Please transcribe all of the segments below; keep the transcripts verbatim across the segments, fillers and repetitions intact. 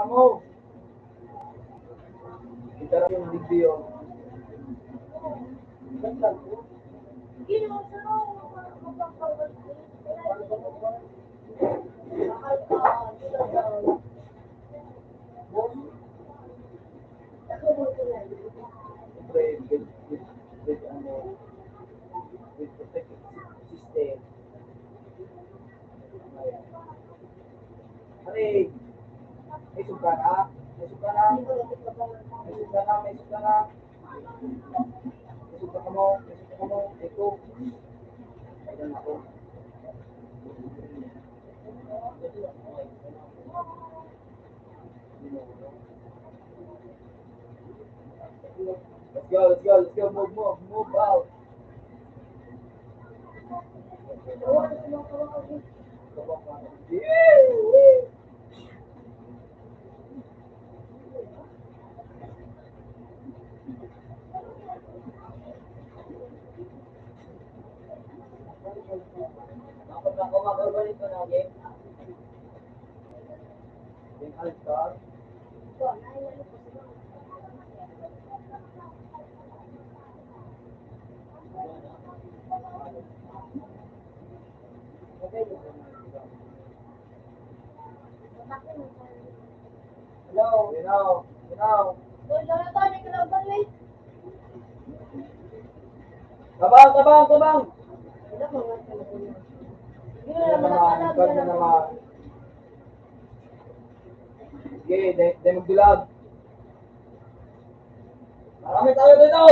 Mo. Kita yung video. Siyempre, with, with, with, ano, with protective system. Pare, may suka na? May suka na? May suka na, may suka na. May suka ka mo, may suka ka mo, ito. Ayan ako. Let's go, let's go, let's go, move, move, move out. Hello, hello, hello. Tabang, tabang, tabang. Yan naman, yan naman. Sige, di, di magdulag. Marami tayo dito.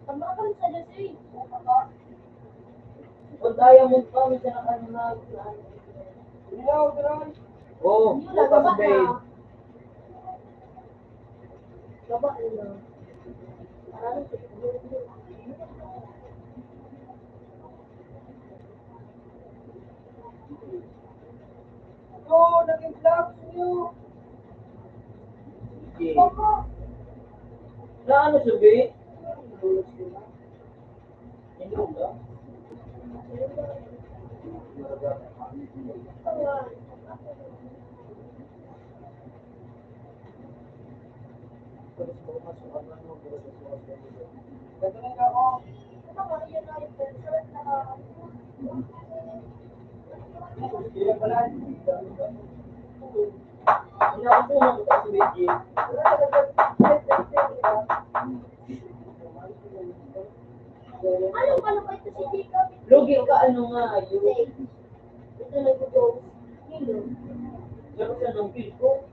Tama ka sa lasing. Kung diamond pa, may siya nakahanap. Oo, butas, babe. Gaba nila. Parang ito, naging vlogs niyo. Sige. Na ano, sabi? Hindi mo ba? Lugi ka, ano nga, yun? Ito na ito. Pero sa lugi ko,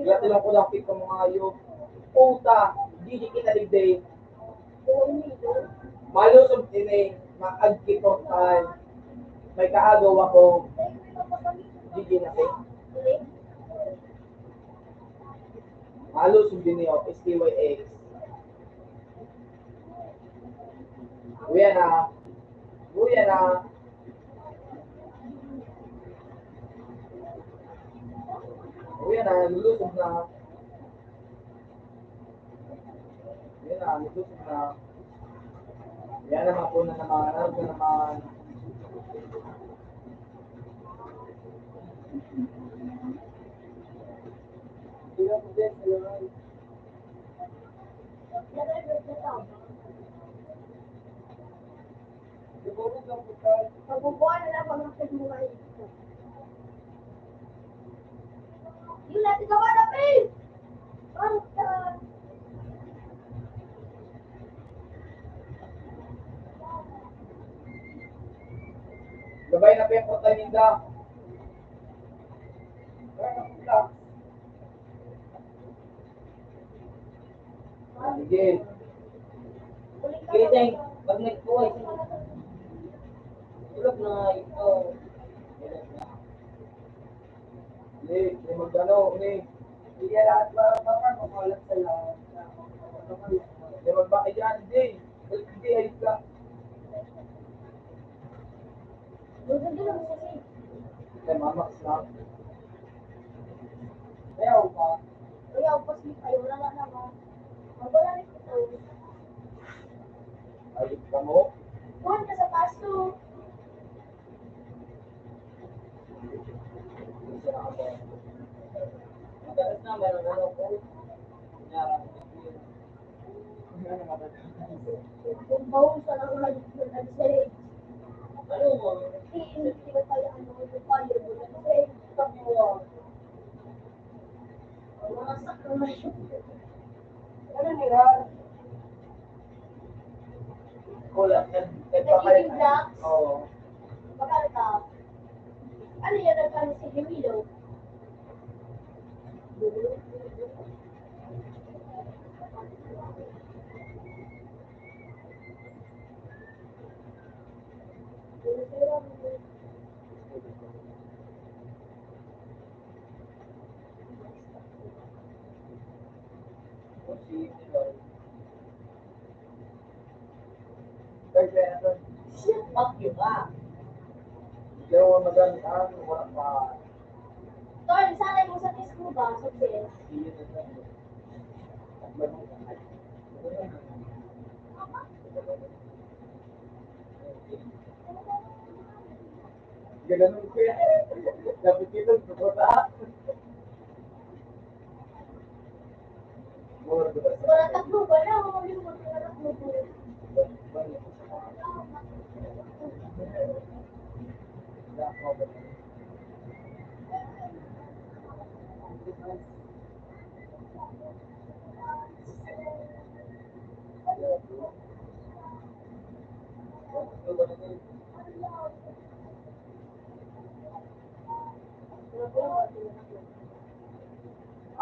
Yati lang ko lang pito mga ayo. Puta, di di kita digday. Malusog ini, maagkitong tayo. May kaagaw ako. Gigi na, eh. Malusog din niyo, S T Y X. Kuya na. Uy, yan na. Uy, yan na. Lulusog na. Yan na. Lulusog na. Yan naman po na naman. Ano na naman? Mabubuhay na lang pag nagtagmura ito. Yun natin gawa na, Pin! Basta! Gabay na, Pin, patay ninda. Sige. Sige, Cheng. Pag nagkuha, tulog na ito. Hindi, hindi mag-ano, hindi. Hindi lahat mga mga makulat sa lahat. Hindi magbakit yan, hindi. Hindi, ayos lang. Kay Mama, snap. Ayaw pa. Ayaw pa, sleep. Ayaw, wala na naman. Wala na ito. Ayos ka mo? Kuhan ka sa pasto. Madalas naman ang ano ko. Kunyari, Kung bahon sa naman, nag-save. Ano mo? Hindi, hindi ko kaya ano, yung fire mo, nag-save. Sabi mo, ah, wasak na yun. Ano nila? Wala, nag-, nagpapay-, nagiging blocks? Oo. Magkano ka? Ano yan, nagkano si Gemilo? Shit, bakyo ka. Yawa, madam, ano, wala pa. Tol, isalay mo sa Facebook ba? Sa Facebook. Gananon ko yan. Dapat yun ang pupunta. Wala, tatlo ba na? Wala, tatlo ba na?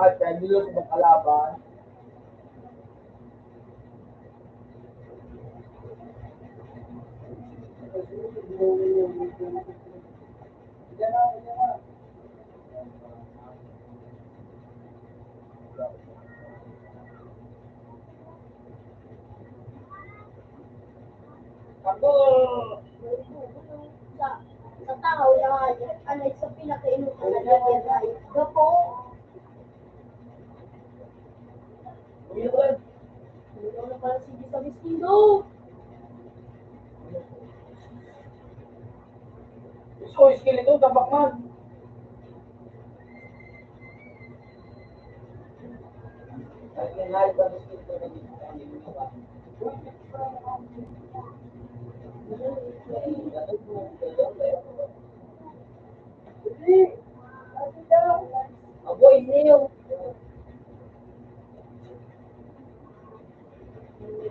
At dahil nila sa mga kalaban, Ako, sa, sa tao na, ano, sa pinakainom na nalagyan na gapo. Uminom ka. Uminom na pala si Gisabis Indo. So, iskeleto, tabak man. Aboy, niyo.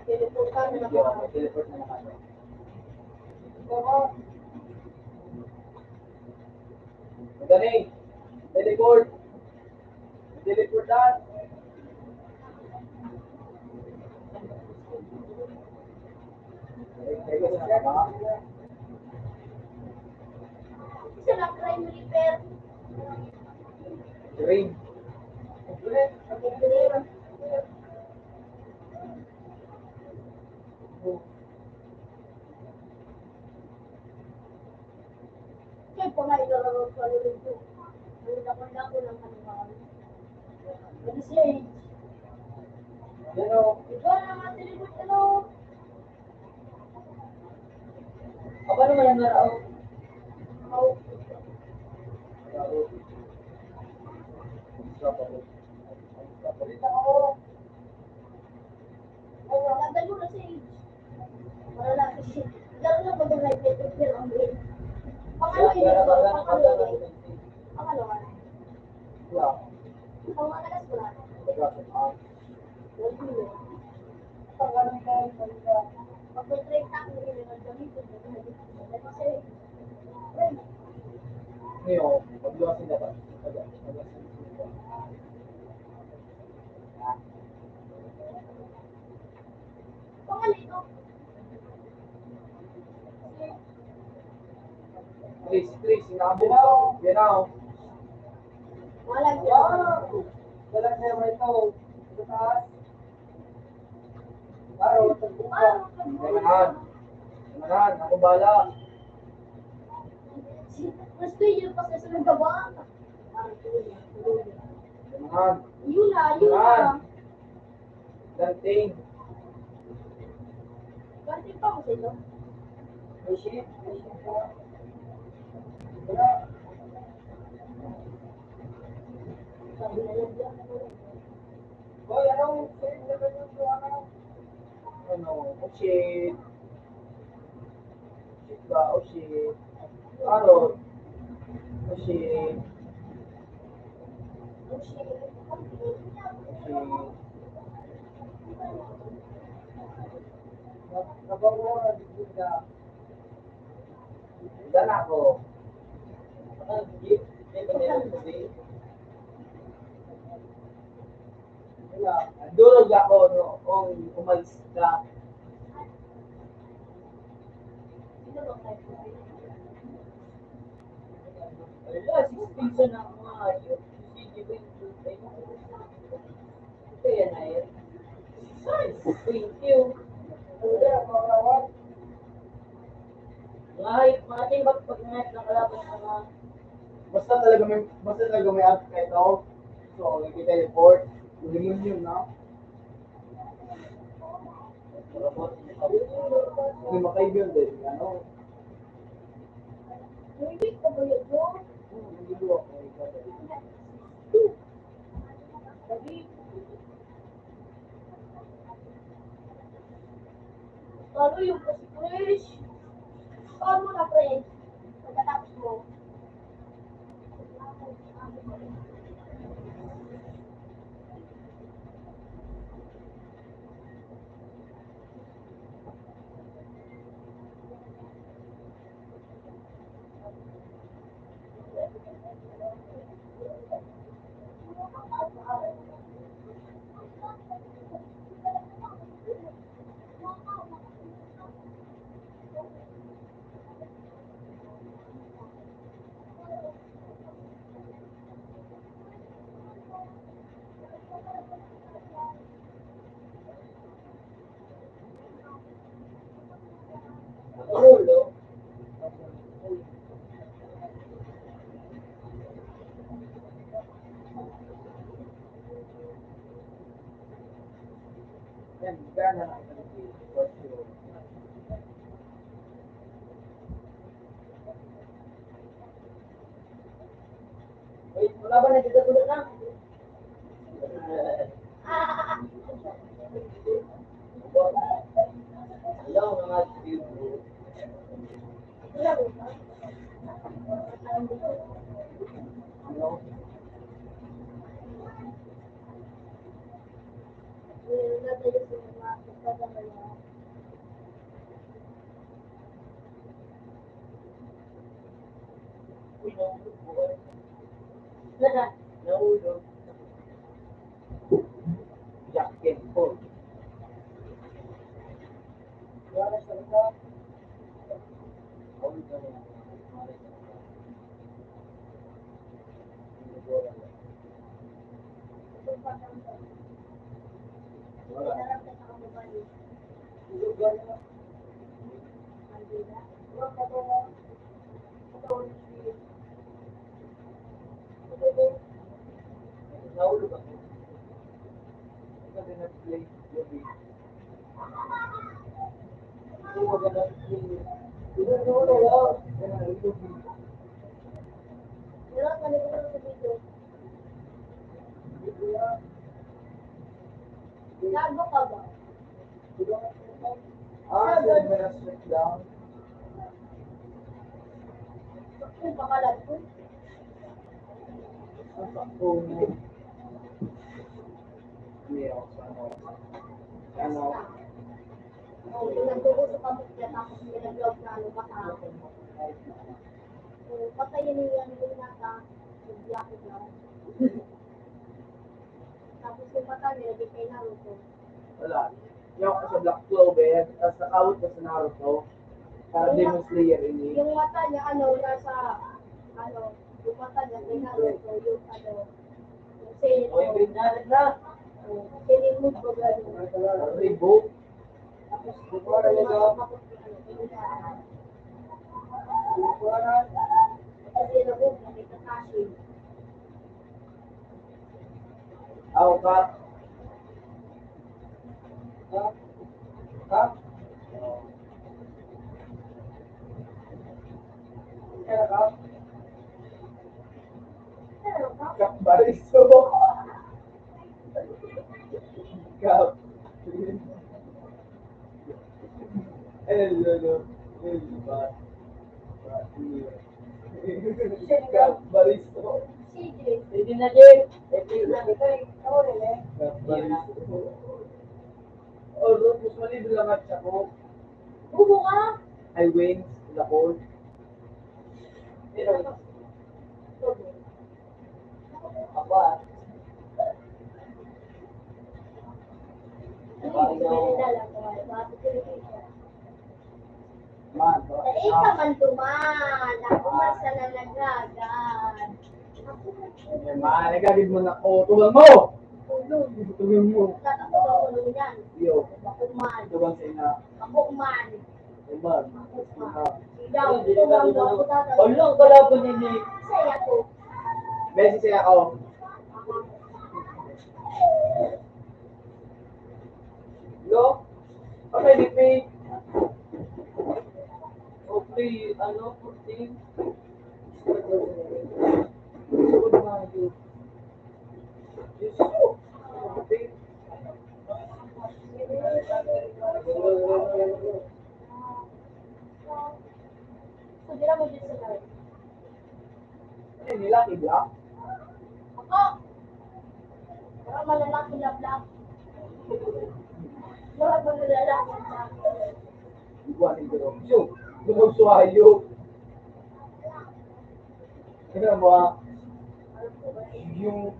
Teleport kami na ba? Teleport na naman. Dali. Teleport. Teleport na. Isa lang, Grim Reaper. Grim. Grim. Mga ilalaro sa lulog ko. Ang dako-dako ng ano, mga ano. Pag-stage. Pero, ikaw na nga, tinipot ka, no? Aba naman ang naraw. Nagdalo na si Age. Wala na si Shit. Lalo na pag nag-repair ang brain. Pang ano yun? Pang ano yun? Pang ano? Pang ano? Pang ano? Pag may treinta ako, hindi na gamitin. Kasi, Ngayon, pagluwas ng dapat. Pangalito. Please, please, inabot. Yan na, oh. Walang Wow! Wala na yung ito. Sa taas. Araw, tagbukan. Ganahan. Ganahan, ako bala. Gusto yun pa sa sunod na buwan. Ganahan. Yun na, yun na. Ganahan. Ganting. Ganting pa mo sa inyo? May shit. May shit pa. Wala. Sabi na lang yan. Hoy, anong shit na ganyan po, ano? Ano? Oh, shit. Shit ba? Oh, shit. Parot. Oh, shit. Oh, shit. Trabaho na, di ko na. Wala na ako. Ang gift, may pamilya ko, eh. Wala. Durog ako, no, kung umalis ka. Wala, sixteen siya na mga ayun. Sige, wait, wait, wait. Kaya na yun. Ay, thank you. Mga hype, mga team, pag, pag mga nakalaban sa mga Basta talaga may, basta talaga may appetite ako. So, nagki-teleport. Demonyo, no? Hindi makaigan din, ano? Hindi ko ba yun, bro? Hmm, hindi ko ako. Sabi, Paano yung si Krish? Paano na, pre? Pagkatapos mo. Uy, wala ba nagdadagulot na? Hello, mga tribo. Hello. Nahulog. Jack and Paul. Gago ka ba? Ah, sir, may restrict lang. Ang pakalat ko. Ang sakto mo. Hindi ako sa ano. Ano? Oh, pinagtuuso ka mo, tapos pinag-vlog na ano ka. So, patay yun yung ano yung nata, yung Byakugan. Tapos yung mata niya, naging kay Naruto. Wala. Yung ako sa Black Clover, tapos nakawat ko sa Naruto. Para Demon Slayer ini. Yung mata niya, ano, nasa, ano, yung mata niya, kay Naruto, yung ano, yung Zenitsu. Oy, binarag na. Oh, Zenitsu, baga yun. Reboot. Tapos, Aw ka. Ha? Ha? Kaya ka? Kapbariso. Kap. Hello, hello. Hello, ba? Kapbariso. Sige na, Jay. Kapbariso. Oro, mas malibre lang at sako. Bubo ka? I win, lakol. Pero, Aba. Man, Dai ka man duman. Ako man sana nagagad. Man, nagagad mo na. O, tugang mo! Tugang mo. Tatak ko ba ulo yan? Iyo. Ako man. Tugang sa ina. Ako man. Iman. Ikaw, ito ba ang mga putata? Ano ang kalaban ni Nick? Saya ko. Messi, saya ko. Lo? Okay, Nick, Nick. Okay, ano, fourteen. Good morning. Diyos ko. Sudira mo dyan sa live. Ano yun, nila, kibla? Ako! Parang malalaki na black. Parang malalaki na black. Igual ni Jerome. Yo, Jerome Suayo. Tignan mo, ah. Yung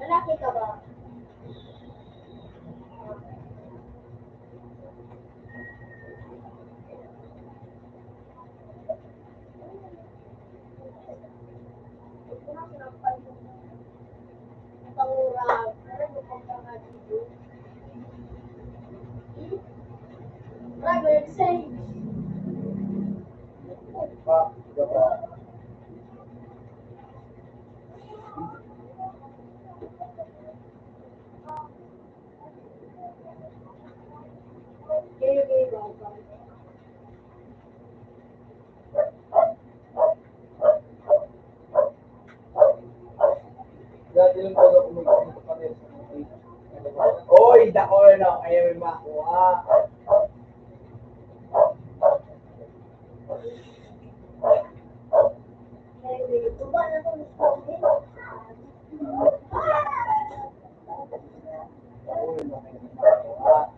Lalaki ka ba? Pangurag. Ano mo pang pangadibo? Brother, say. Oy, the corner, ayaw mo makuha.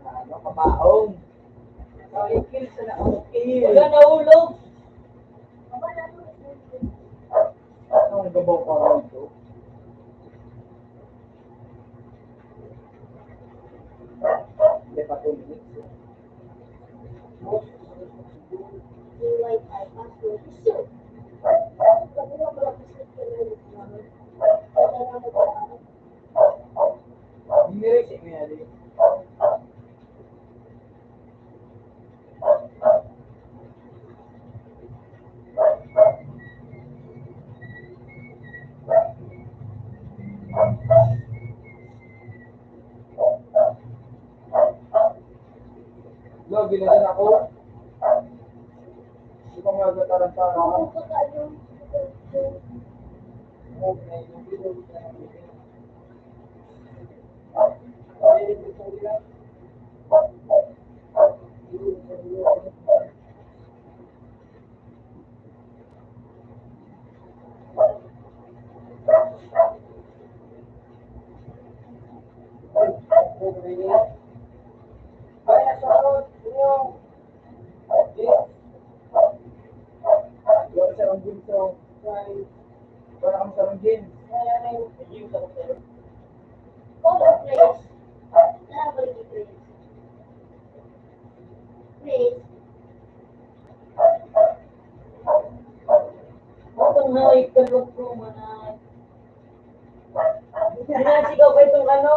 Ano, kabaong? Ay, kill sa na, oh, kill. Wala, nahulog. Ano ang gabaw pa rin ito? Hindi pa two minutes. Hindi rin siya may ali. Lagi na din ako. Di ba nga nagtatarantara ako? Please. Matong na ikaw ko manay. Sinasigaw ko itong ano?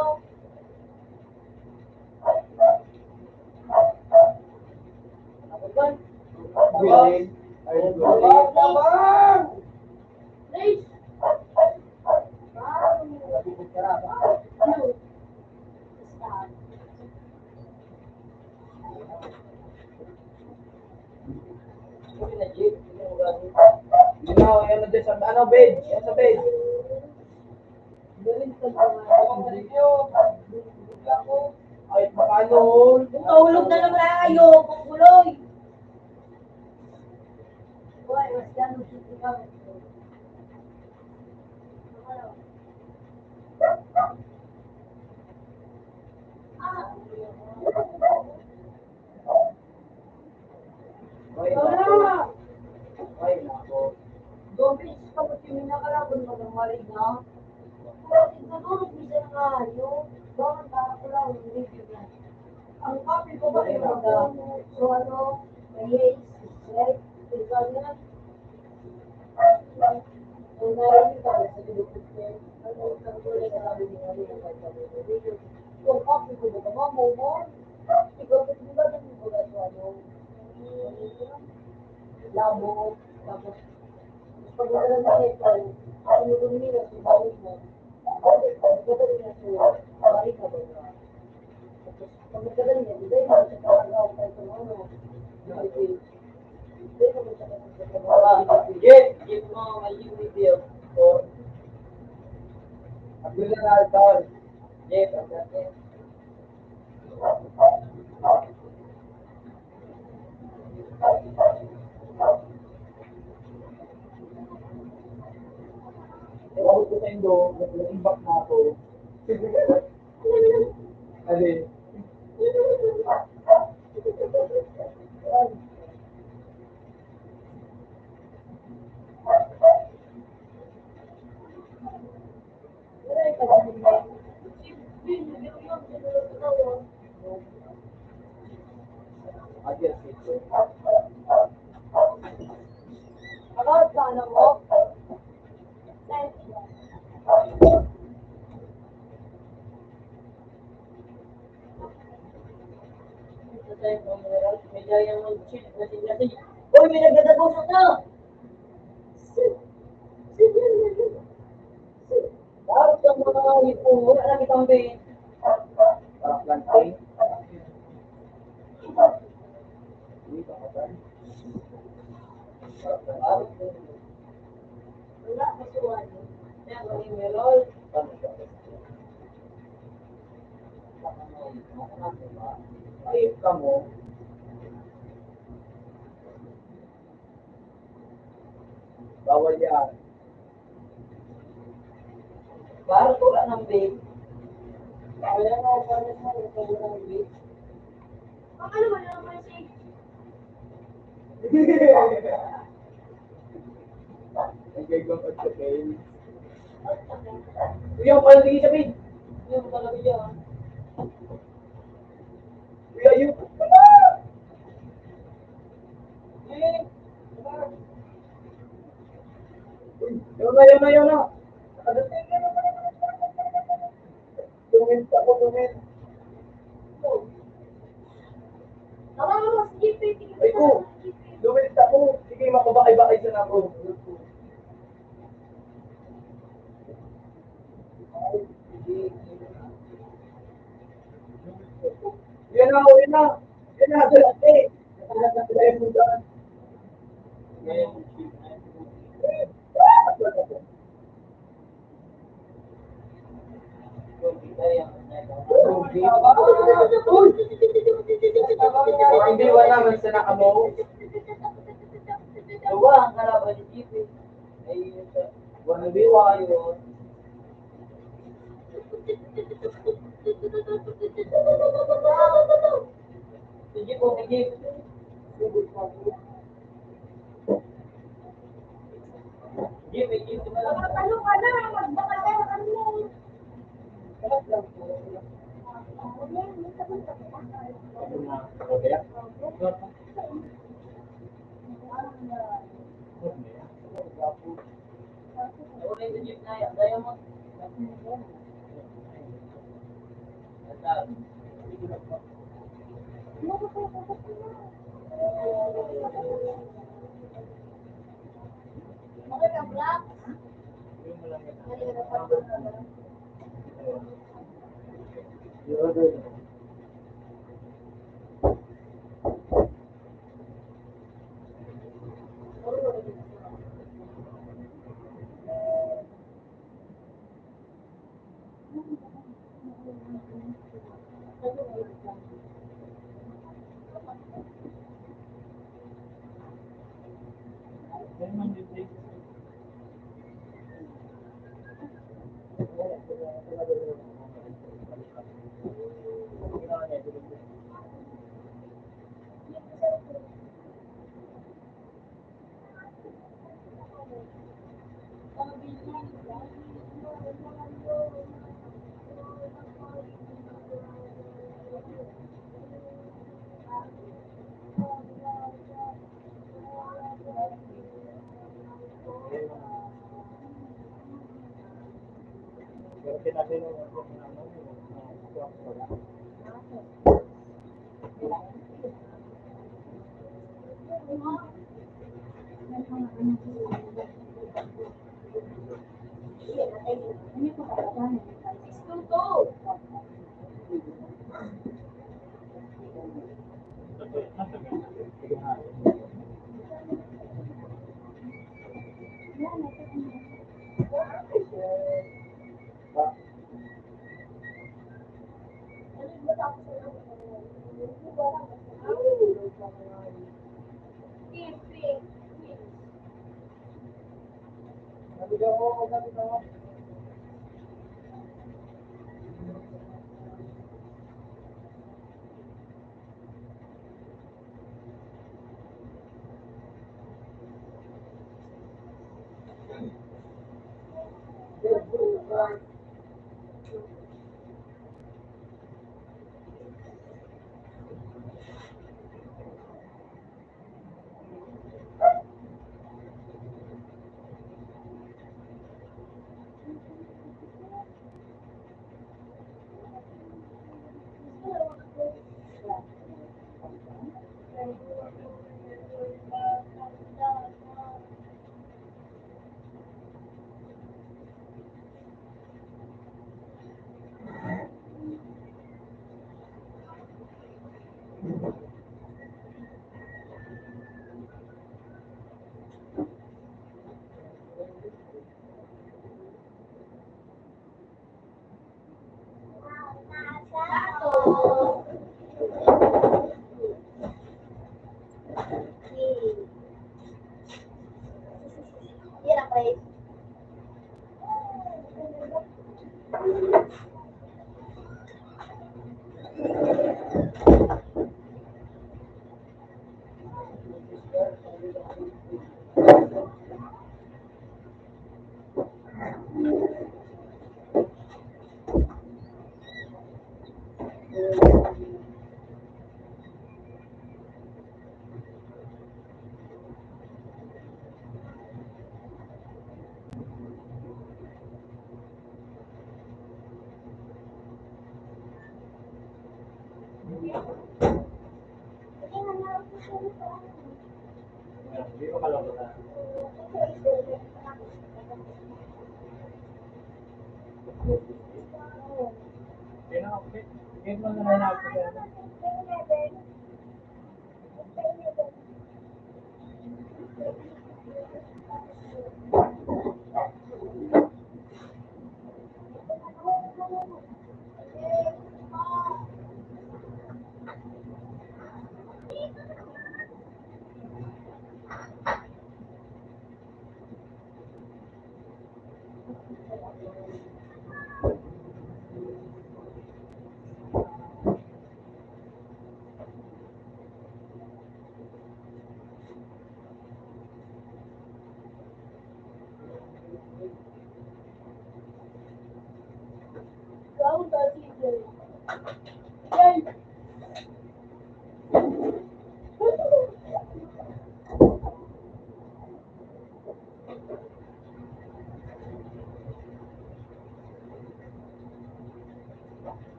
Ano ba? Bilin. Ay, bilin. Please. Ano? Hindi na, yan na dyan sa, ano, bed? Yan sa bed. Ay, paano? Nahulog na naman tayo, kung kuloy. Uy, mas yan, mas yan. Ay, nako. Ay, nako. Doon, bitch, kapag yung minakalaban mo ng maligna, kung tignan mo, bisa na nga yun. Bakit parang wala akong binibigyan? Ang kape ko ba ay wala? So, ano, may haze, right? Ikaw na. Sige, give mo ang unity of God. Ang general, Paul. Yes, ang dati. Ewan ko sa Indo, nag-imbak na ako. Alin? Uy, may nagdadagos na! Dapat ang mga ipon, wala na kitang pay. Wala pa siya, ano. Kaya kami meron. Ay, kamo. Bawal yan. Baro ko lang ng vape. Bawal yan, bawal yan, bawal yan ng vape. Ang ano ba naman siya? Ang gagawin ko sa kayo. Uy, ang pala tingin sa vape. Yung talaga yan. Uy, ayun. Eh, Yun na, yun na, yun na. Dumit ako, dumit. Ay ko, dumit ako. Sige, makabakay-bakay sa nako. Yan na, uwi na. Hindi, wala man sa nakamo. Duwa ang kalaban ni G P. Ay, wala, di ba kayo? Sige po, sige. Sige po. Sige, may gift na lang. Ano ka na? Magbakal ka ng ano?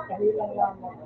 Kahilang lamang.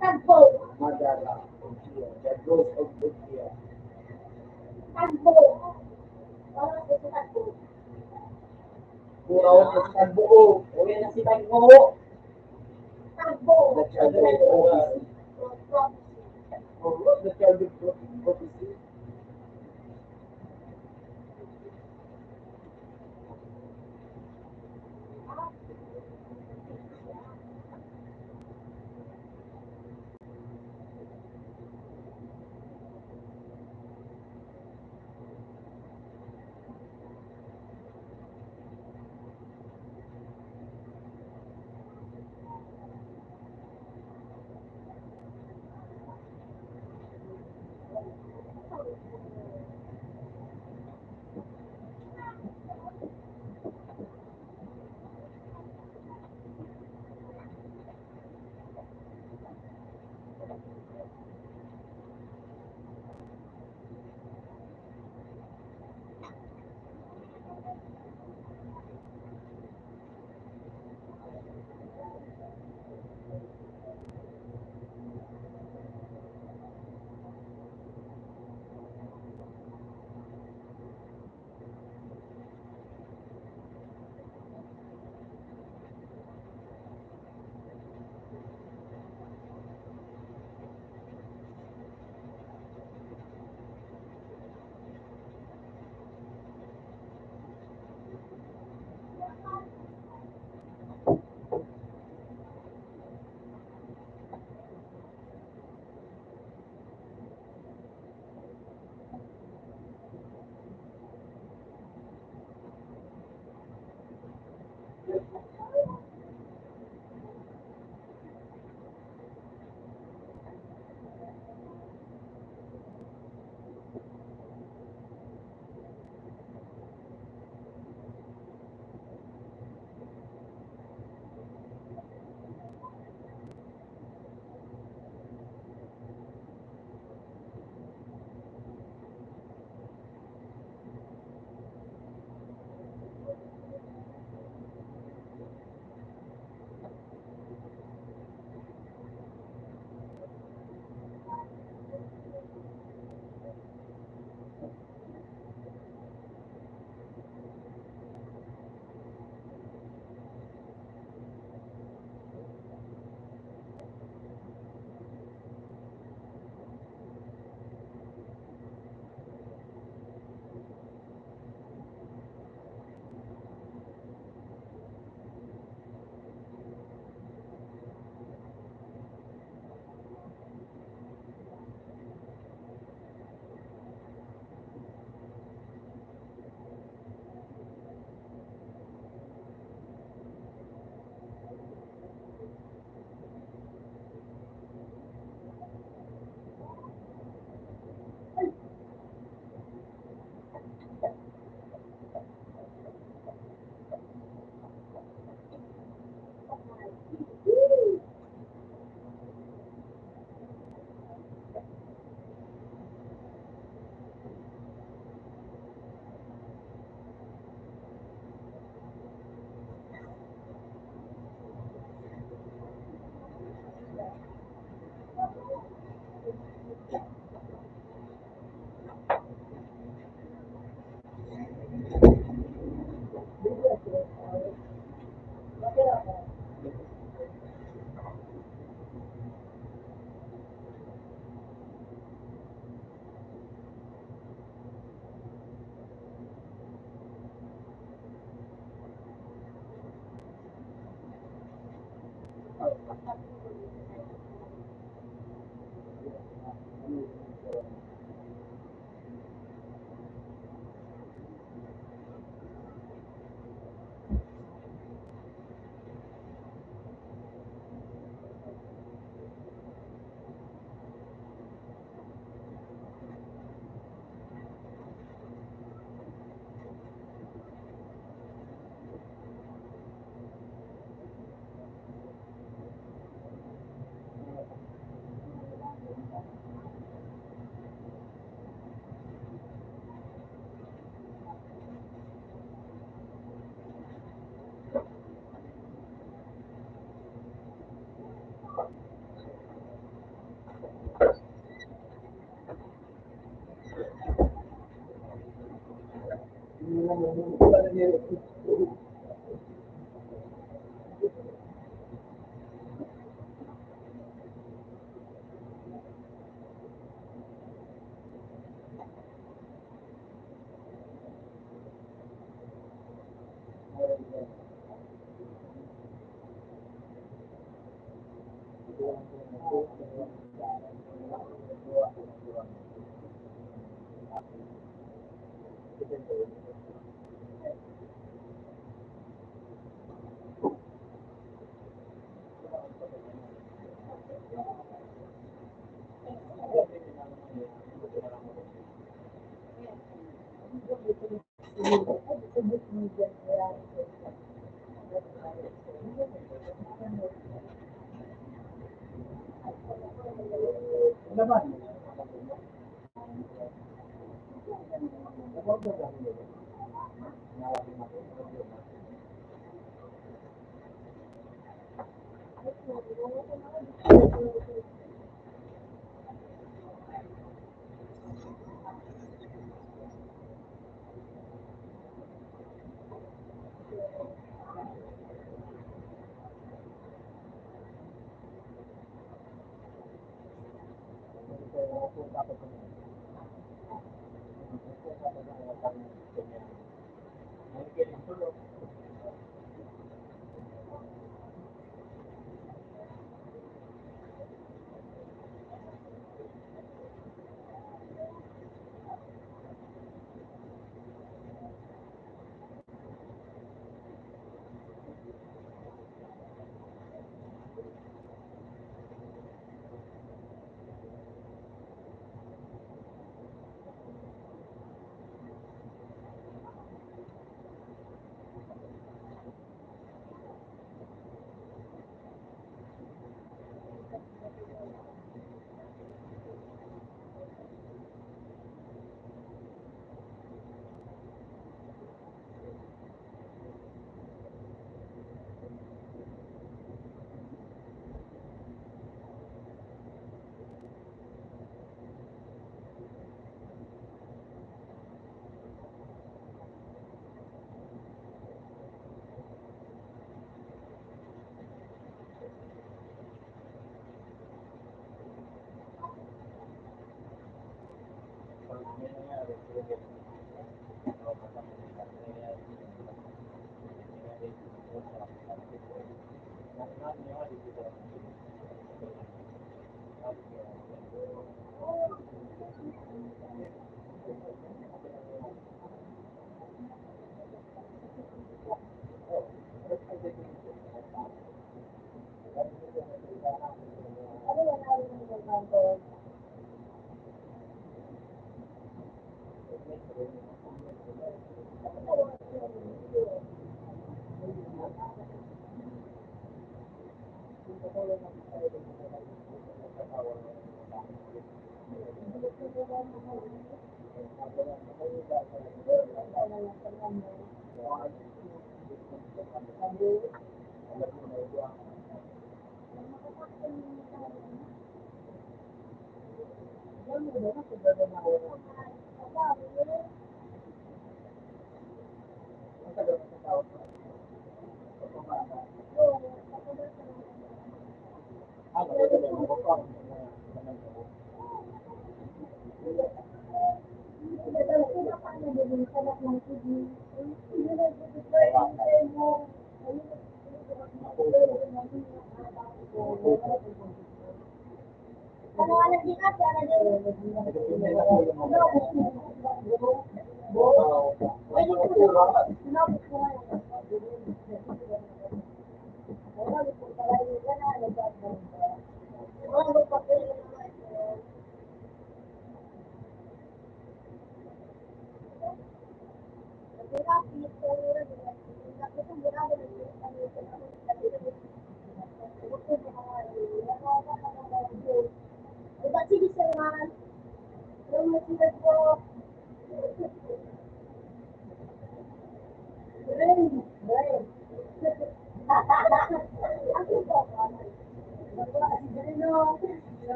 Tagpo. Madara, Odia, the Rose of Odia. Tagpo. Wala sa tagpo. Buraw sa tagpo. Uwi na si tagpo. Tagpo. The child of prophecy. The child of prophecy.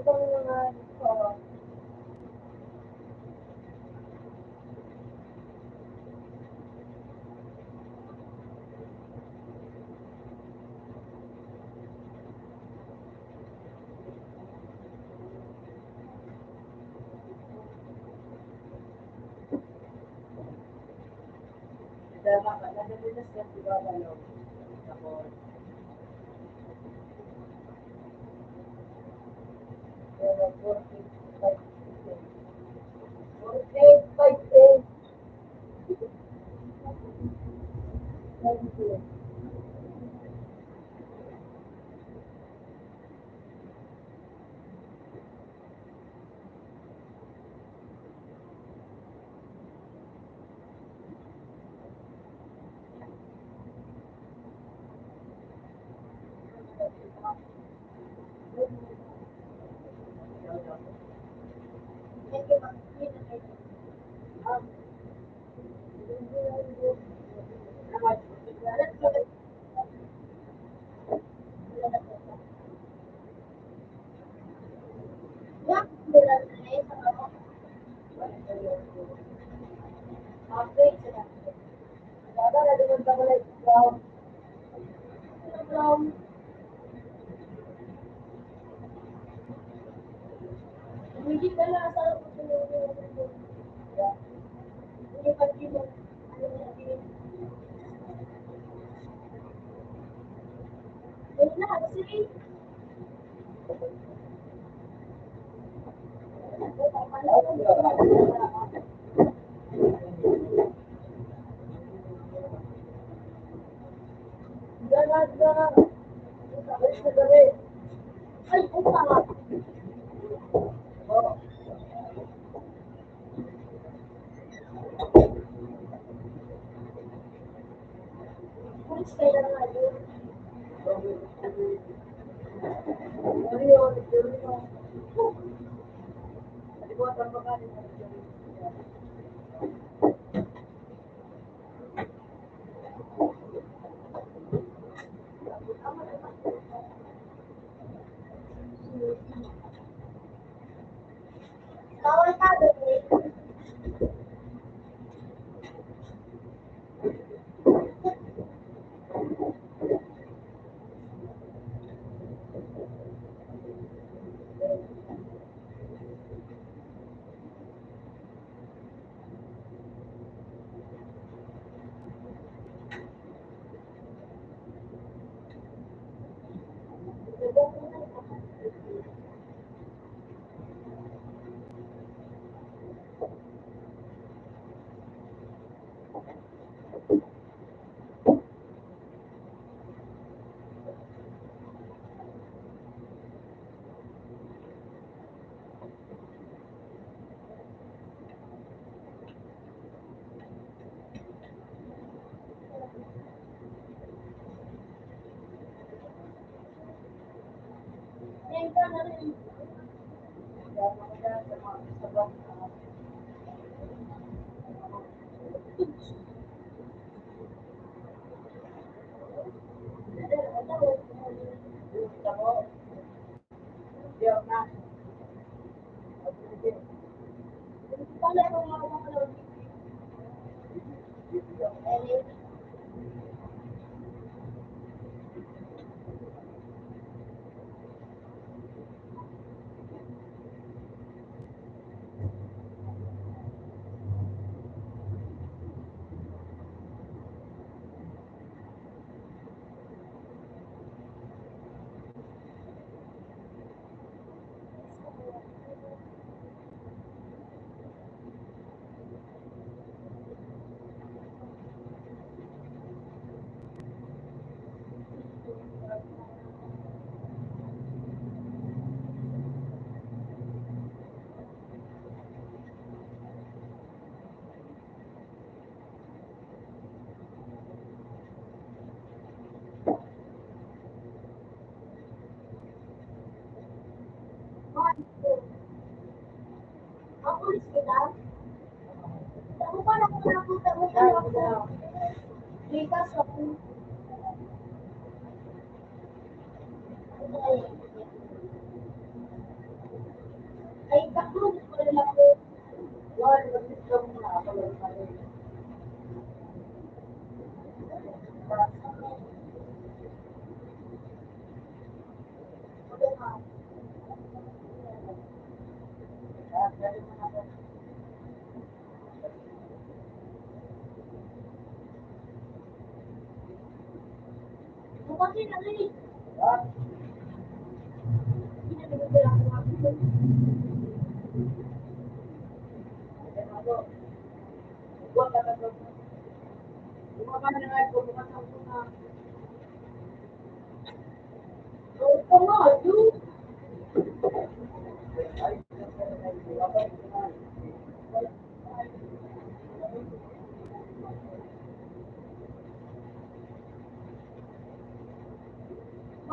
Itong mga, oo.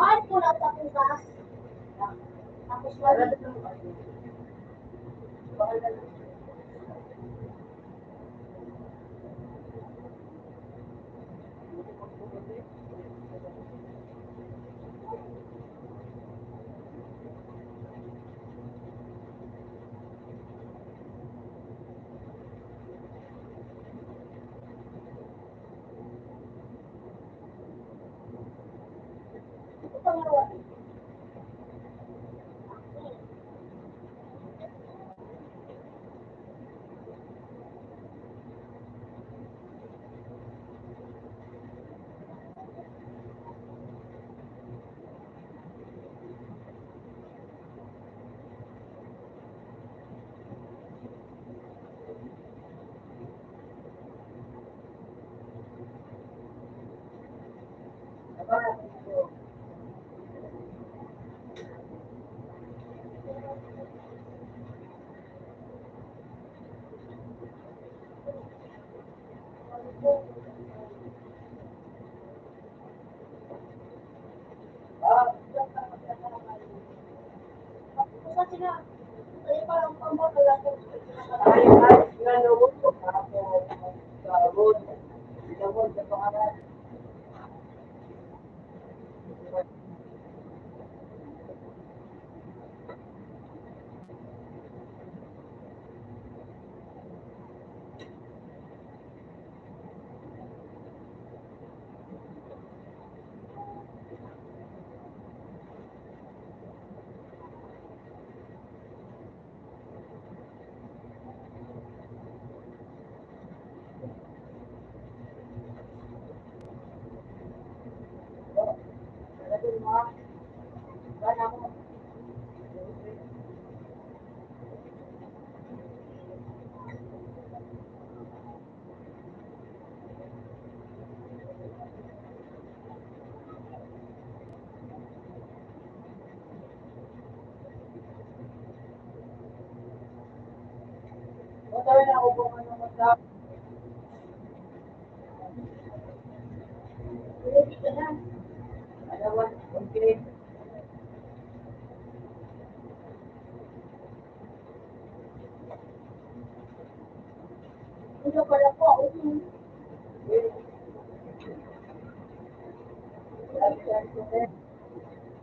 Mahal ko na sa bukas. Tapos wala.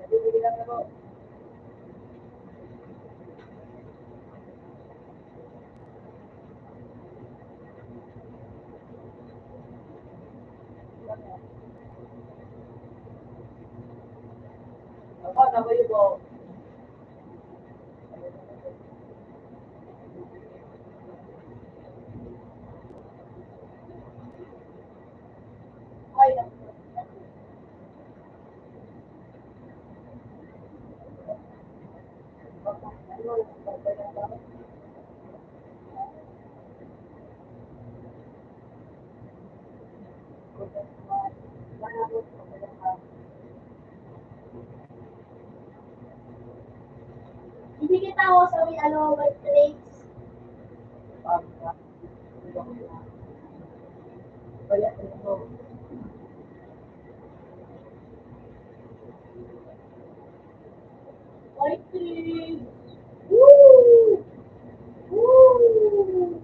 Hindi kita ho sa may ano, may plates. Fighting! Woo! Woo!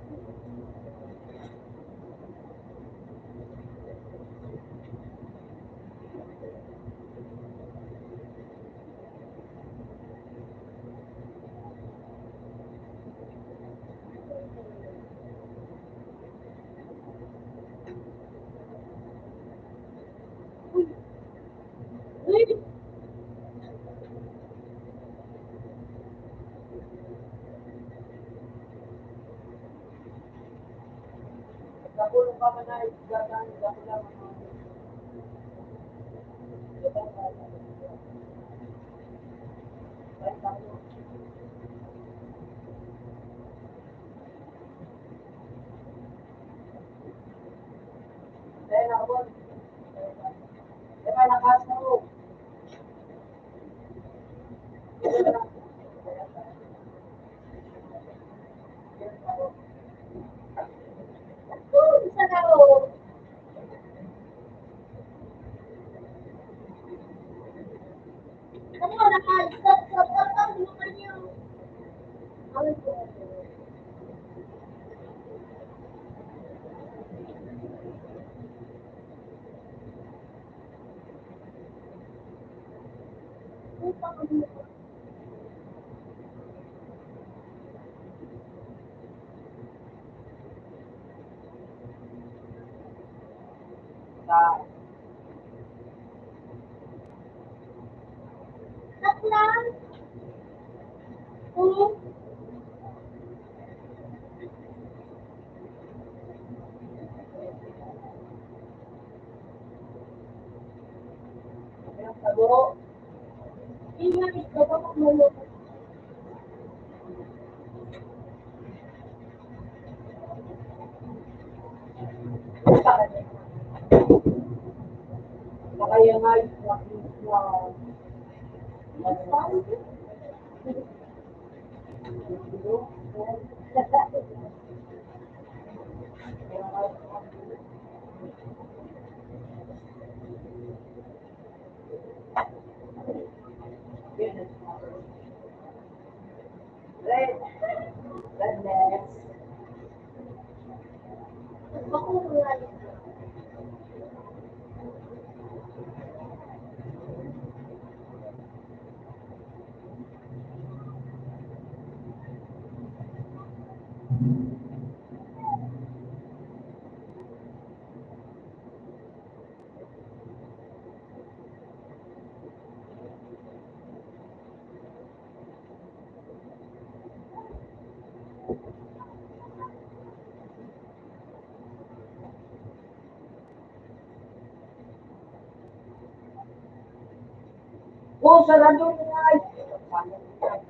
Kung sarado na ay,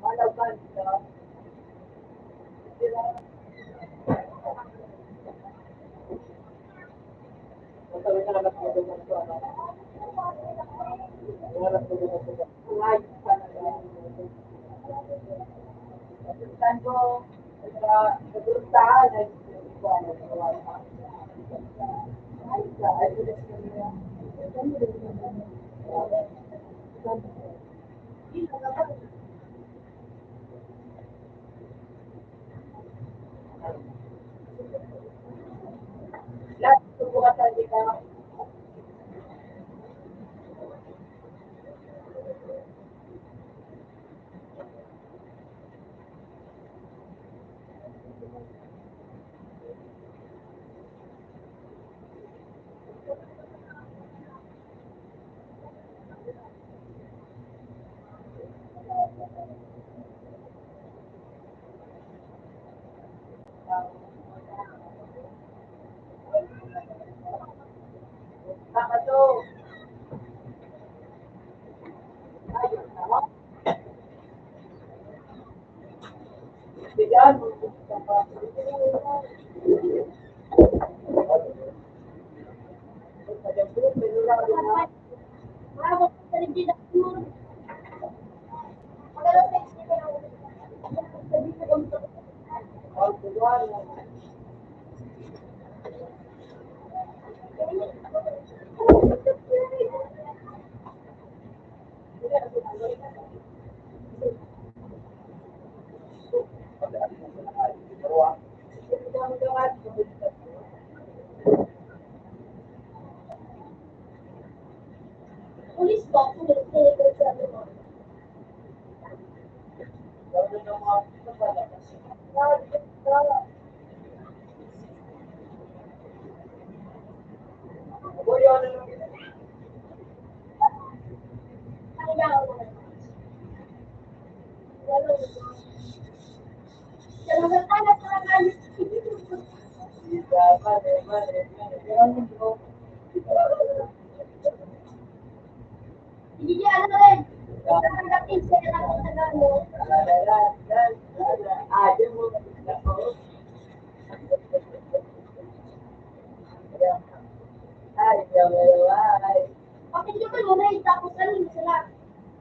malaban ka. Ay, ay, ay. Pakinggan mo na yun, tapos ano yung sila?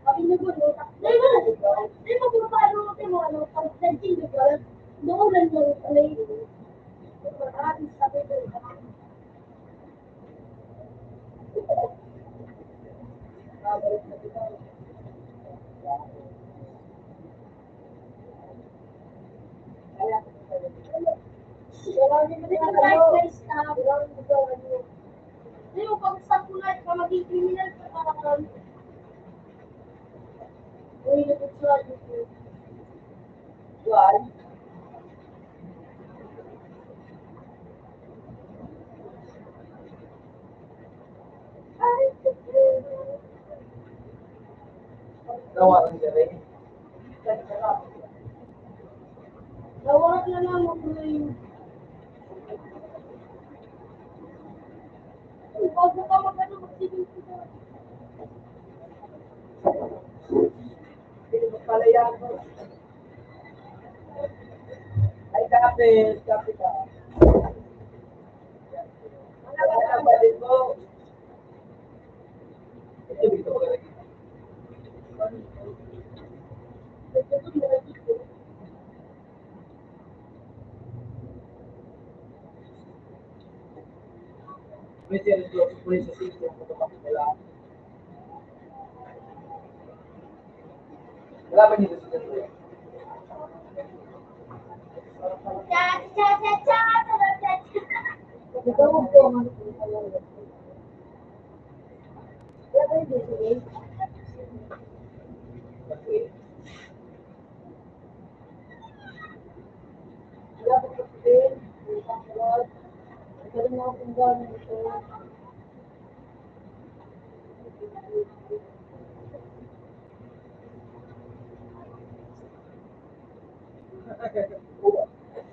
Pakinggan mo, no? Dahil mo, dahil mo, kung paano mo, ano, pag nagtindog ka, doon lang mo, ano yun? Maraming sabi doon. Nawara na lang ako eh. Bago ka mag-ano, mag-swimming pool. Palaya ko. Ay, kapit, kapit ah. Wala ka na balik mo. Wala ba dito sa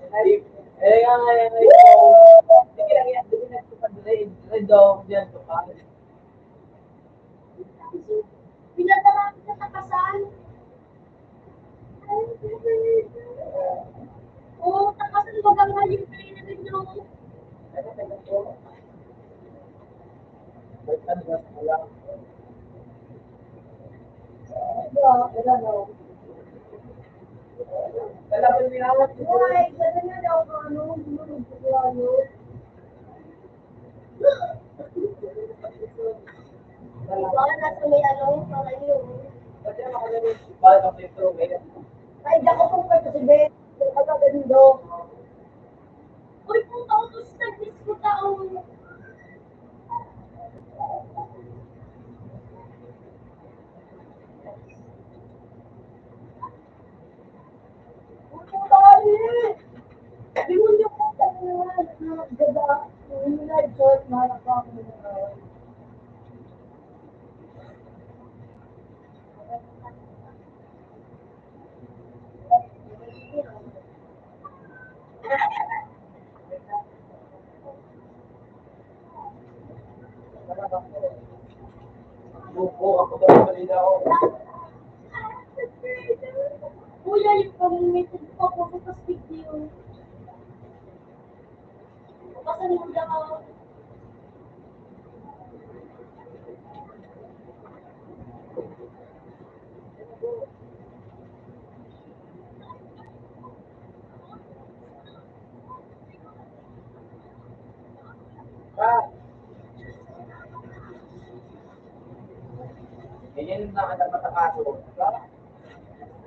Ay, eh, ay, ay, ay. Sige lang yan. Sige lang, sige lang. Red dog, yan, kapal. Pinadala ko sa takasan. Oo, takasan, baga nga yung pinadala nyo. Ay, ganun na daw, ano, ano. Diba, nasa may ano, palayo. Ay, di ako pong pwede si Ben. Yung pagkaganda. Uy, puta ko to sa nag-miss ko tao. Kuya, yung pamimitin ko, pagkakastig yun. Yung mga nagpatakaso.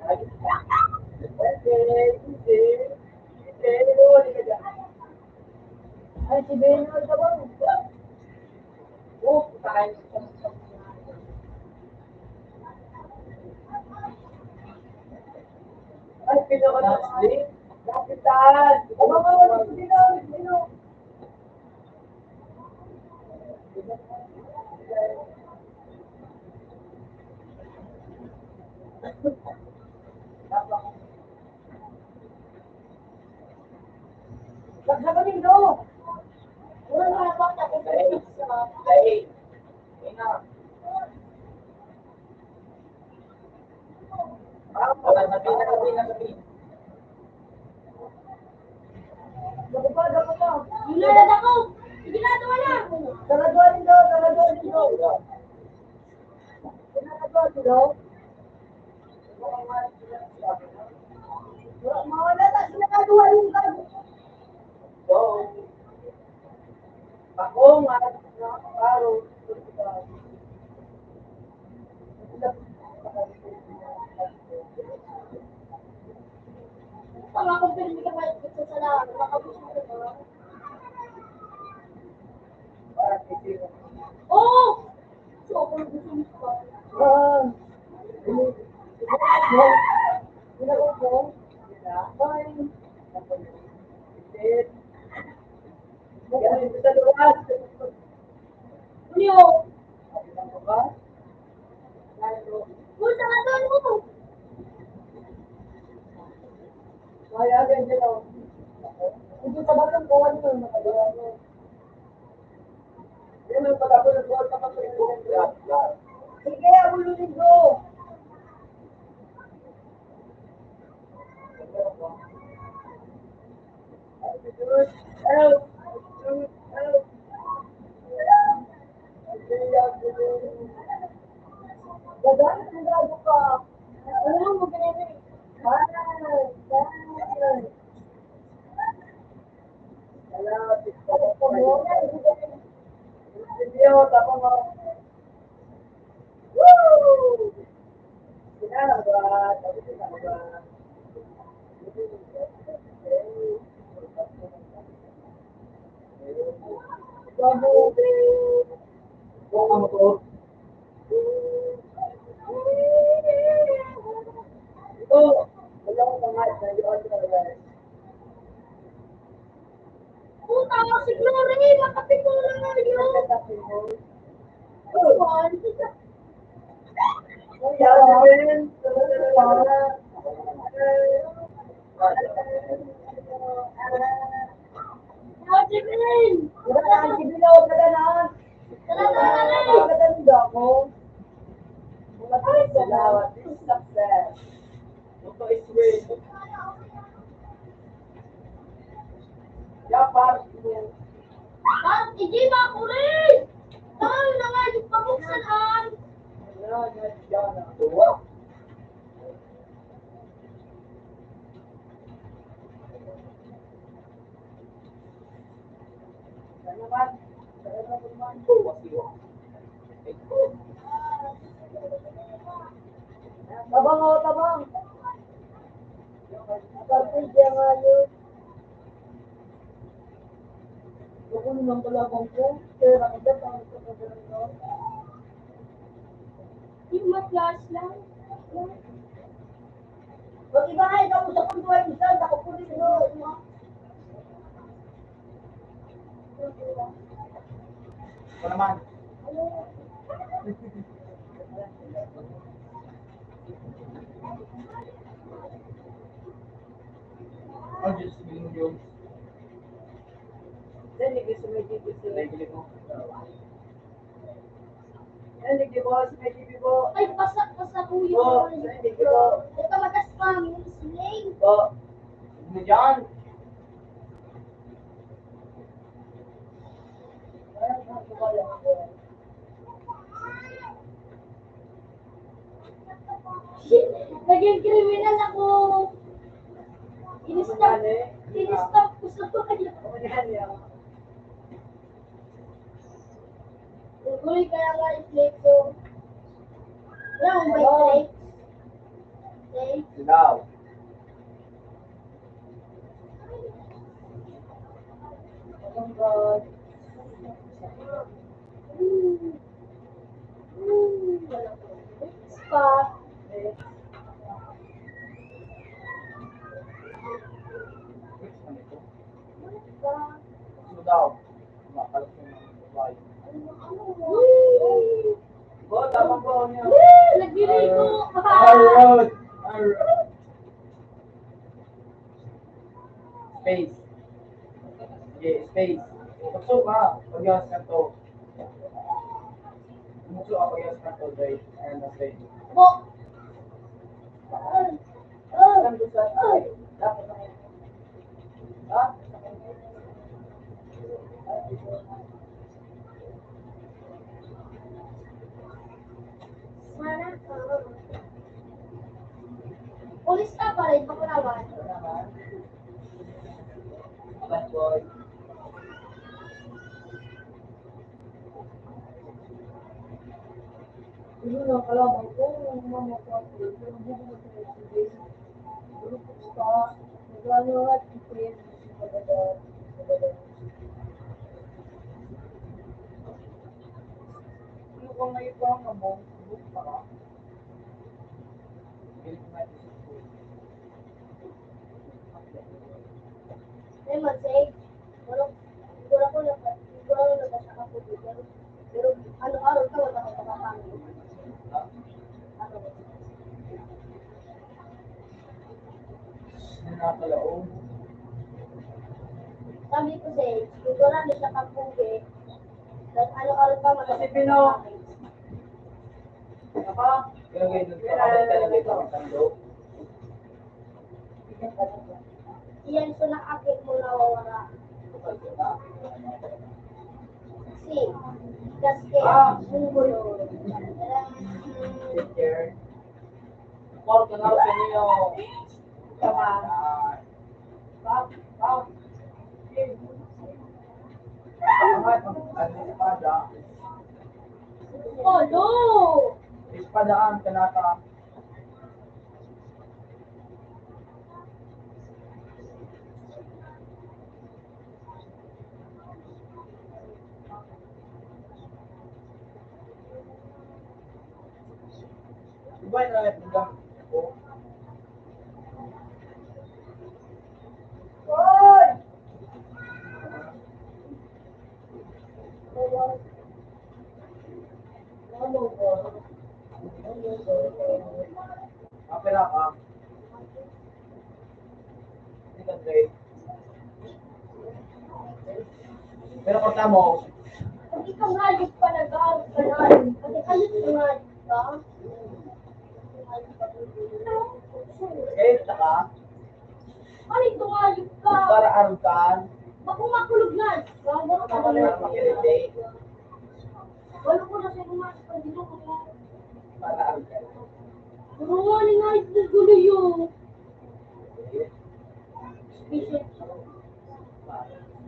Okay, sige. Sige, huli ka dyan. Ay, si Beno, ito ba? Oh, tayo. Ay, pinaka-last day. Kapitan! Aba, aba, aba, aba, aba. Nagsasabihin ko, wala na dapat ako sa. Nagupad ako pa. Yung lalad ako. Sige na, tuwa na. Talaga rin daw, talaga rin daw. Talaga rin daw. Wala na, sinagawa yung bago. Ako nga, paro. Pangakong pinili ka nga, ito sa lahat, makabusog ka ba? Oo! So, kung gusto mo pa. Ah. Bye. Yan, ito sa luwas. Julio! Punta ka doon mo! Kaya, ganyan, oh. Hindi ka ba ng kuwan mo? Nakagawa mo. Yan ang pag-abot ng kuwan kapag may kuwan. Sige, abulungin ko! Woo! Salamat. Ito, wala akong mga idea. Puta, si Glory, makapikura na yun. Ate Green! Wala na ang sibilaw, wala na. Wala na, wala na. Maganda ako. Wala na, salamat. Success. Ito is win. Dapat mo. Dapat ijima ko rin! Tayo na nga yung pabuksan ang. Wala na, diyan na. Wow! Tabang, oh, tabang. Tabang, siya nga yun. Ako naman pala, bang ko? Pera ko dyan, bakit ko pagkaroon ko? Yung matlas lang. Pag iba nga, ikaw sa punto ay isa, ako po rin, no? Ako naman. Oh, Diyos, Diyos. Dali, gusto mo dito sa. Dali, gusto mo. Yan, nagdibo, si May Bibi po. Ay, basa, basa po yun. Po, si May Bibi po. Ito, magas pa, Miss Lane. Po. Ano dyan? Shit, naging kriminal ako. In-stop, in-stop ko sa bahay. Ano yan, yan? Uy, kaya nga i-play ko. Wala akong bike, Ray. Ray. Daw. Spa. Ano daw? Makalap sa mga babae. Go, tama po, ano yan? Woo! Nagliligo! Alright! Alright! Space. Okay, space. Tukso ka, pag-iwas ka to. Tukso ka, pag-iwas ka to, Dre. Ayan, na space. Po! Sana, oo. Pulis ka pa rin, pakulawan. Yun ang kalaban ko, yung mga kapatid, yung mga kapatid, yung mga kapatid, yung mga kapatid, yung mga kapatid. Ano ka ngayon ba ang among buka? Ay, Mansay, wala, wala ko naka-, wala ko nagkasaka po, pero, pero ano, araw ka, wala ka makakangin. Ano? Nakakalaog. Sabi ko sa'yo, sigurado siya kapugi. Tapos ano, araw ka, wala ka makakangin. Ano pa? Pero ngayon, nakabalik ka na dito, ang tando. Iyan, so naakit mo nawawala. Si, gaske. Ah! Take care. Call ka na sa inyo. Tama. Ah. Pa, pa. Ano, espada? Polo! Espadaan ka nata. Di ba yung nagagawa ko? Hoy! Kapira ka. Hindi ka trade. Pero kung tamo, Hindi ka hayop ka, nag-aaral ka na. Kasi hayop ka nga, di ba? Eh, taka. Ano yung tumayog ka? Para arugan. Bako makulog na. Gawa ka na. Walo ko na siya lumas. Pag dito ko na. Para arugan. Puro nga ni nga ito gulo yun. Patient.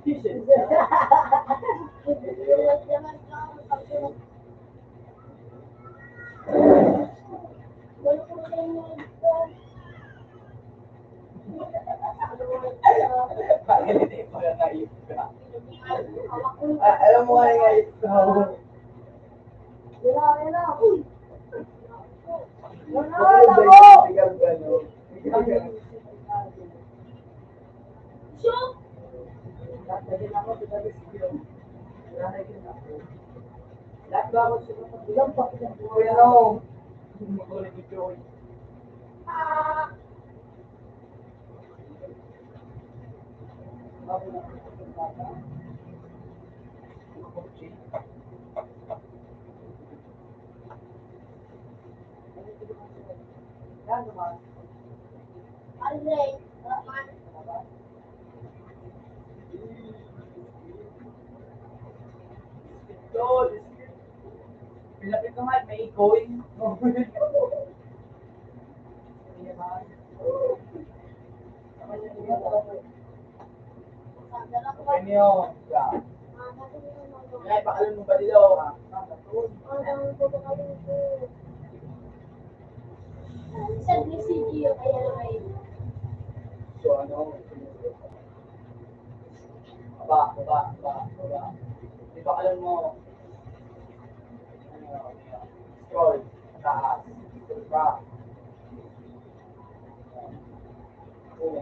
Patient. Ah, alam mo nga yung ayos ko. Wala, wala. Uy! Wala, wala, wala. Shoot! Alright, Rahman. Pinapit ko nga, may ikoy. Ano yun? Ay, pakalun mo ba nila? Sa D C G yung kaya ay. So, ano? Baba, baba, baba, baba. Di ba alam mo? Scroll, taas. Scroll pa. Boom.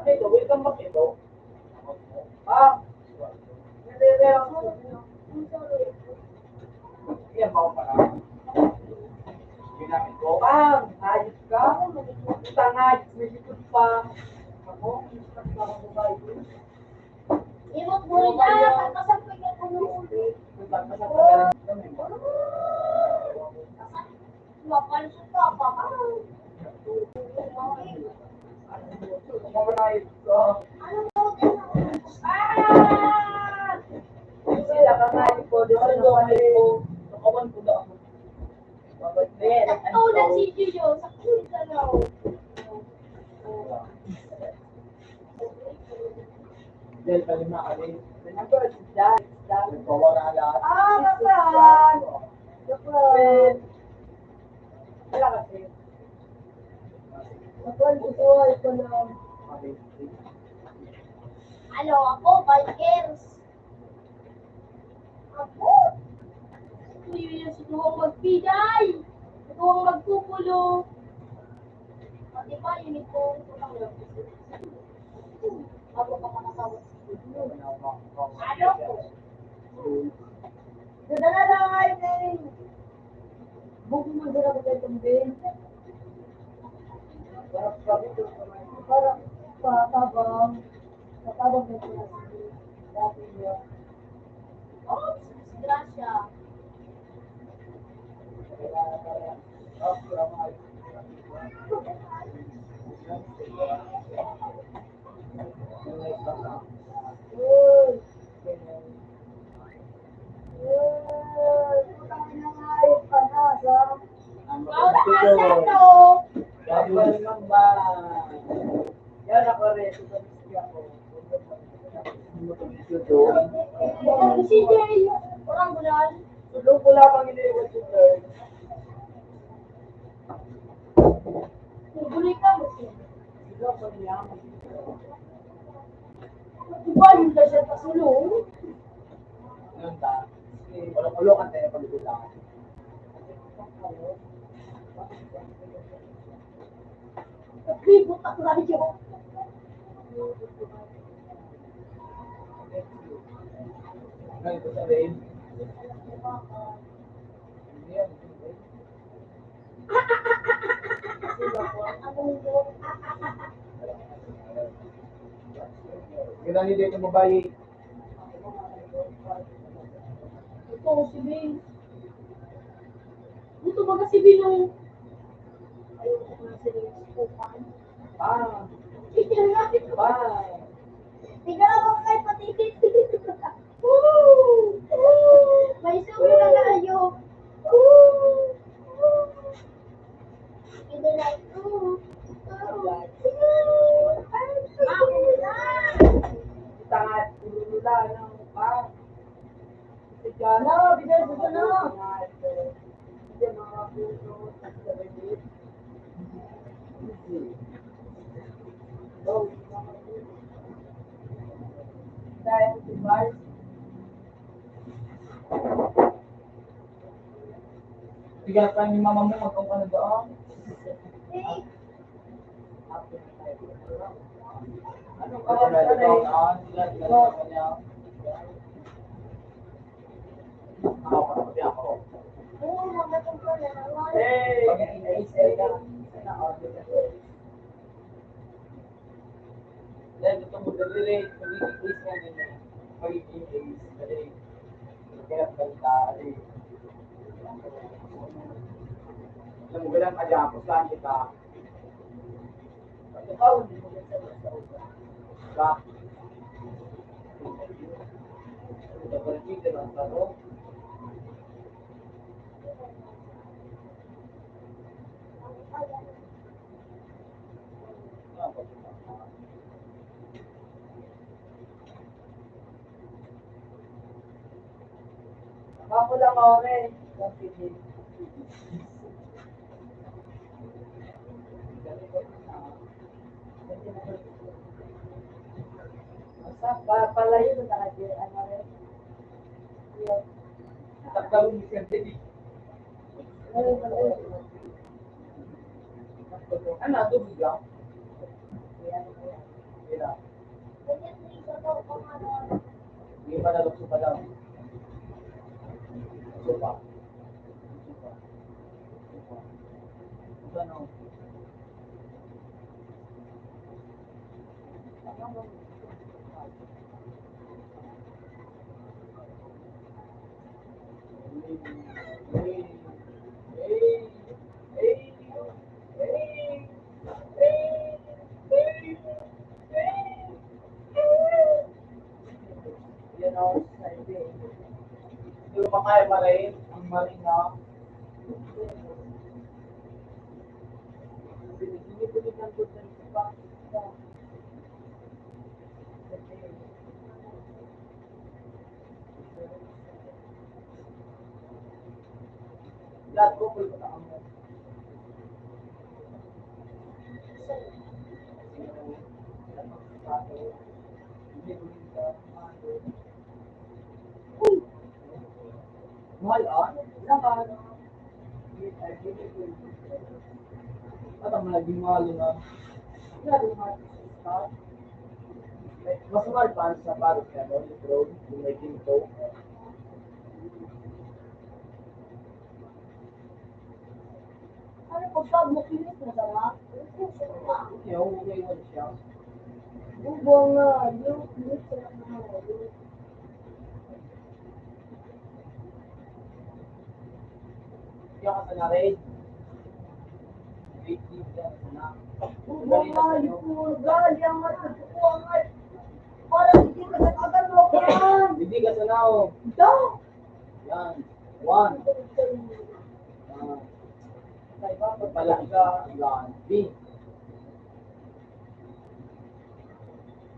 Ito, welcome back ito. Ah, yan ba ako para? Ginamit ko. Ah, ayos ka. Tanga, may likod pa. Ako, ang sakit na ako, babae. Imot mo rin na, pagpasal ko yung puno. Pagpasal ko yung puno. Mapal sa papa ka. Ano mo, ano mo? Ah! Sila ka nga, di po, di po, di po. Nakawan ko na ako. Sakto na si Gio, sakto na lang. Diyan, palima ka rin. Remember, si Dad, si Dad. Nagpawala lahat. Ah, bakit? Bakit? Wala kasi. Bakit? Gusto ko, ito lang. Hello, ako, Vikings. Ako? Kuya, yan si Duwang magbigay. Si Duwang magkukulo. Pati ba, uniform ko lang. Ako pa makatawa. Ano? Ganda na lang, ay, ay. Buti mo, ganda ko tayo itong Ben. Para, para, para, patabang. Patabang na siya. Dati niya. Oh, disgrasya. Uy! Uy! Putang ina nga, yung panas, ha? Ang Bawal na sa to! Bawal lang ba? Yan ako rin, sa pamilya ko. Si Jay, orang bulan. Tulog ko lamang iniwan si Lord. Tuloy ka, Martin. Diba yung dasal ka sulong? Yun ba? Ulo-ulo ka tayo pag-ulangan. Nagribot ako na yun. Ano ito sa rain? Hindi yan. Ginani dito babae. Ito, si Bing. Ito, baga si Bing, oh. Ayoko na sila yung sukupan. Ah. Ito na. Ah. Tingnan mo kay pati. Woo! Woo! May sugo na kayo. Woo! Woo! Ito na ito. Woo! Ako na. Tanga, puro lula, ano pa? Ano, bigay ko na. Bigyan pa ni mama mo, magkong ka na doon. Ano ka ba na rin? Hey! Dahil gusto mo dali rin, pagiging ace na din eh. Pagiging ace na din. Kaya salita, eh. Alam mo, walang kaya, pustahan kita. Pag ikaw, hindi mo rin sa sa ulo. Diba? Double kick, diba? Ang tanong. Ako lang, okay. Sa pa-, palayo na talaga, ano rin. Yun. Tatlong isang tubig. Ano, tubig lang? Yan. Hindi pa nalukso pa daw. Supa. Supa. Supa. Ano? Yan ang sa hindi. Hindi mo pa kaya marahin ang marina. Hindi ko din ang gustong iba. Lahat ko, pwede ko na ang Mahal, ah. Naman. At ang mga ginwalo na, grabe mga artista. Mas mahal pa sa parang ano, ni Bro, yung may ginto. Ano pagkag mo kinis na sana? Yaw, okay man siya. Bubo nga, yung kinis na sana. Kaya ka sana, Ray. Ray, hindi ka sana. Bubo nga, yung gali ang mata ko, ang ay. Parang hindi ka nagkagano ako yan. Hindi ka sana, oh. Ito? Yan. One. Ah. Palaga, yan. B.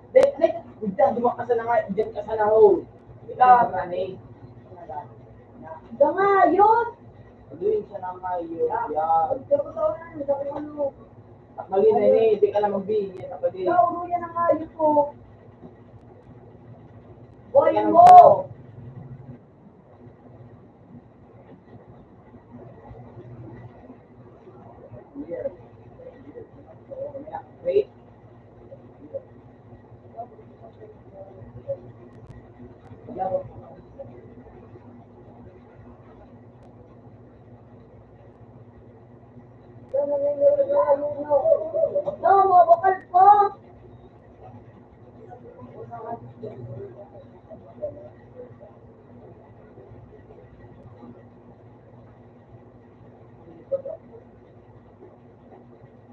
Dek, dek, diyan, dumakas na nga, diyan ka sana, ho. Ikaw, nanay. Dangayon! Doon siya na ngayon. Yan. Pagkakataon na, hindi ako ano. At mali na ini, di ka na mag-B, yan, kapatid. Ikaw, ulo yan ang ayos ko. Boy mo! No, mabakal pa!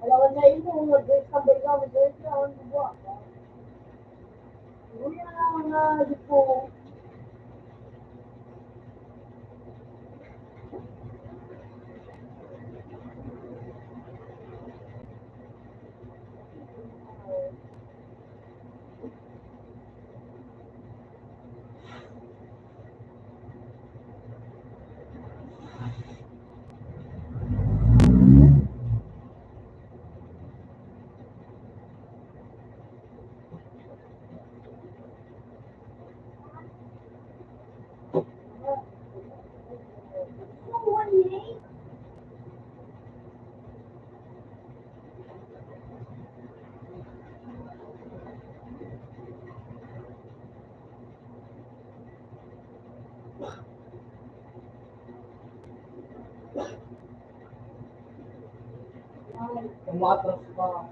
Alawan na ito, mag-break ka, break ka, mag-break ka, ang buwa. Uy, ano na, di ko. Umatras pa.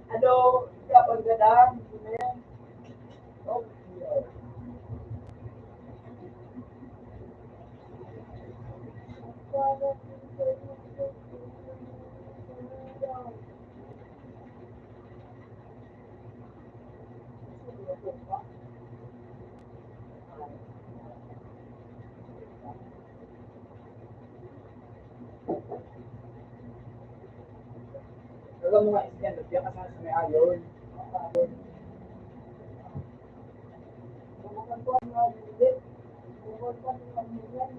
Ano, kapag ganda, hindi na yan. Talagang mga Indian, lagyan ka sana sa may iron.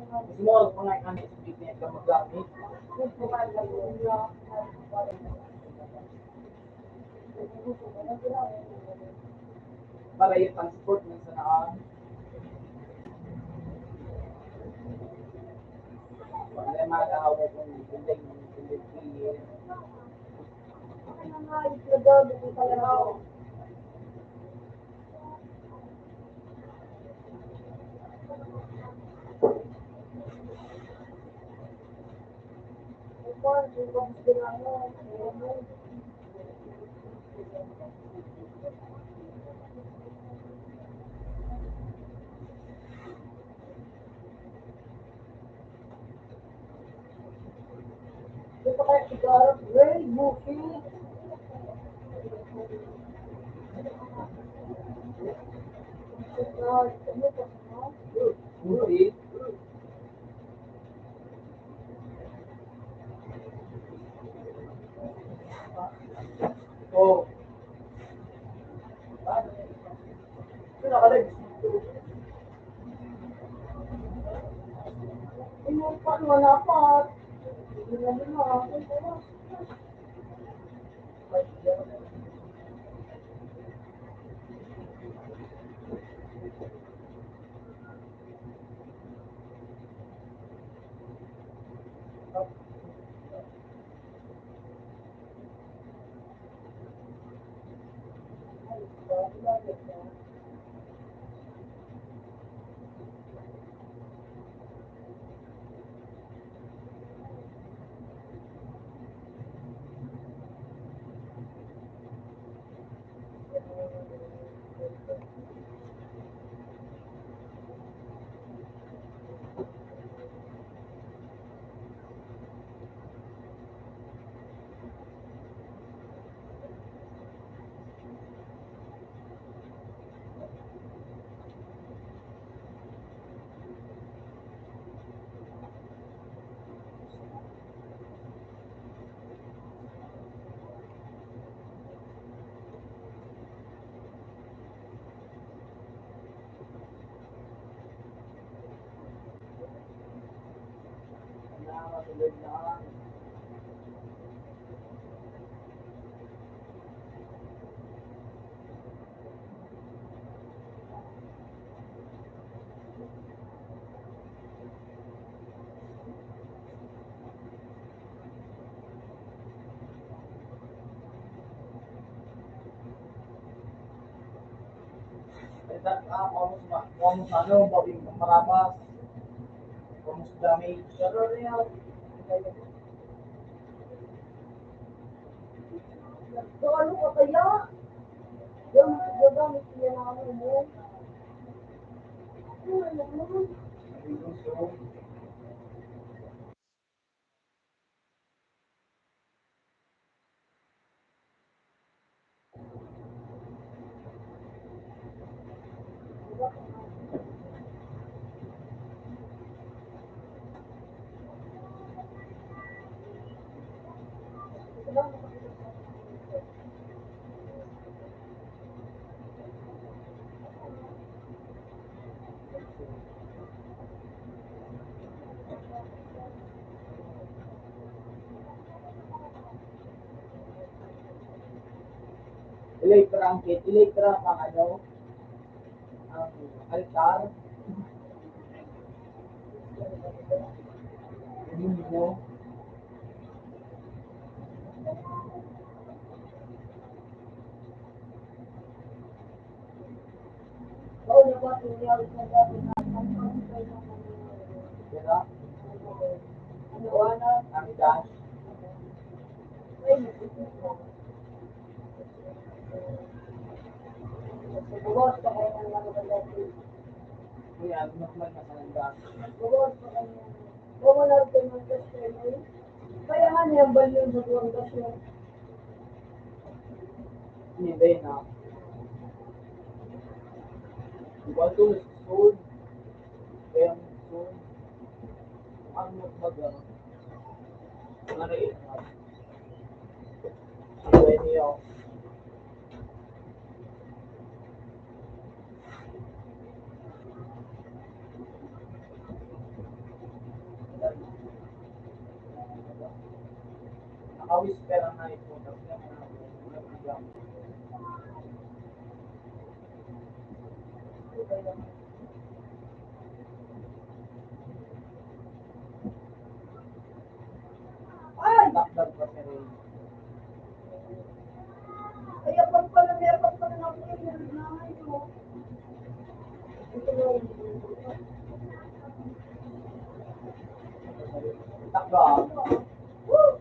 Mas mura pa nga yung ano, sa Pilipinas ka maggamit. Para yung transport ng sanaan. Wala yung mga tao kung hindi, hindi, hindi. Oh. Pinakalayo. Yung pa, wala pa. Hindi na nila. Ito, ah, kung ano, kung ano, ano, bawing marabas. Kung damage. Pero rin ako. So, ano ka kaya? Yung gagamit niya na ano mo. Ano na naman? Elektra ang kit, elektra ang ano, ang altar. Yun mo. Diba? Ang dash. Kuya, ano naman na sa dash? Kaya nga niya, ang balyon sa tuwang gasyon. Hindi na. Bato, stone. Kaya ang stone. Ang magbaga. Mga naiiyak. Ang buhay niyo. Naka-whisper ang nai ko. Ay! Dakdak pa siya rin. Kaya pag pala, meron pala na ako yung nanay ko. Dakdak. Woo!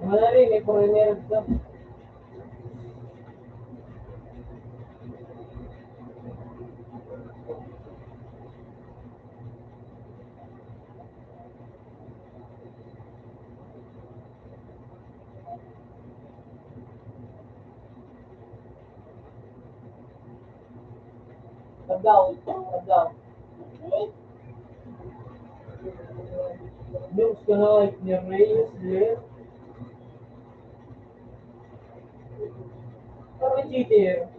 Wala rin, may foreigner dito. Tanda, tanda. News ka na, like, ni Reyes, Ler. Parang cheater.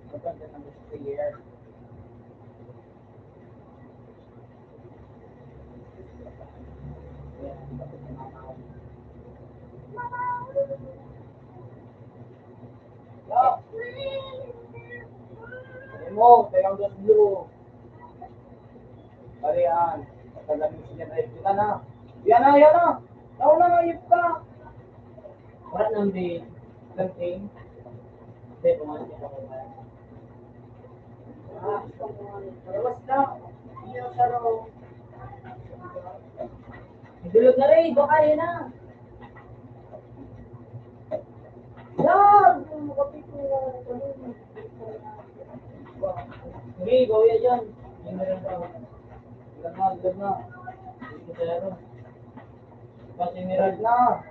Maganda ng player. Mo, kayang dos blue. Parihan, patagan mo siya na ito na. Yan na, yan na. Nauna na, ito ka. Wala nang di, something. Hindi, pumasok ako. Idulog na rin, baka yun na. Yan! Hindi, gawin yan dyan. Yan na rin daw. Ilan na, ilan na. Hindi ko kaya rin. Pati ni Rod na.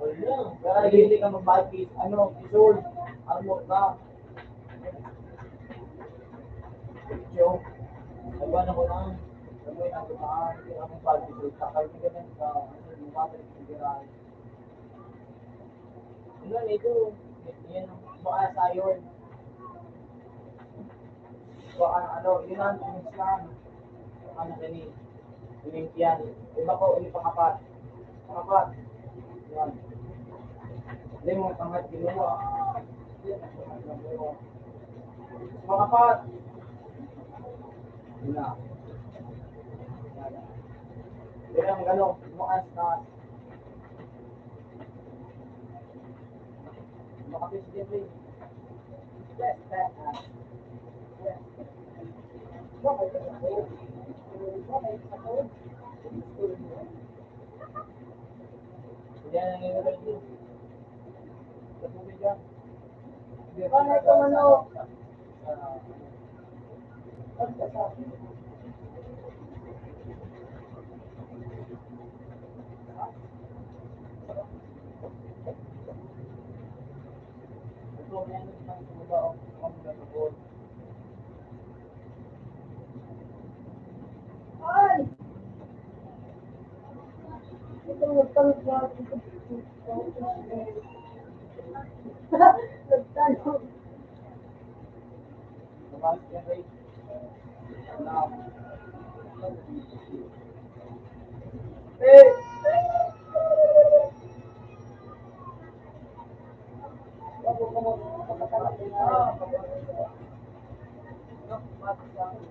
Wala. Kaya hindi ka magbati. Ano, isold. Armor na. Yo. Nagwan ako lang. Alam mo yun, ang gumahan. Hindi ako magbati. Takal mo ganun ka. Ano, yung battery, hindi na. Ano, ito? Yan, baka sayon. So, ano, ano, yun ang minsan. Ano, gani, Olympian. Iba ko, ini pangapat. Pangapat. Yan. Hindi mo pangat ginawa. Pangapat. Yun na. Pero ang gano'n, tumaas na. Makapresidente. Yan ang ino. Sa tubig yan. Bakit ka manok?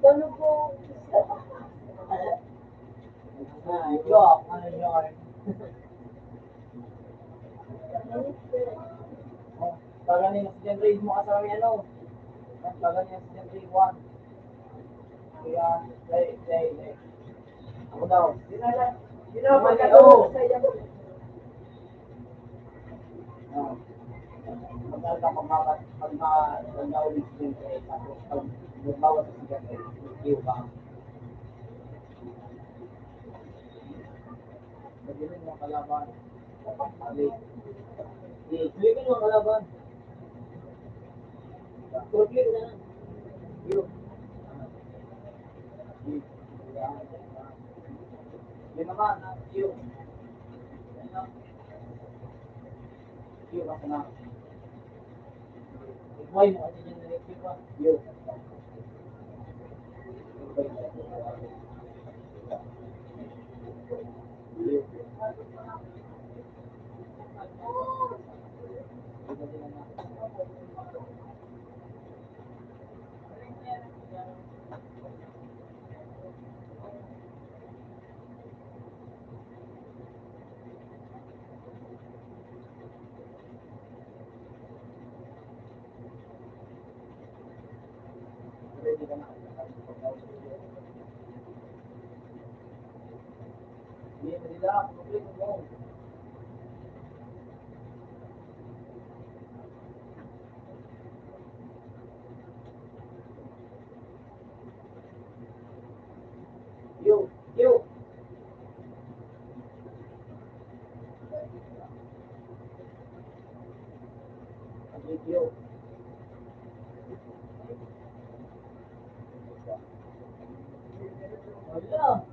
Ano po? Ah, ito, ano yun? Oh, taga ni si John Ray mo kasama ni ano? Taga ni si John Ray one. Kaya, Ray, Ray, Ray. Ako daw. Dinala, dinala, Mali, pagkatapos oo. Sa iya. Ah. Magkano ka pag maka-, pag ma-, pag naulit si John Ray, tapos pag nagbawas si John Ray, review ka. Pagdating ng kalaban. Hindi, hindi ko yung kalaban. Complete na. Yun. Yun naman, yun. Yun, basta na. Buhay mo kasi dyan na rin, di ba? Yun. Yo, yo. Yo. Wala.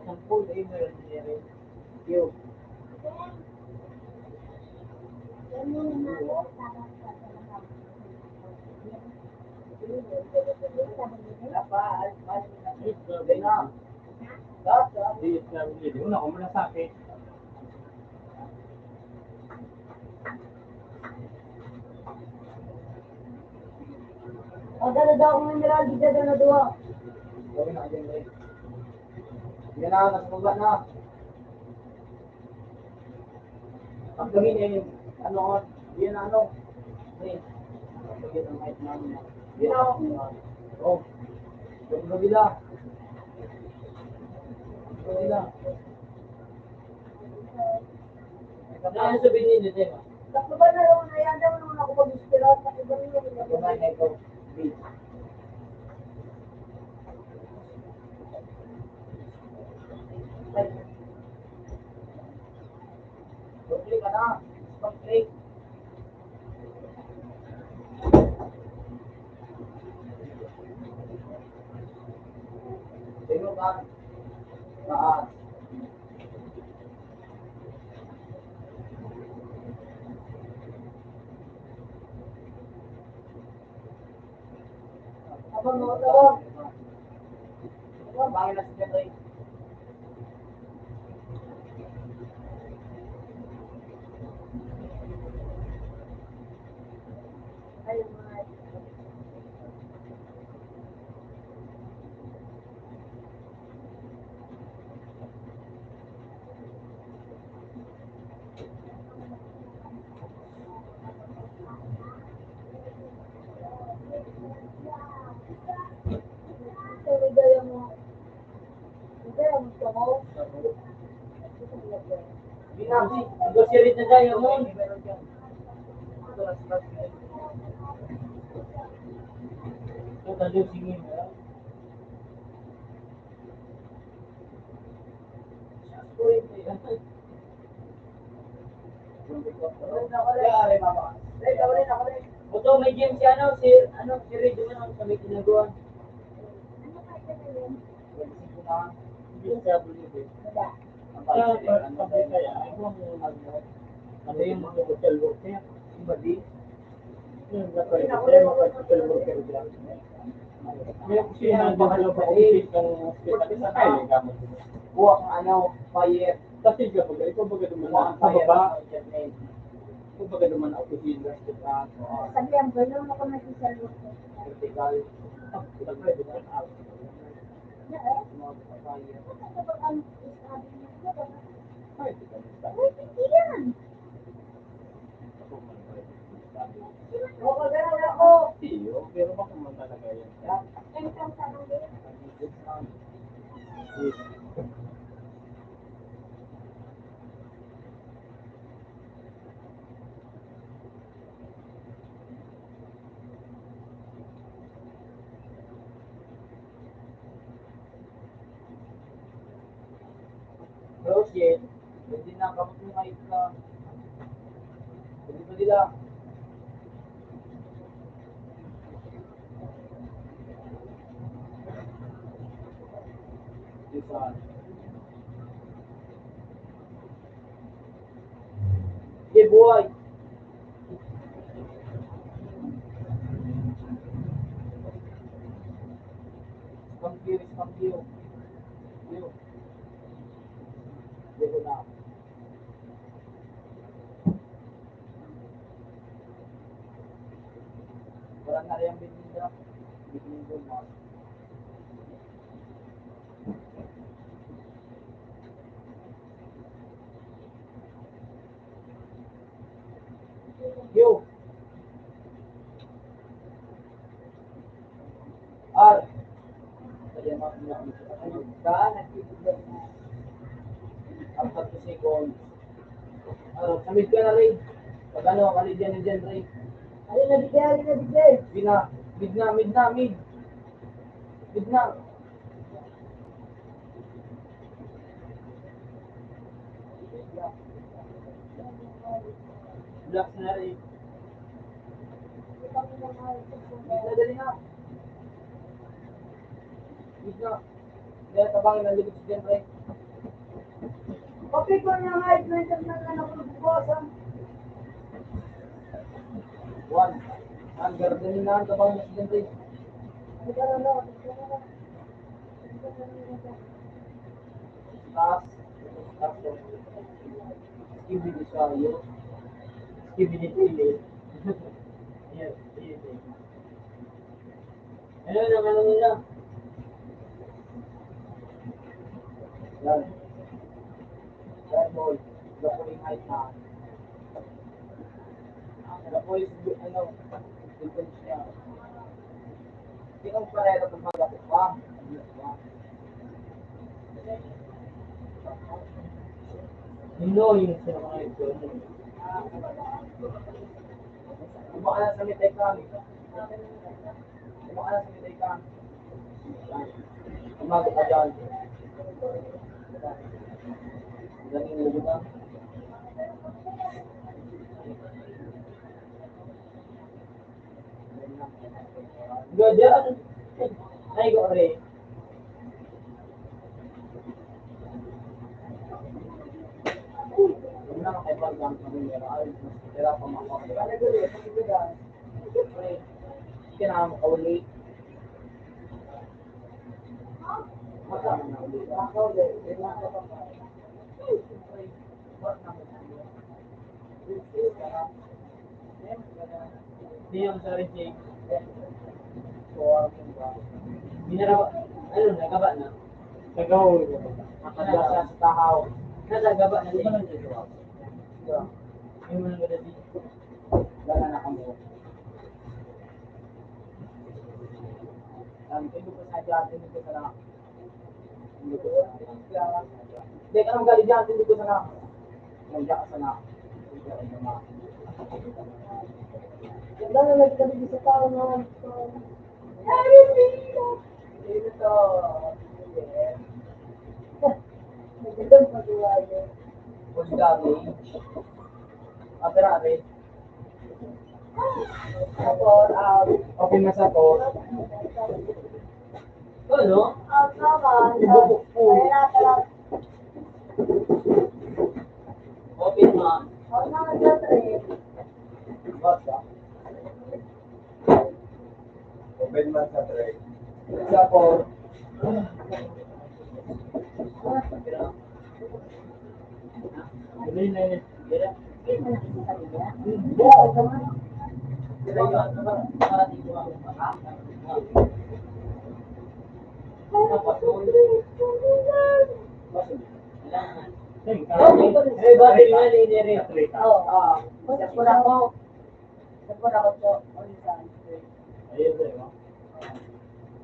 Sampung email ni Aaron. Yo. Di na. Di na, kung muna sa akin. Ang ganda daw akong mineral, di ganda na duwa. Yan na, nasa baba na. Pag kami na yun, ano, yun na ano. Eh, pag yun ang kahit namin na. Yun na, oh. Yung kabila. Yung kabila. Ano sabihin ninyo, Tema? Tatlo ba na lang na yan? Daw naman ako pag-ispira. Tatlo ba na lang na yan? Pag-click ka na. Pag-click. Sino ba? Taas. Abang mo, abang. Abang, bangin na si Jeffrey. Ayun, mga Binabi, negotiate na tayo, no? Ito, talo, sige. Ito, may game si ano, si, ano, si Red naman ang sabi ginagawa. Hindi siya bully, eh. Sa pag-, pag-, kaya, ano ang, ano yung mga social worker? Iba di? Yung nasa social worker dyan. May opisina doon sa loob ng opisina ng hospital. Sa tayo, may gamit. Buwak, ano, fire. Kasi kapag ikaw baga duman Buwak, sa fire, baba, ano, internet. Ikaw baga duman ang opisina. Sabi ang gano'n ako nag-social worker. Vertical. Ah, ito pwede ba? Ay, hindi yan. Pero baka man talaga yan. Bro, shit. Pwede na, kapag may ka. Pwede, pwede lang. Isa. Sige, buhay. Scam kayo, scam kayo. Kayo. Kayo na. Wala na rin ang bibili. Bibili ko na. Yo. R. Saan? Ang pagkasipon. Ano, sa mid ka na, Ray. Pag ano, kali dyan, dyan, Ray. Ayun na, bigay, ayun na, bigay. Mid na, mid na, mid na, mid. Mid na. Relax na rin. Dali na, dali na. Dali na. Kaya tabangin ang likod si Jen, pre. Papi ko na nga, ito na internet na napupukasan. One. Ang gardenia na ang tabangin si Jen, pre. Taas. Taas. Skibidi siya, yun. Skibidi pili. Yes, yes, yes. Ano naman nila? Yan. Yan, boy. Gapuling height na. Gapuling, ano, dito siya. Sinong pareho kung magkapit pa? Hindi, yung sa mga ito. Kumain sa mitay kami. Kumain sa mitay kami. Umaga pa dyan. Ganun yung lugar. Gada. Ay, go, re. Wala na kay Pagkang kami, ay, mas tira pa mga kapatid. Siyempre, hindi ka na makauli. Magkano na uli? Siyempre, work naman tayo. Hindi yung sa reject. Binaraba, ano, nagaba na. Nagawa na. Nakadasa sa tahaw. Nagaba na siya. Yung mga gadadi. Wala na kami. Ang tindi ko sa dyan, tindi ko sa lang. Hindi ka nang galing dyan, tindi ko sa lang. Nandiyan ka sa lang. Wala na nagsabi sa tao na, everything. Ito. Magandang pag-uwi. Full damage. Atrabe. Ako, ah, okay na sa ko. Ano? Out naman. Ibubo ko. Kaya na pala. Open man sa trade. Sa four.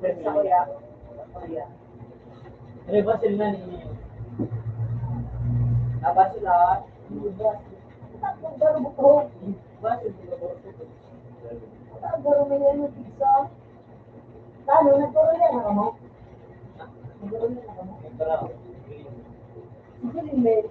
Sa kuya. Sa kuya. Ano ba sila ni? Nabasa sila? Nabasa sila. Nagkaroon na yan ng pizza. Paano? Nagkaroon na yan, ano? Nagkaroon na yan, ano? Nagkaroon. Sige, Lin.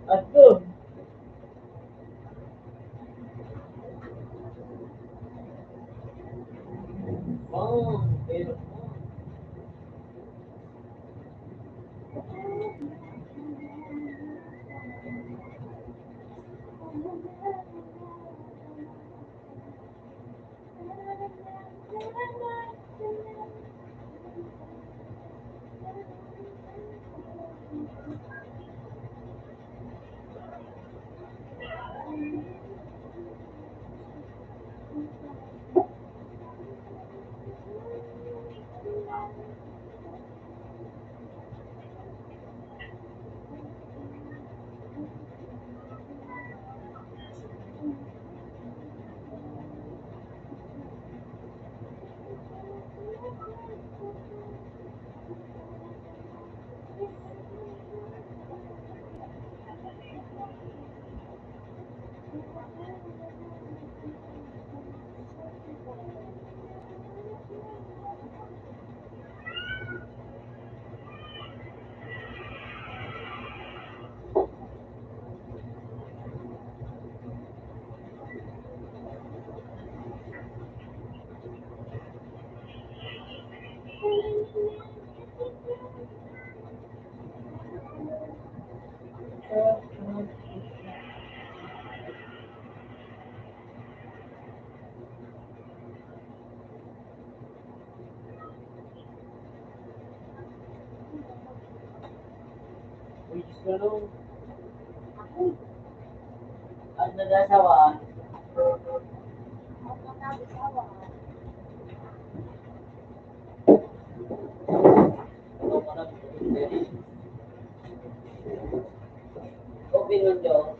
Adto. Wow, pero Uy, Diyos ko, no? At nag-asawa. Open window.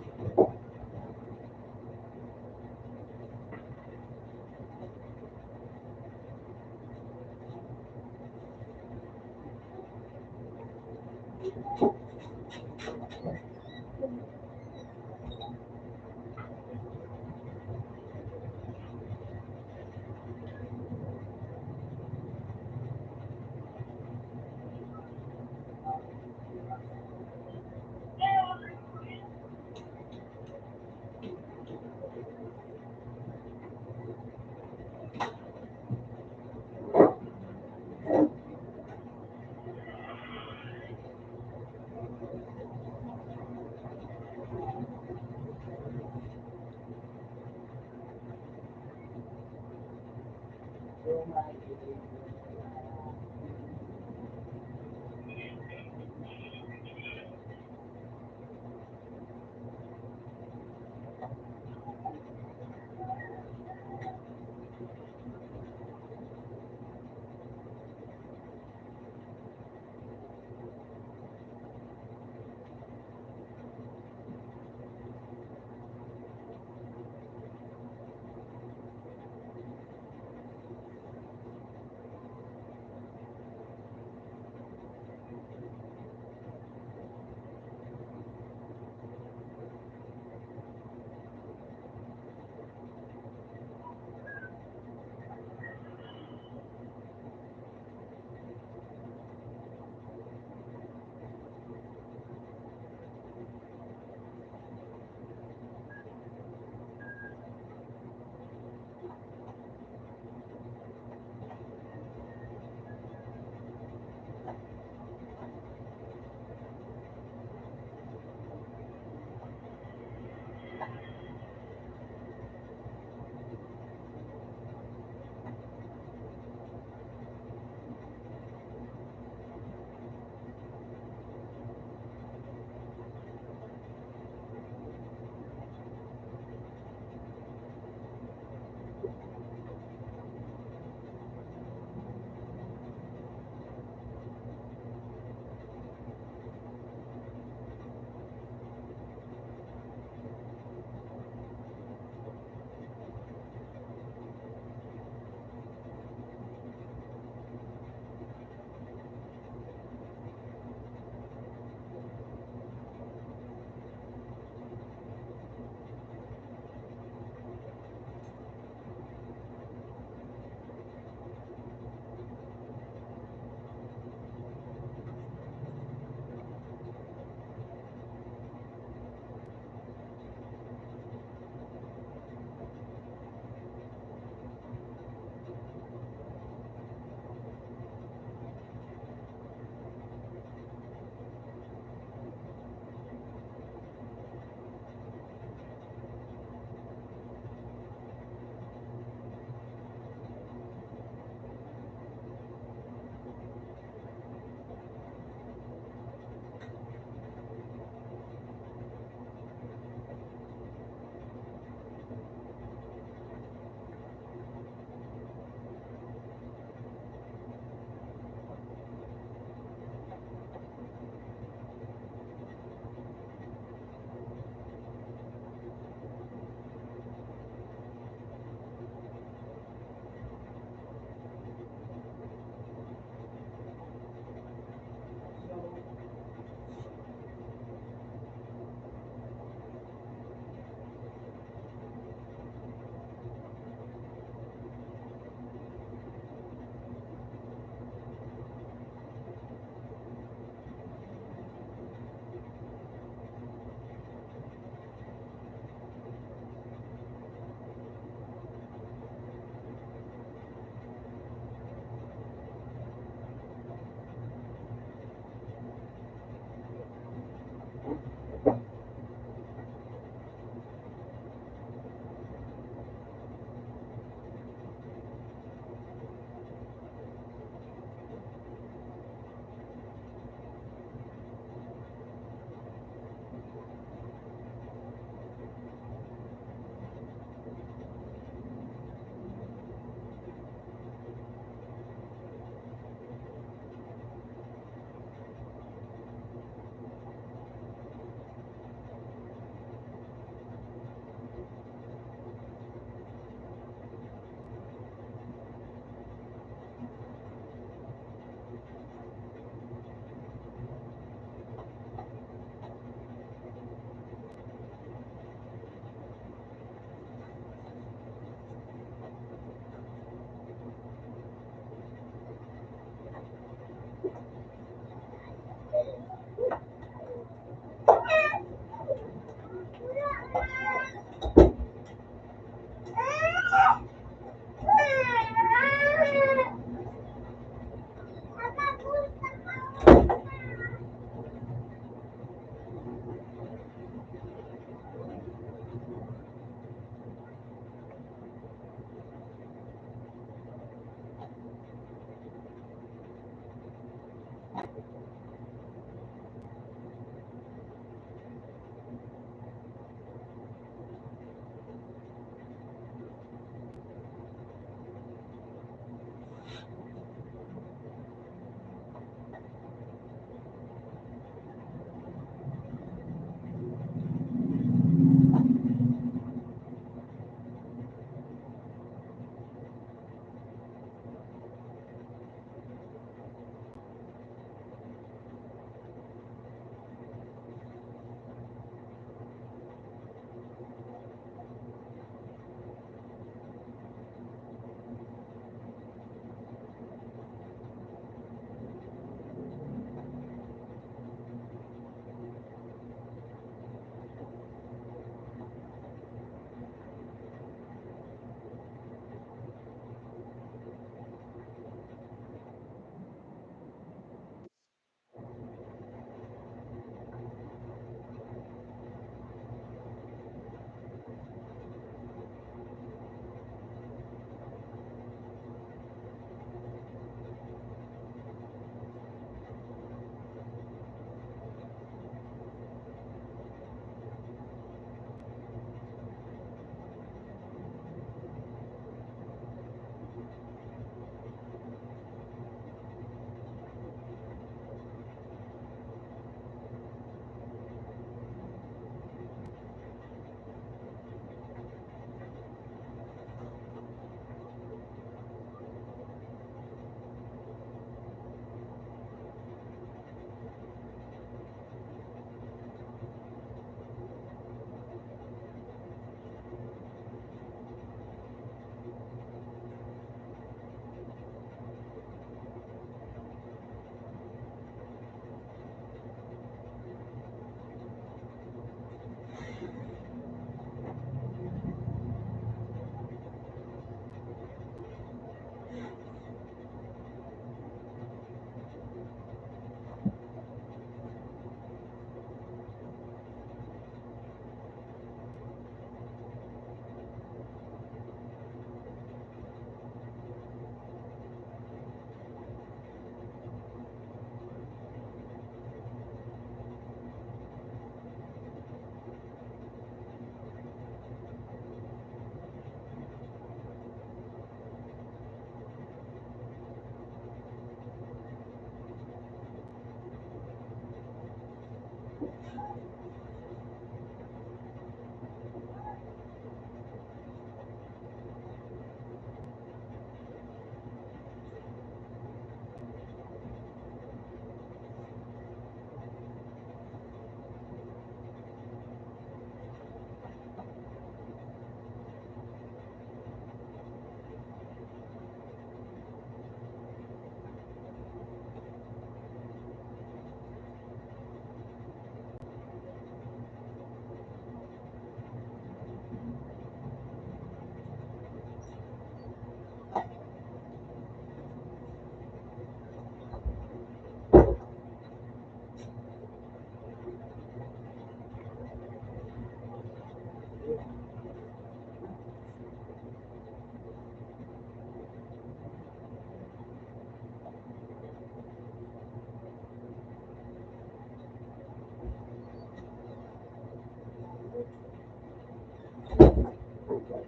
Nasa,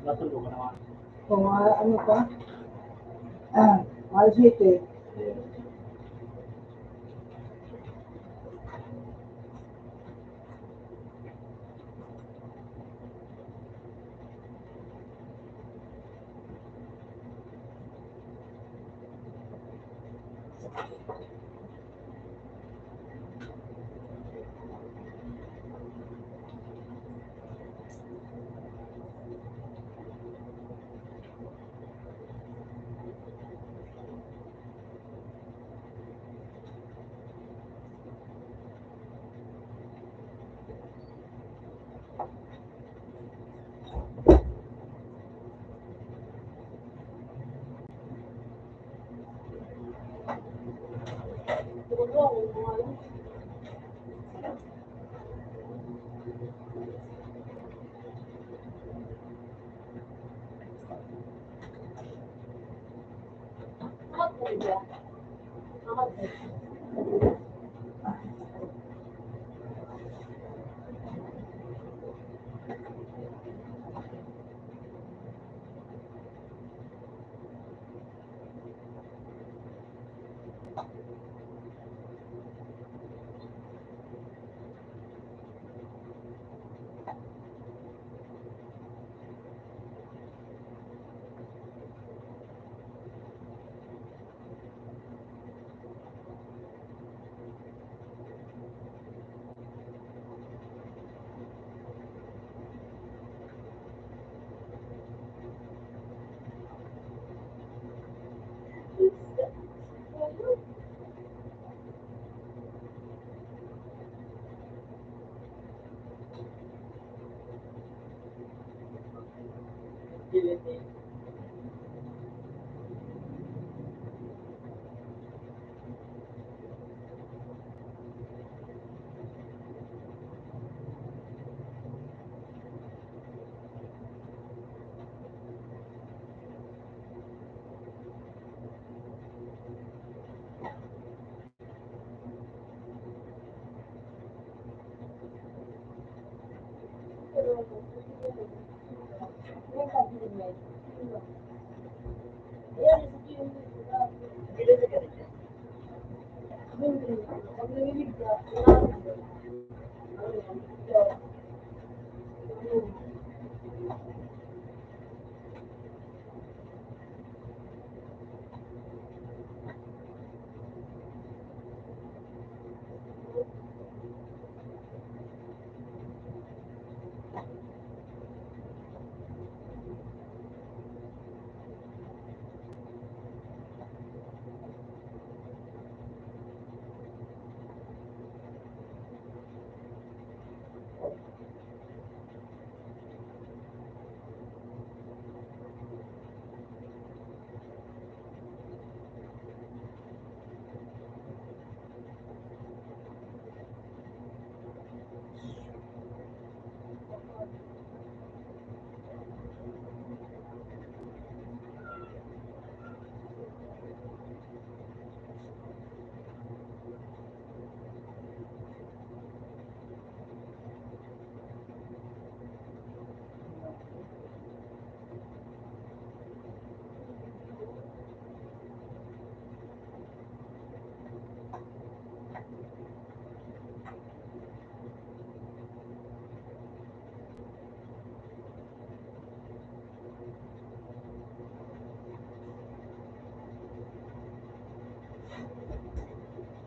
nasa loob ka naman. Kung, ah, ano pa? Ah, Mahal City.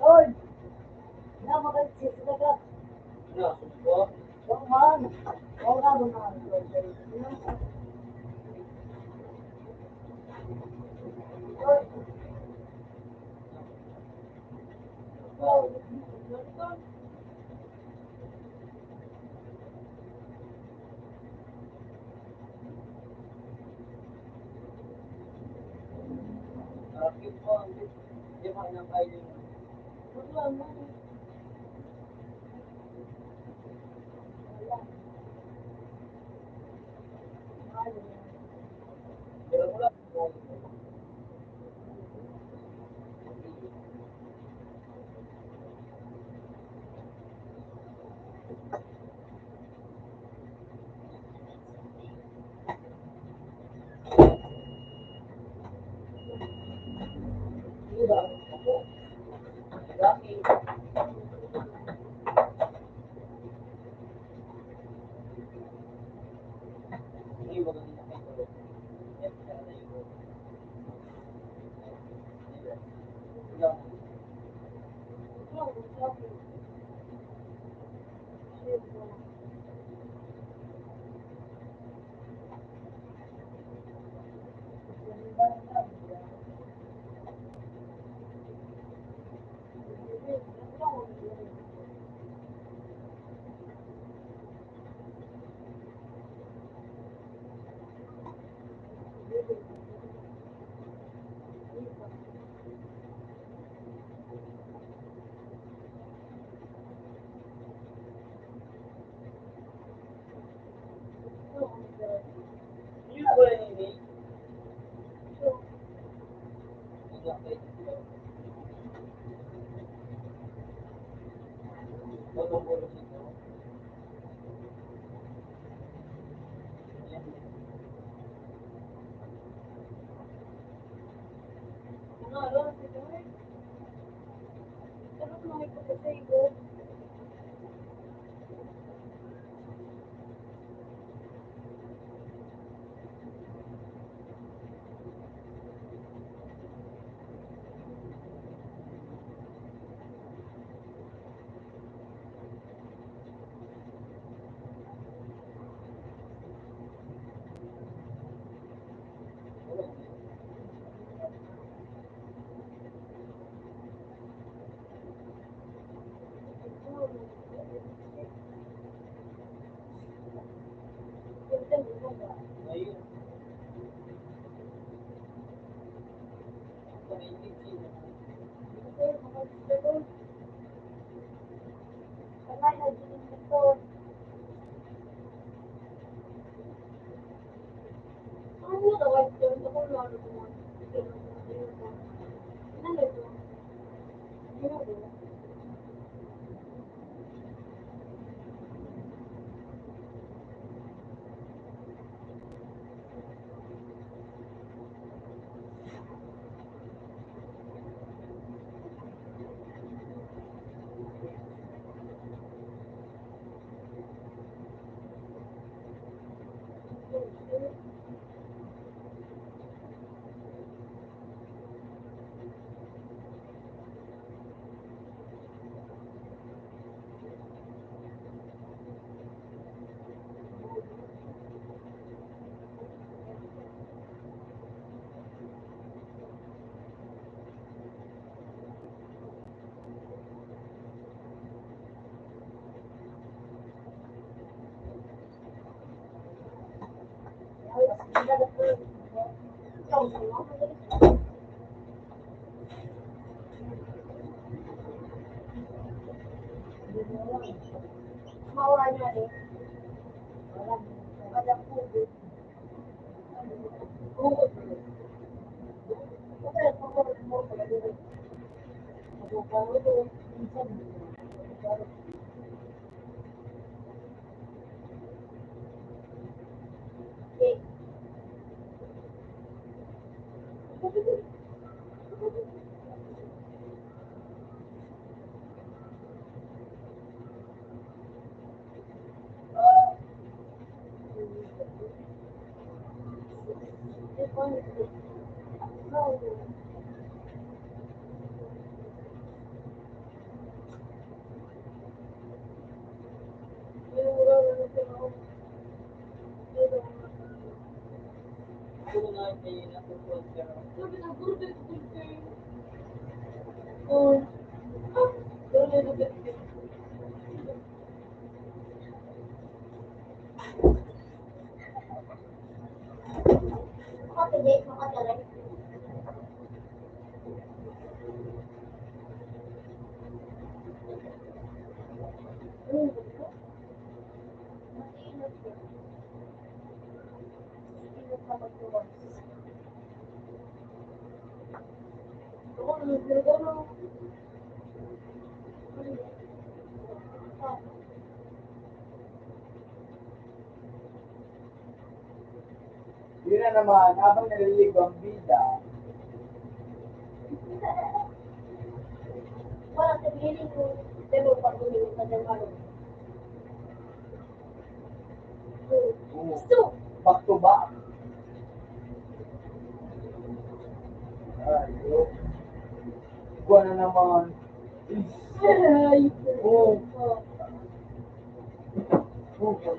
Oy! Namagal siya sa dagat. Ano, subo? Huwag man. Huwag ka man. Oy! Yun na naman, habang naliligo ang bida. Wala sa feeling ko, pero pag uminom ka ng ano, so, back to back. Ay, yun. Buwan na naman. Ay, oh. Oh.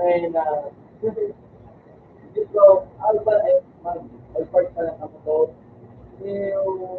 Ay, na. Dito, Alba, eh, mag-, mag-part pa lang ako to. Yung,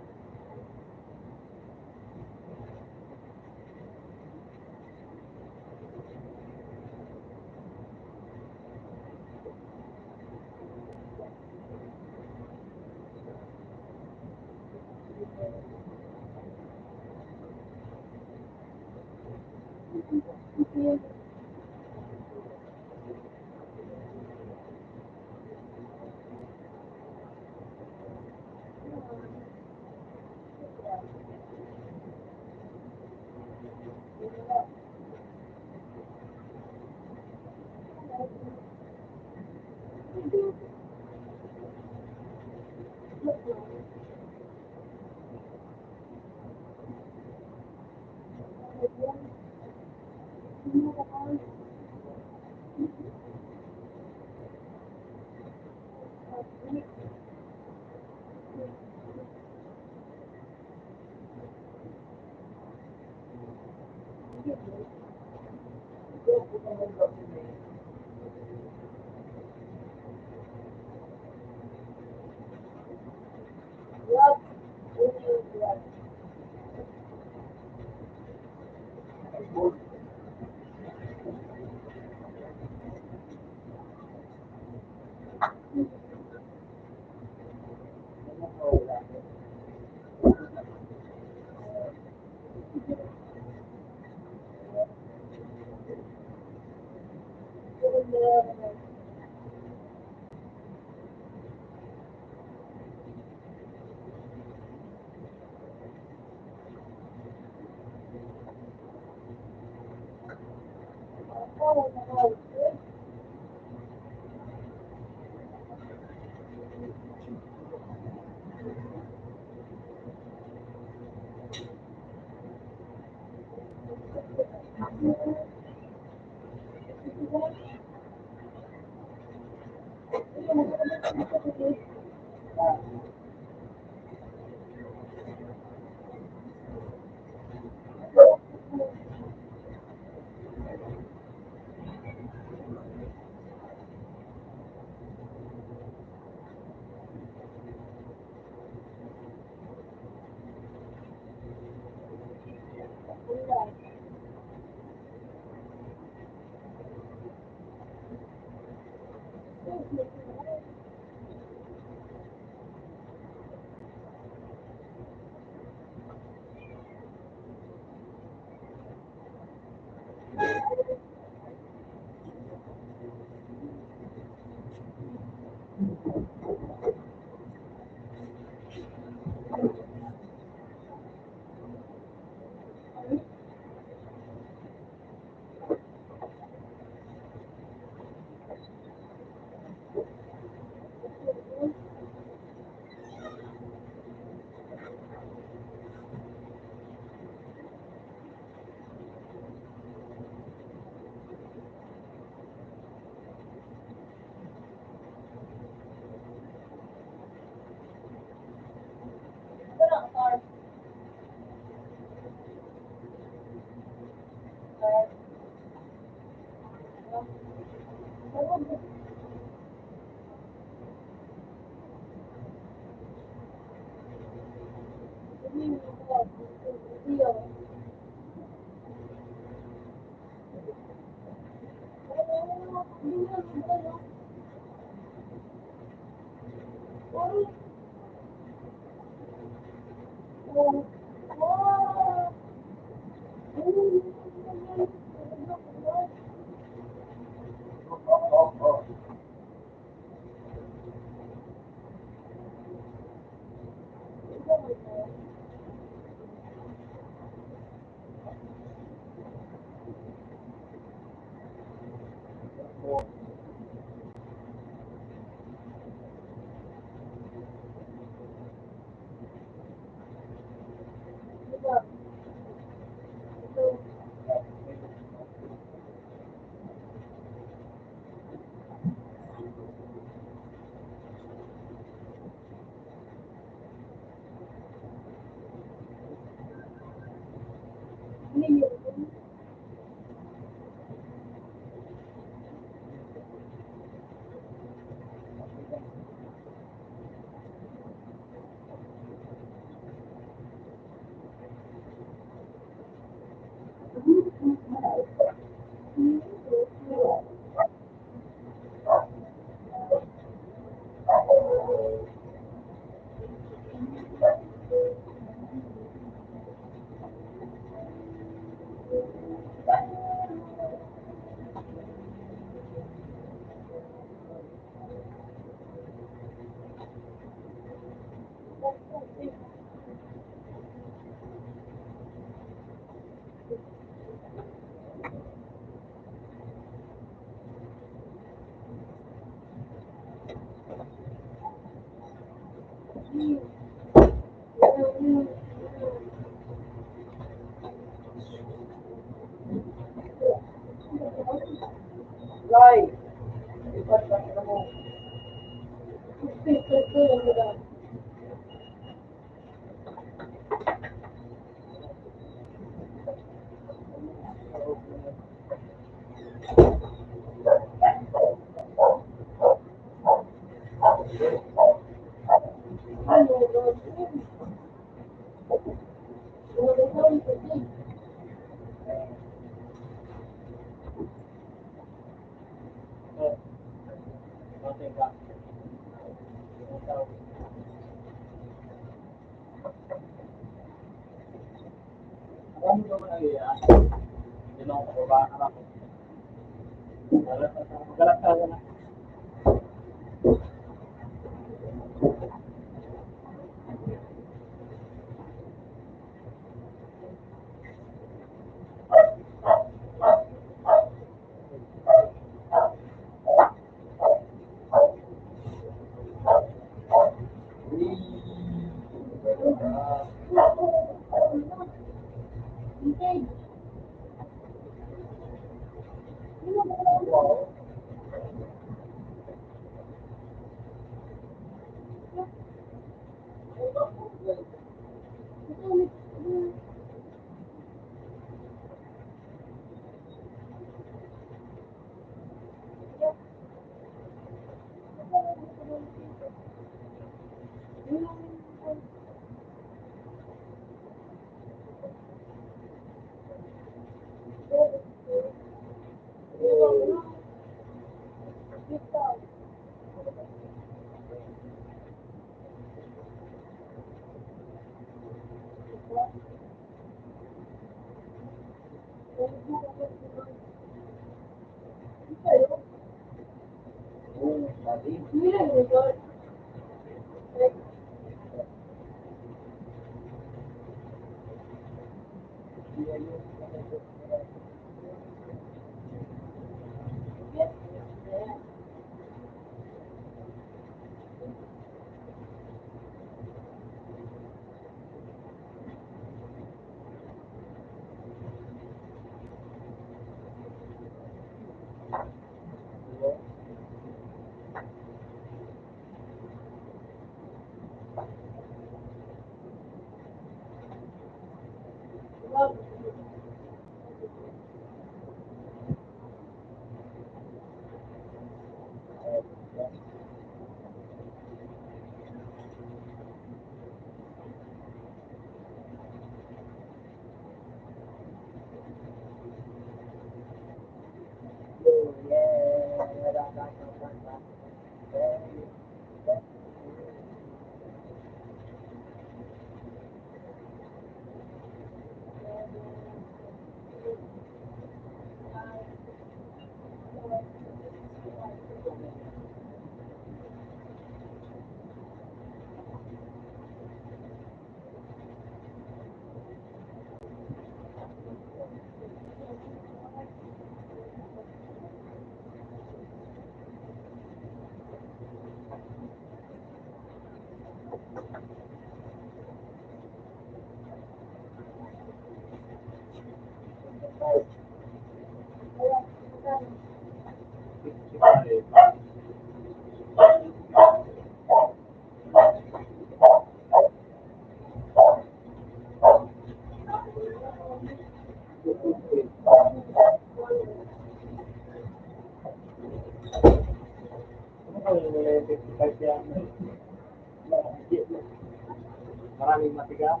Maraming matigas.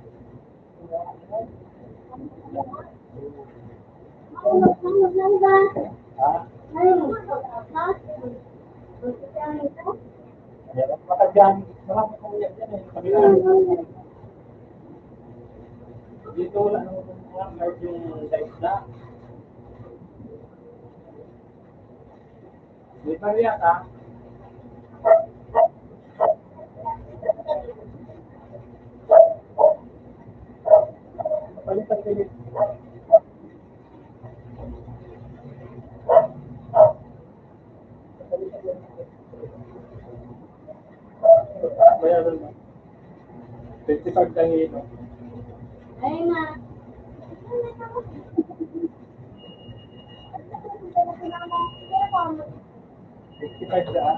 Dito wala naman mga medyo sa isda. May pariyak, ha? Palitan kayo. Bayaran mo. Fifty-five tayo ito. Ay, ma. Fifty-five siya.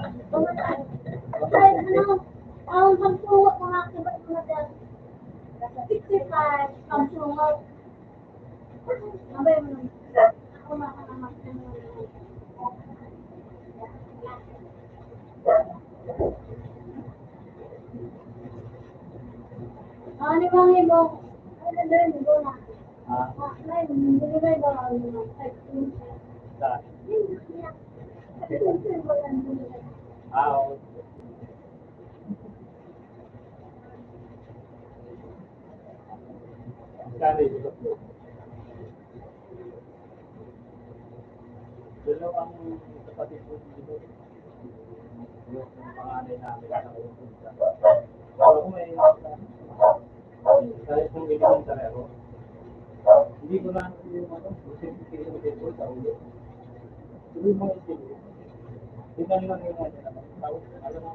Ay, ano? Ang pagtuwa ko nga, iba ko na dyan. Sixty-five, pagtuwa. Ano bang ibo? Ano na rin ibo na? Ah. Ay, hindi ba iba ang mga type? Sa? Ah, oo. Kani, dalawa ang kapatid ko dito. Yung panganay namin, nasa Colombia. Pero kung may, kahit kung may mga pareho, hindi ko na yung ano, yung sensitibo sa ulo. Hindi mo yung sensitibo. Tingnan lang yung ano, alam mo,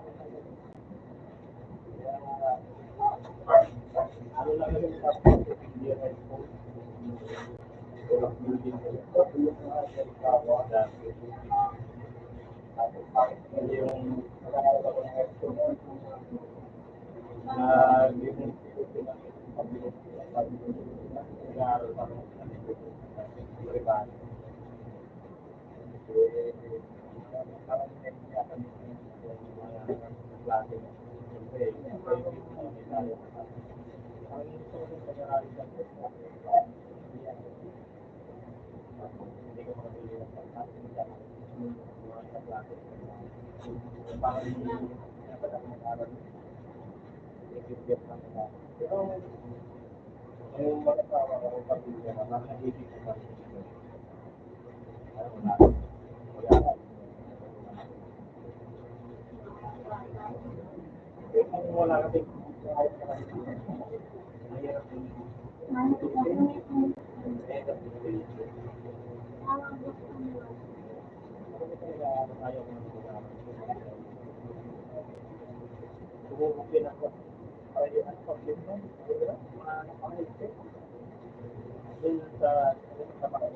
Dun sa, sa mga,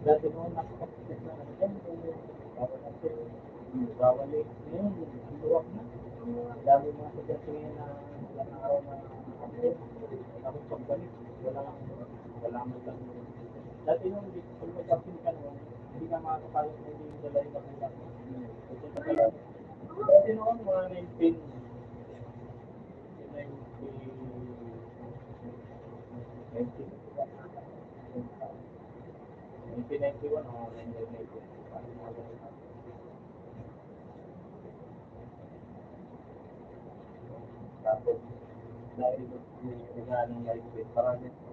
dati noon, nakakapagpapit na kami dyan, kung bawal na siya. Bawal eh. Ngayon, ang luwag na. Ang dami mga estudyante ngayon na ilang araw na absent. Tapos pagbalik, walang, wala man lang. Dati noon, di, pag nag-absent ka noon, hindi ka makakapasok na hindi yung dala yung magulang mo. Kasi talaga, dati noon, mga nineteen, nineteen, nineteen, nineteen ninety-one o nineteen ninety-two. Tapos, dahil nagkaroon ng live stream, maraming sa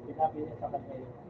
Sinabi niya sa kanya yung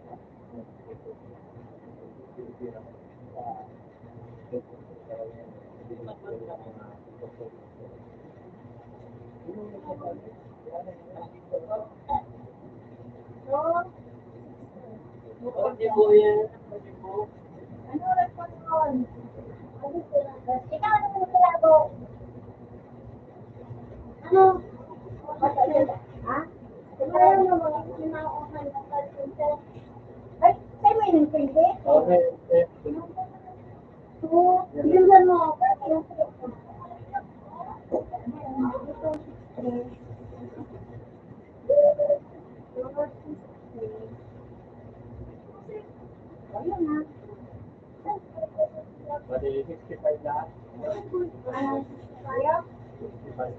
Pwede sixty-five lahat. Sixty-five.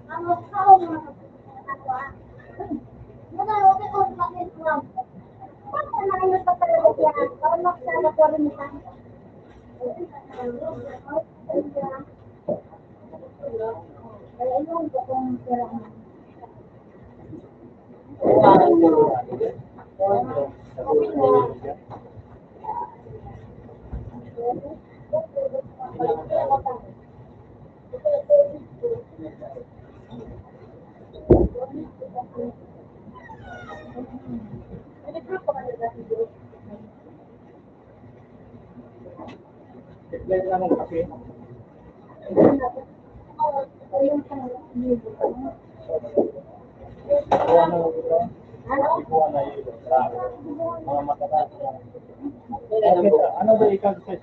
Ano ba ikaw sa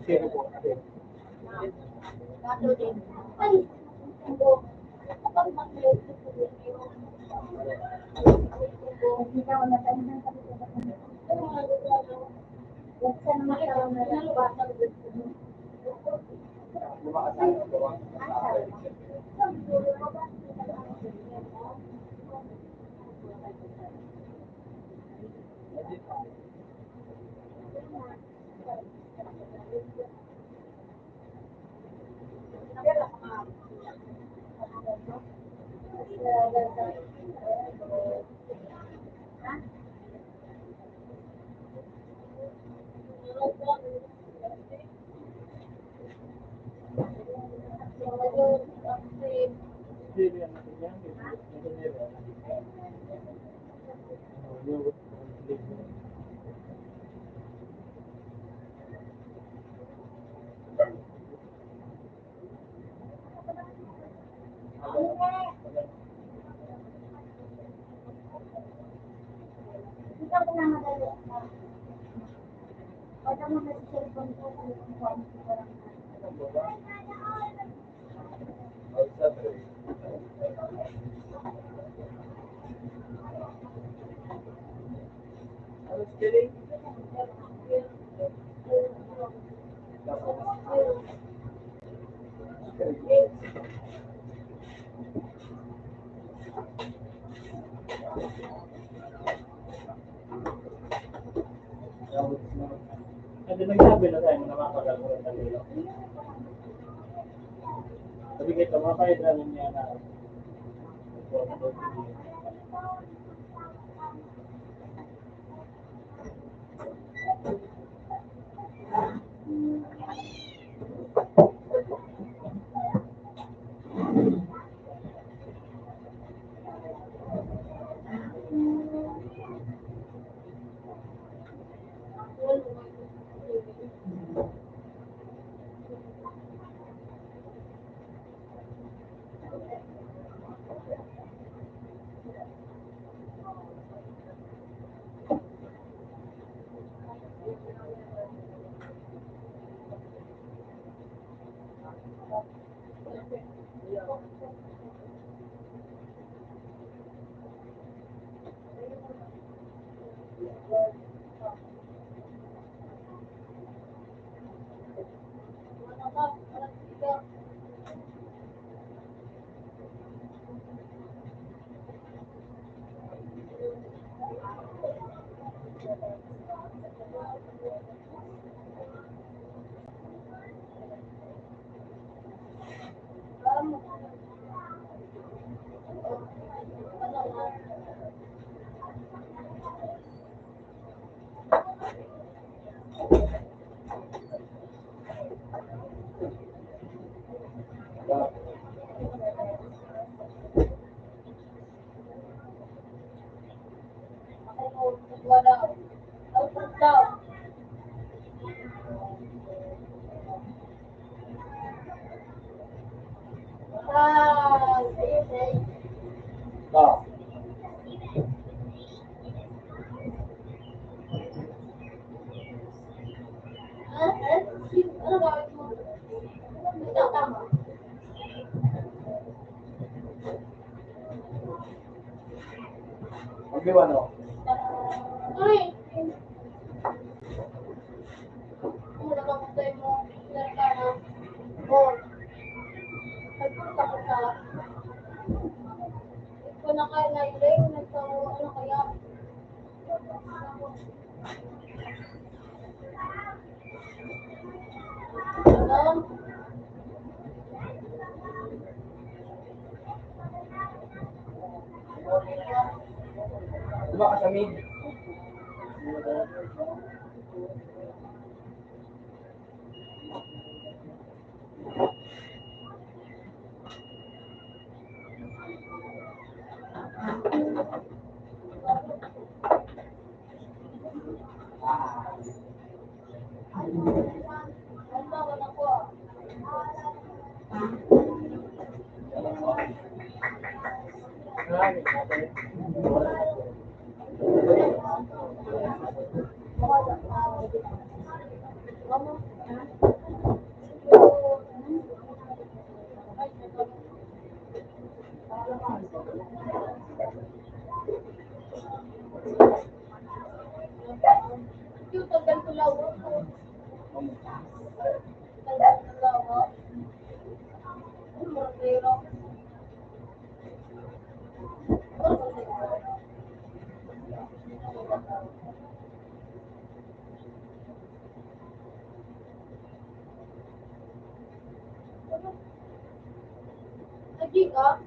sino po? Hindi, nagsabi na tayo na mapagal ko ng kanila. Sabi ko, ito, mapahid lang niya na. Magdiwan, oh. Diba, kasamig? Lagi ka?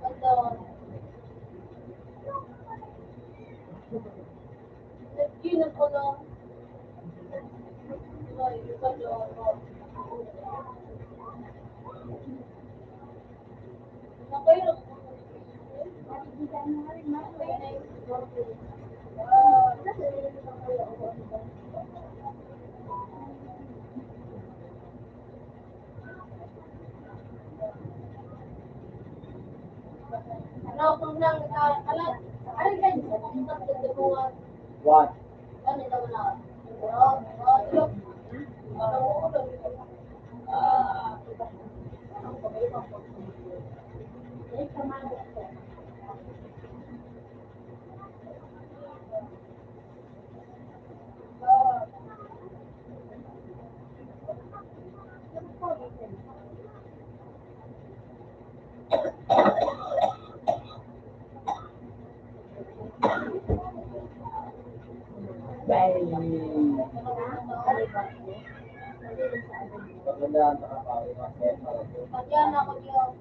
Ano? Lagi na ko lang. Ay, ano? One. Padiyan ako diyo.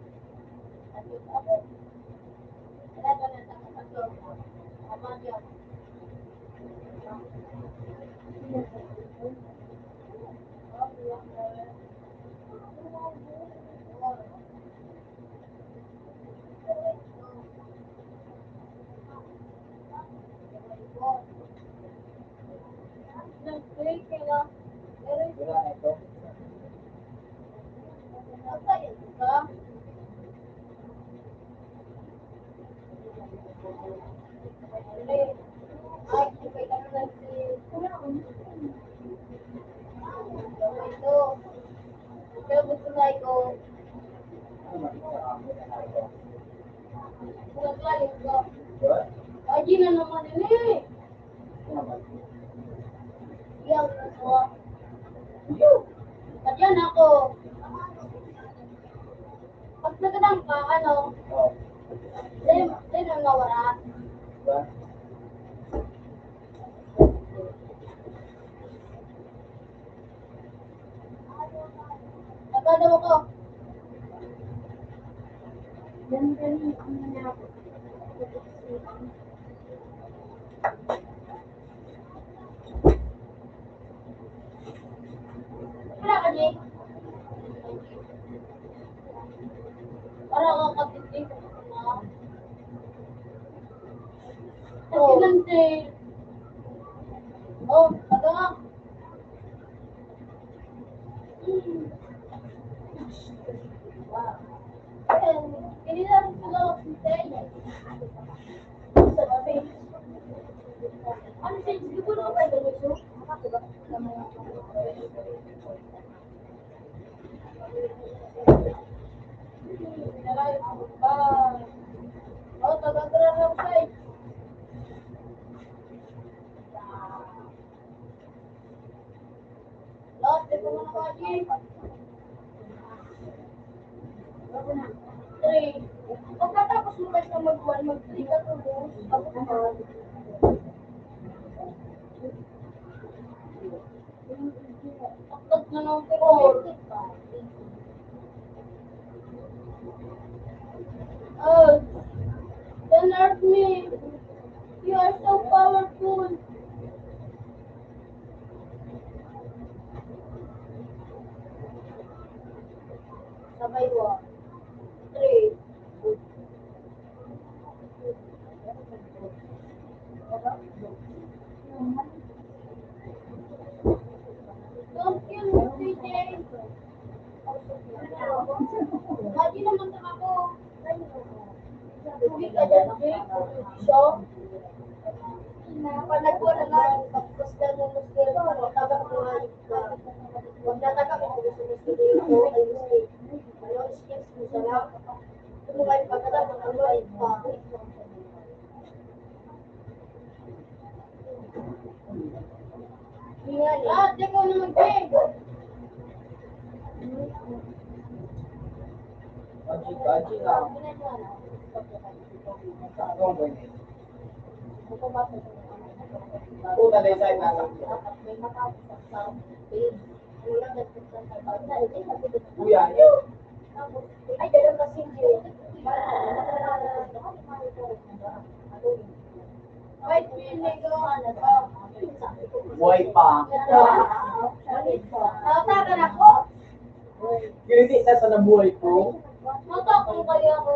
Lagi na naman ini. Yang nasuwa. Padiyan ako. Pag nagkadang ka, ano? Then, then ang nawara. Nagkadang ako. Wala ka, Jay? Para ka kapitid. Oh. Kapitid. Oh, taga. Last, ito mo na, Kaji. Three. Pagkatapos mo kasi mag-one, mag-three ka to, no? Takot na lang, pero four. Oh, don't hurt me. You are so powerful. Sabay, one, three. Don't kill me, C J. Lagi naman sa ako. Uwi ka dyan, Jake. So, panagwa na lang, tapos ka na, mas meron ka, taga ko nga, huwag na taga ko, gusto mo sa dito, ay, gusto mo. Ano, skills mo sa lang. Kung may pagkatapos, ano, ay, pa. Lahat, di ko naman, Jake. Baji, baji lang. Puta na yung side natin. Kuya, yun. Ay, ganun kasi, Jake. Buhay pa. Tata ka na po. Hindi na sa nabuhay ko. Mata ko kaya ako.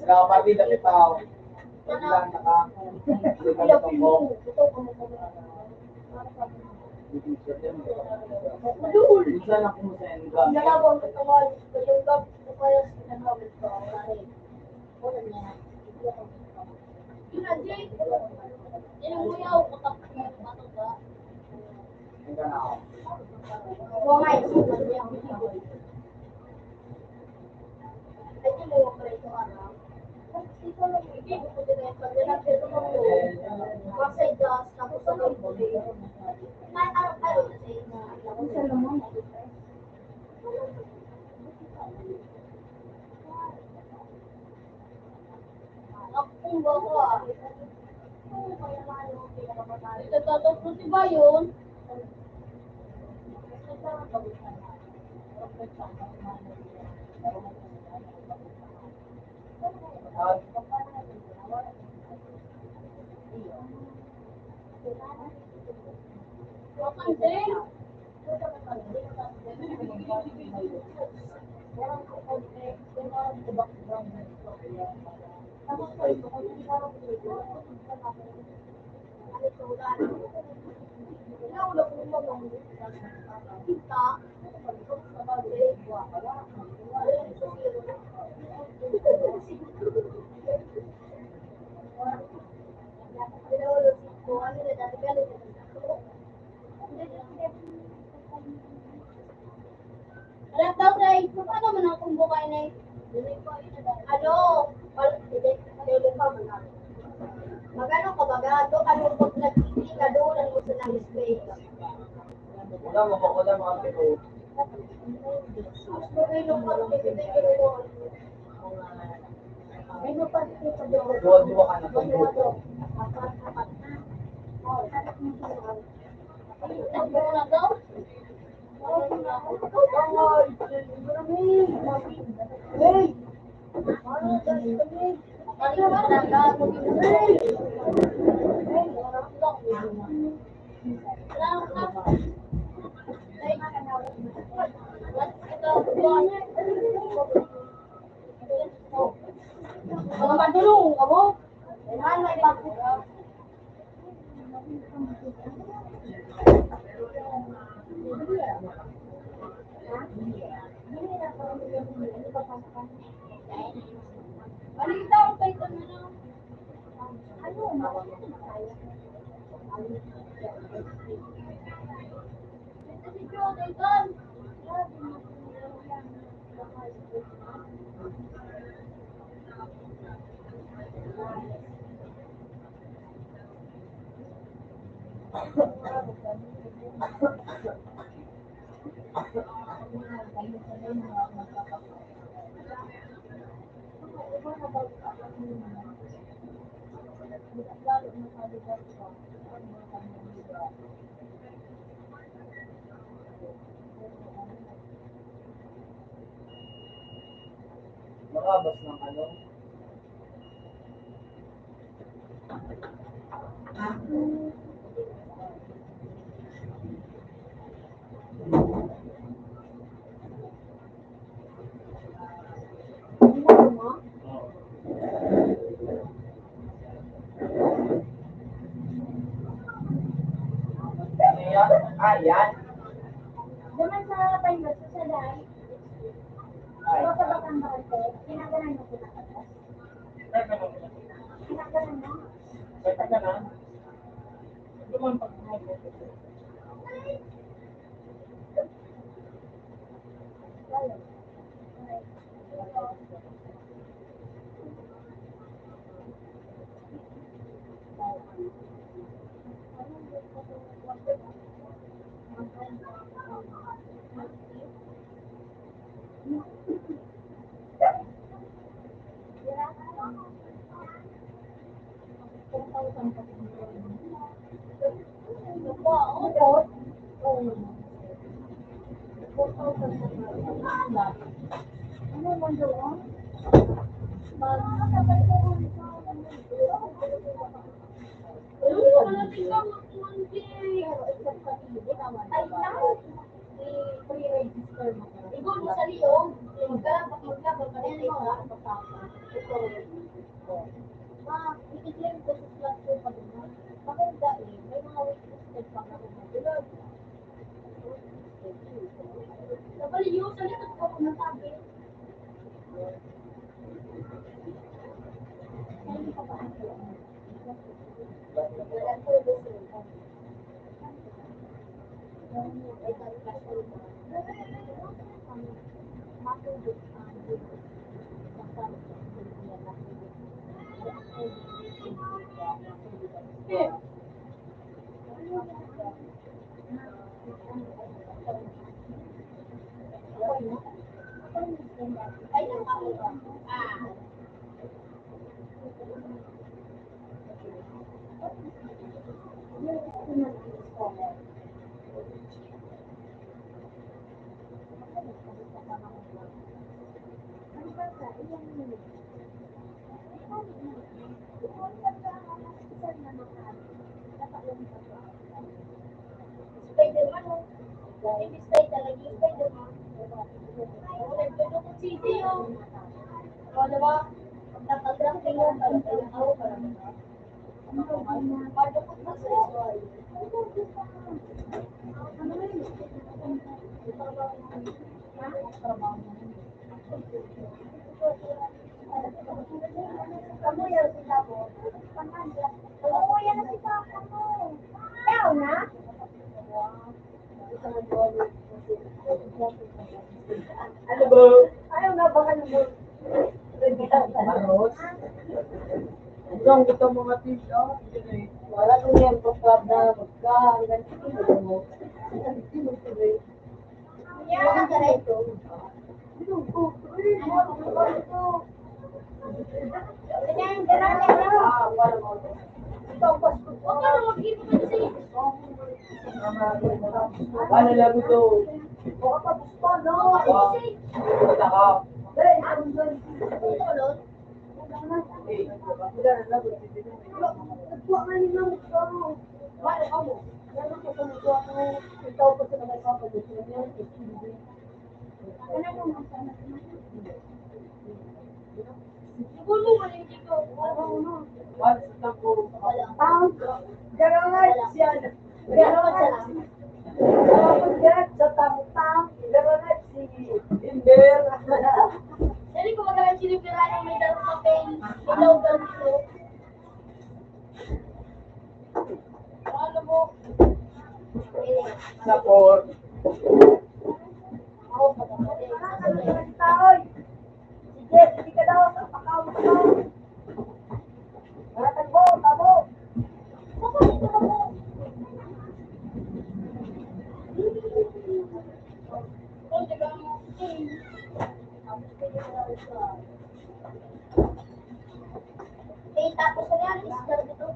Kapatid na kita. Wala na ka. Hindi ka na po. Minsan ako mo sa Enga. Nalabang ko sa mga kayong gab-, kaya sa nagawin ko. Ito, tatatlo si Bayon. Alam daw, Ray, kung ano man ang kumbukay na yun. Ano? Pal-, hindi, hindi pa man. Magano ka baga? Doon ka nung pag nagpipila doon, ang gusto ng space. Wala mo, wala mo ang pito. Gusto ko yung pag-, Duwa-duwa ka na pag-, Mga padulong, abo. Makabas ng ano? Ano yan? Ah, yan. Naman sa Pangasinan, sa Day. Ay. Sa Batangas, ginaganan mo po na katas? Ginaganan mo? Sa Tagalan. Duman pag Spider-Man, oh. Imbis tayo talaga yung Spider-Man. Nagdudukot si Dio. Wala ba? Nagdudukot si Dio. Ano ba? Ayaw na, baka naman. Ano? Ang gusto mo nga, Tisha? Wala ko yan, pagkab na, pagka, ang ganito mo. Ang ganito mo, tuloy. Yan, ang ganito. Ganyan, ganyan, ganyan. Ikaw, Pasko. Huwag ka na mag-ibig kasi. Ano lang ito? Baka tapos pa, no? Basta ka. Hey, ano ba? Siguro, hindi ko. What's the goal? Ang garage yan. Garage. Garage sa tangtang. Garage si Inver. Dali ko magkakaroon sinipirahan ng may dalang papel. Ilaw ka dito. Ano mo? Sa court. Sige, sige ka daw, sa pakawit ko. Maratag mo, tabo. Eh, tapos na yan, isda dito.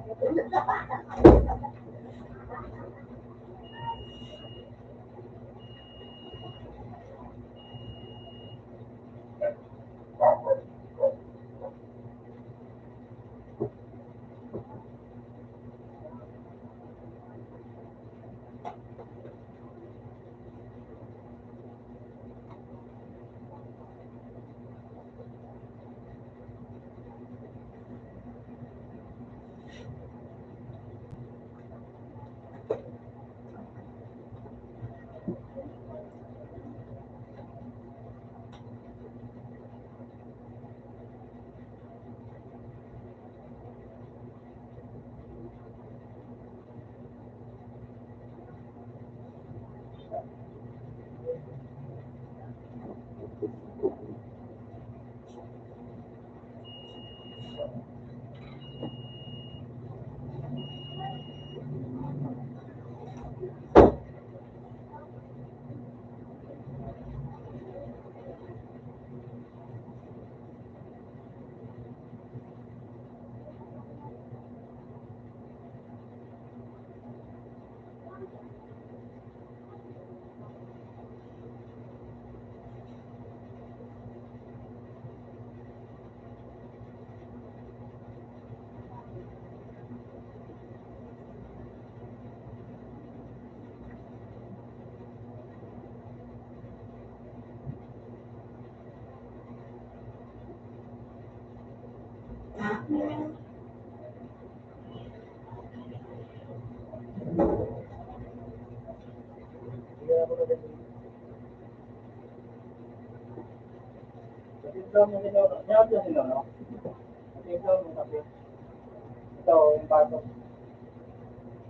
Ito, yung baso.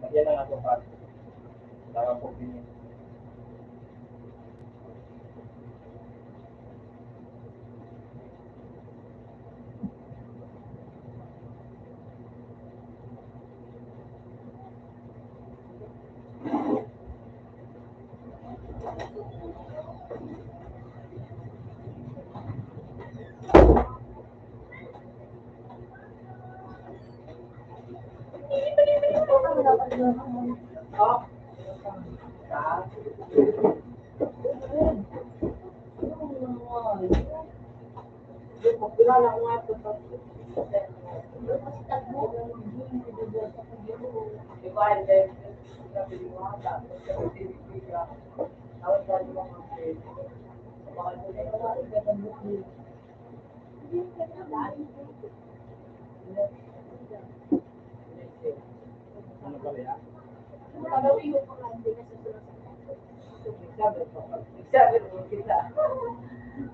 Lagyan ng aso pa. Tama po, pinili.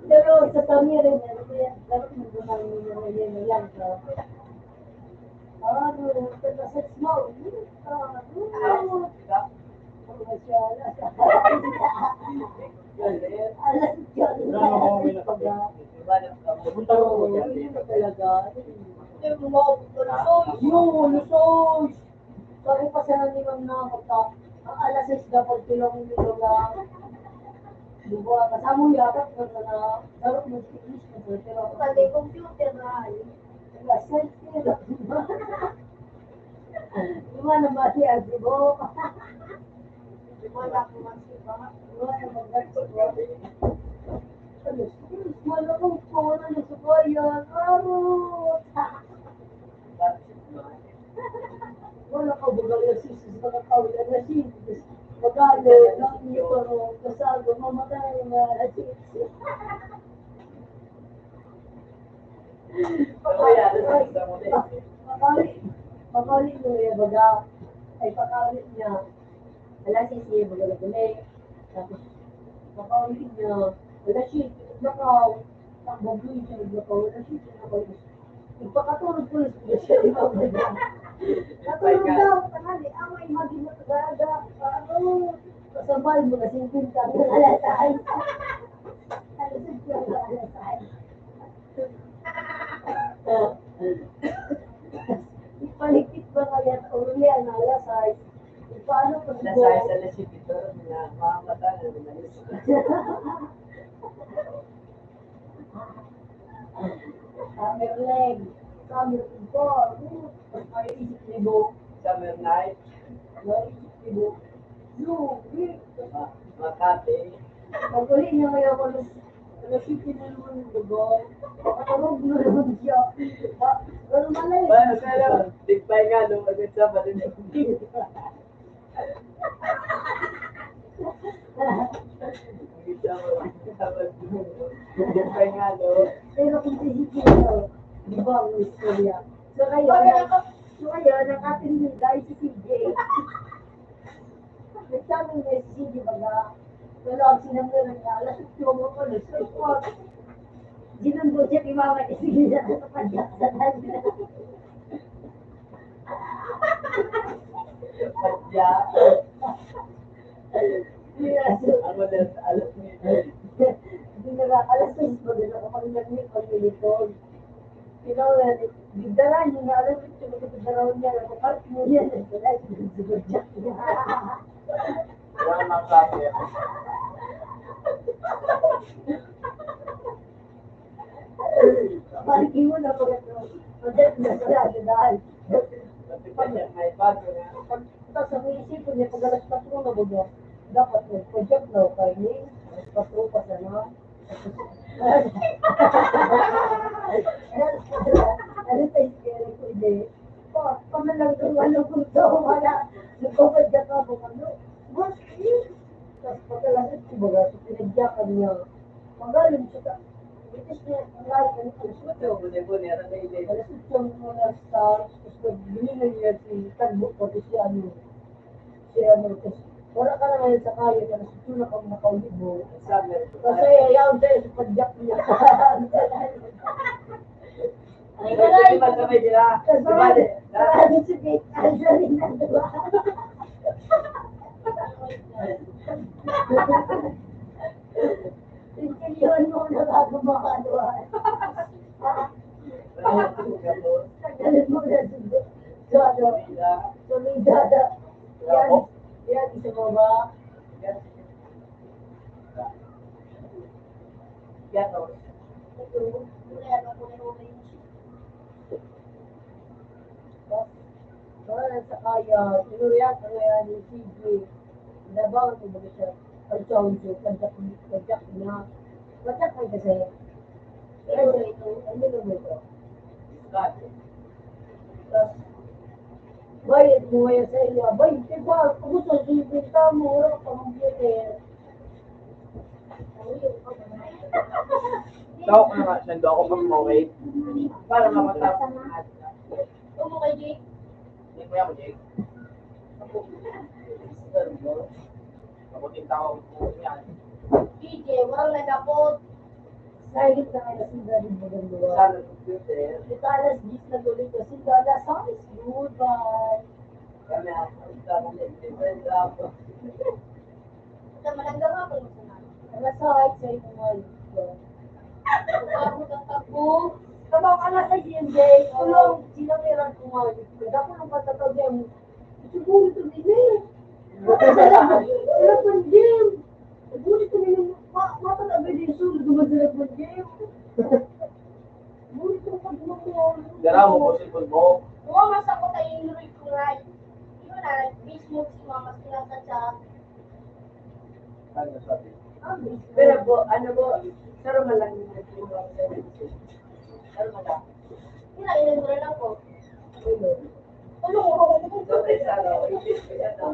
Pero sa kami rin, ano yan, dapat magmamahal mo na yan, yan, yan, ano, pero sa small, ano, Alas diyes na talaga. Punta ko po dyan. Yun, lusoy. Sabi pa sa ni Ma'am na magka, ang alas sais dapat tulong nito na. Diba? Kasama yung yapat na na, dapat mag-finish na po. Pero pag may computer na, alas sais na. Di ba naman si Ate Bo? Di ba na kung ang sipa? Di ba na mag-, ano, wala kong corona na sa bayan. Arot! Wala ka baga yung susi sa mga kawilan na siya. Magano, nang iyo pa mo, kasal, mamatay na, Pakali, pakali mo niya baga. Ay, pakali niya. Alas sais niya baga na kami. Tapos, pakali niya. Alas sais, naglakaw. Ang baboy siya, naglakaw. Alas sais, naglakaw. Ipakatulog ko na siya, iba ba niya? Natulog daw, tangali, away, maging matagaga. Ano? Kasabay mo na, singkwenta, alas sais. Alas sais, alas sais. Ipaligpit ba kaya sa ulo niya na alas sais? Paano pag Alas sais, alas siyete, pero na, mga mata na lumalis. Summer leg, summer football, mas may isip libo. Summer night. May isip libo. Yung, yung, Makati. Pag-uli niya ngayon, alas, alas siyete na naman ng gabi. Makatarog na naman siya. Ba, pero malay. Ba, pero, big bang nga, no? Agad sa pati na. Big bang nga, no? Pero kung si Gigi, no? Di ba, ang istorya? So, ngayon, so, ngayon, ang ating guy, si C J. Nagsabi niya si Cindy baga, wala ang sinambulan niya, alas otso mo ko, alas otso. Sinundo siya ni Mama, eh, sige na, nakapadyak sa kanya. Padyak? Yes. Ako na, alas ni. Hindi na, alas sais pa din ako pag nag-, pag nilipon. Ikaw, eh, di dara niya na alam mo, ito, ito, dara niya, ako, park mo yan, eh, wala, ito, ito, ito, ito. Wala mang kapit. Parking mo na, pag ito, pag ito, na pala, di ba? Pag, pag, pag sa mga isip ko niya, pag alas patro na ba niya, dapat nagpa-job na ako, kaya ni, alas patro pa sana. Ano pa yung kaya ko, hindi? Pa, pamalang ko, ano ko to, wala. Nagpapad ka pa, kung ano. What? Tapos pagkalapit ko, baga, sa pinagyakan niya, magaling siya sa, itis niya, ang lahat, ano, alas otso. Alas otso, mga stars, tapos nagbili na niya si Tagbo, pati si ano, si ano, tapos, wala ka na ngayon sa kaya, tapos ito na kang makaulibo. Kasi, ayaw sa'yo sa padyak niya. Ay, hindi man kami nila. Kasi, Sabali. Sabali, sige, ang galing na, diba? Intindihan mo na bago makaluhan. Tagalog mo na siguro. So, ano, so, may dada. Yan, yan, isa mo ba? Yan. Yan, oh. Ito, wala na po na yung Wala sa kaya, tinuriak ang ngayon ni C J. Labangan ko ba siya? Pagkawin siya, pagdak, pagdak na. Pagdak ang kasi. Ano ito? Ano naman ito? Bayad mo ngayon sa iya. Bay, di ba? Kumusta sa ibenta mo? Wala ka pang computer. Tawag ko na nga siya, daw ako pag okay. Para makatapos na. Ito mo kay Jake? Hindi ko yan, Jake. Ako, ako din tao ko yan. D J, walang nagapot. Silent na kayo sa David Magandua. Sa computer. Ito alas diyes na tuloy kasi alas sais. Goodbye. Kami ang isang different ako. Sa Malangga nga, kung gusto na. Alas sais sa inyo nga ito. Ako, ako. Trabaho ka na sa G M J. Tulong, sino meron kumawin? Kaya ako nang patatag yan. Siguro ito din eh. Wala pang gym. Siguro ito din eh. Ma-, matatabi din yung sulod naman sila pang gym. Siguro ito pag mo. Dara mo po, cellphone mo. Oo, mas ako tayo yung Roy Kuray. Yun na, mismo si Mama sila sa chat. Ano sabi? Pero po, ano po, saro man lang yung nagtulong sa services. Saro man lang. Sila, ilan mo lang po? Tulong mo. Sabi sa ano, English ko yan, ah.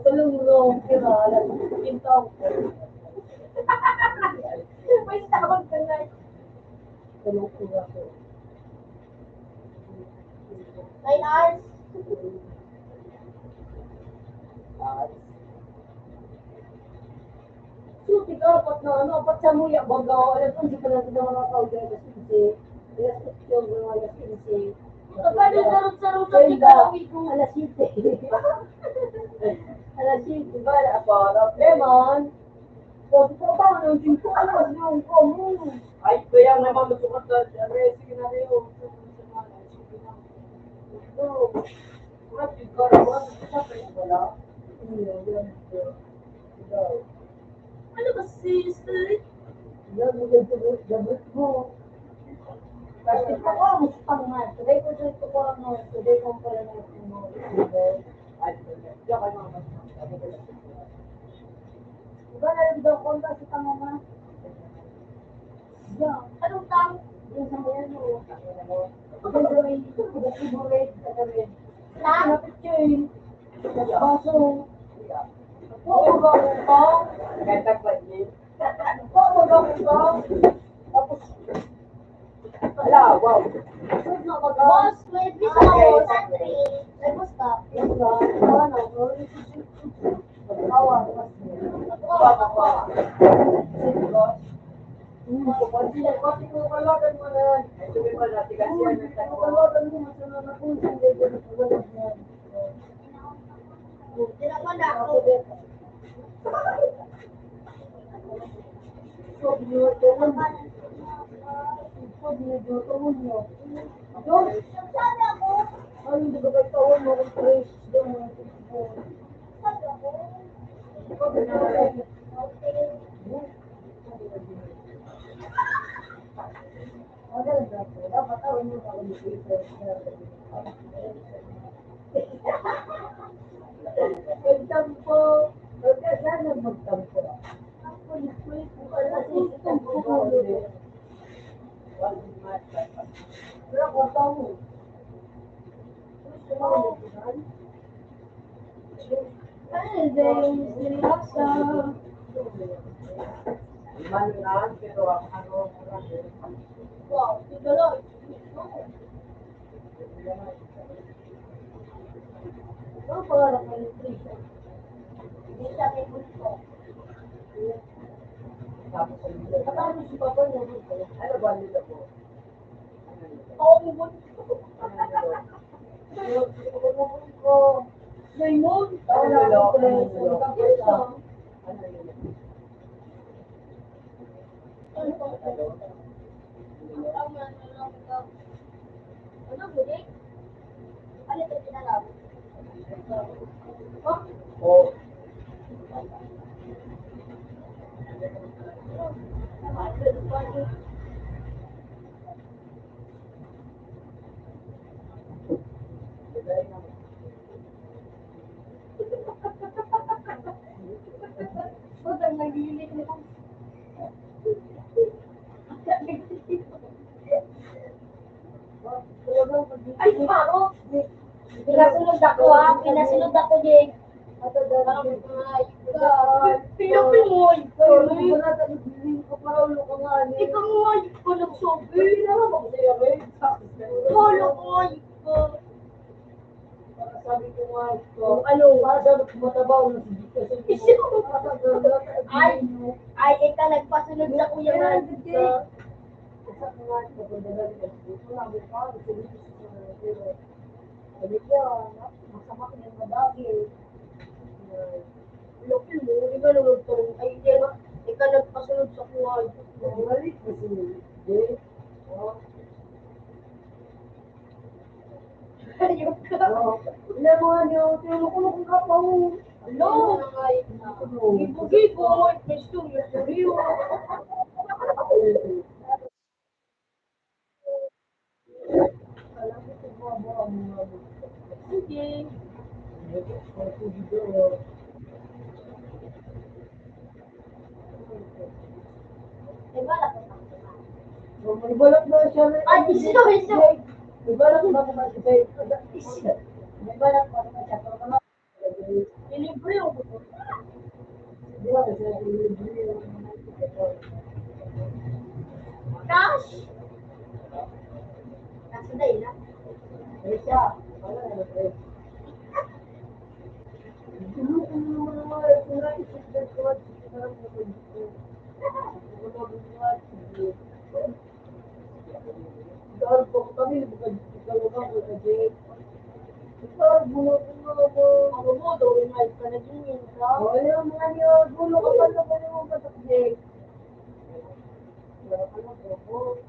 Tulong mo, kira, alam, pintaw. May tawag ka na. Tulong ko ako. Nine hours. So, tika, apat na ano, apat sa muya, baga, alas onse pa lang sa mga tao, alas quince. Alas otso, mga alas quince. Kapag sarot-sarot sa Kaya, tika, alas siyete. Alas siyete, ba, apo, problema. So, sa trabaho ng tingko, alas yung komo. Ay, kaya naman, gusto ko sa, sige na rin, oh. So, mga tika, mga tika, wala. Hindi, yan. Ikaw. Ano ba, sister? Yan, maganda mo, gamit mo. Kasi pa ko, gusto pang nga. Sabi ko, gusto ko ang mga, sabi ko, ang pala na yung mga, ay, hindi ako yung mga, Diba, nalagdaw ko ang kasi tama na? Yan. Anong tawag? Yung sa mga ano, yung sa may, yung sa may, sa may. Ha? Lapit yun. Baso. Oo, ba, ba? Ganda pa din. Oo, ba, ba? Tapos, ala, wow. Boss, may bisa ko sa akin. Ay, basta. Yes, ba? Ano, ano? Magtampo. Magtampo. Wala ko tao. Ay, dahil seryoso. Wow, ito lang. Ang pangarap ng nutrition. Hindi siya may gusto. Tapos, paano si Papa niya gusto? Ano ba nila po? Oo, may gusto. Raymond, ano ba? Ano ba? Huwag kang naglilit na. Ay, baro! Pinasunod ako, ha? Pinasunod ako, Jake. Pinapingoy ko, eh. Ikaw nga, ikaw nagsabi. Wala ko, ikaw. Para sabi ko nga, ito. Kung ano? Para dapat matabaw ng sigit kasi. Ay, ay, ikaw nagpasunod sa Kuya Mike. Isa ko nga, ito, pag nalalim ang puso, ang mukha, ang servisyo sa mga tao. Sabi ko, ah, masama ko yung madami. Laki mo, ikaw na nagtanong. Ay, hindi na. Ikaw nagpasunod sa Kuya Mike. Balik na si Jay. Oh. Ayun ka. Oo. Wala mo nga niyo, tinukulong ka pa, oh. Hello. Gibo-gibo, may pwesto, may seryo. Sige. May balak na siya. Ay, iso, iso. May balak na siya. May balak na siya. Ilibre yung gusto. Cash. Nasa dahil na. Siya. Dahil po kami, bukan sa lugar ko, kasi ikaw, buno ko nga ako. Ako mo, daw rin ay panaginip ka. O, alam mo nga niyo, buno ko pa sa panaginip ka, Jake. Wala ka lang, bro.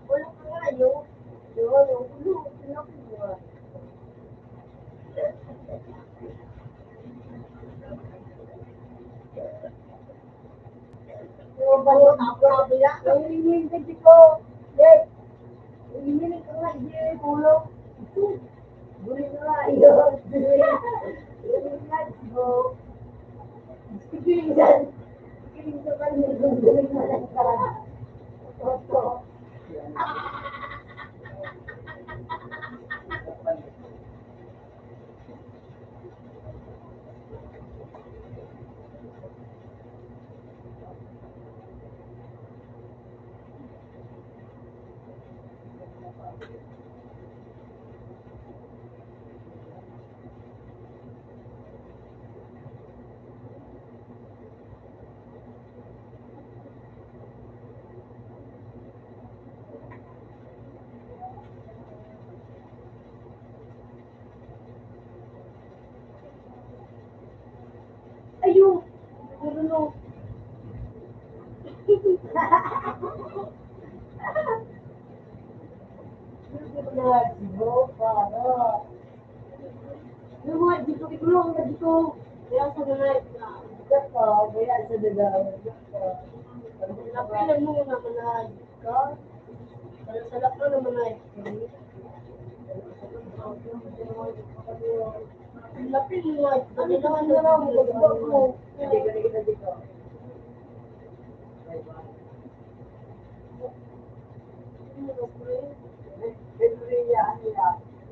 Wala ka nga, yo. Yo, yo, ulo, ulo, ulo. Yung balot ako, sabi niya, "Ay, hindi ko. Hindi. Hindi ko nga, hindi ko ulo." Guli na nga, iyo. Guli na nga, iyo. Sige, yan. Sige, yan. Guli na nga. Opo. Ayun! Marunong. Yung mga dito, ikulong na dito. Kaya sa mga, bigat pa, kaya sa daga, bigat pa. Lapin mo naman na. Ka? Para sa lakto naman ay. Lapin mo ay. Ano naman na lang, magbuhat mo. Hindi, hindi, hindi, hindi.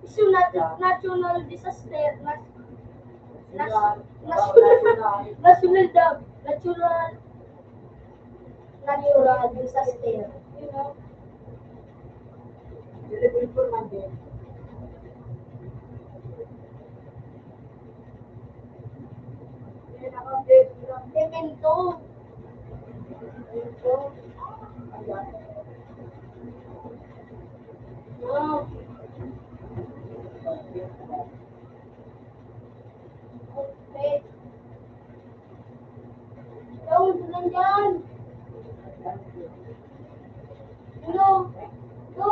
Isu nat-, national disaster, nas-, nas-, national, national daw, natural, natural disaster. You know? Memento. Wow. Okay. Ikaw, saan dyan? Ano? Ito.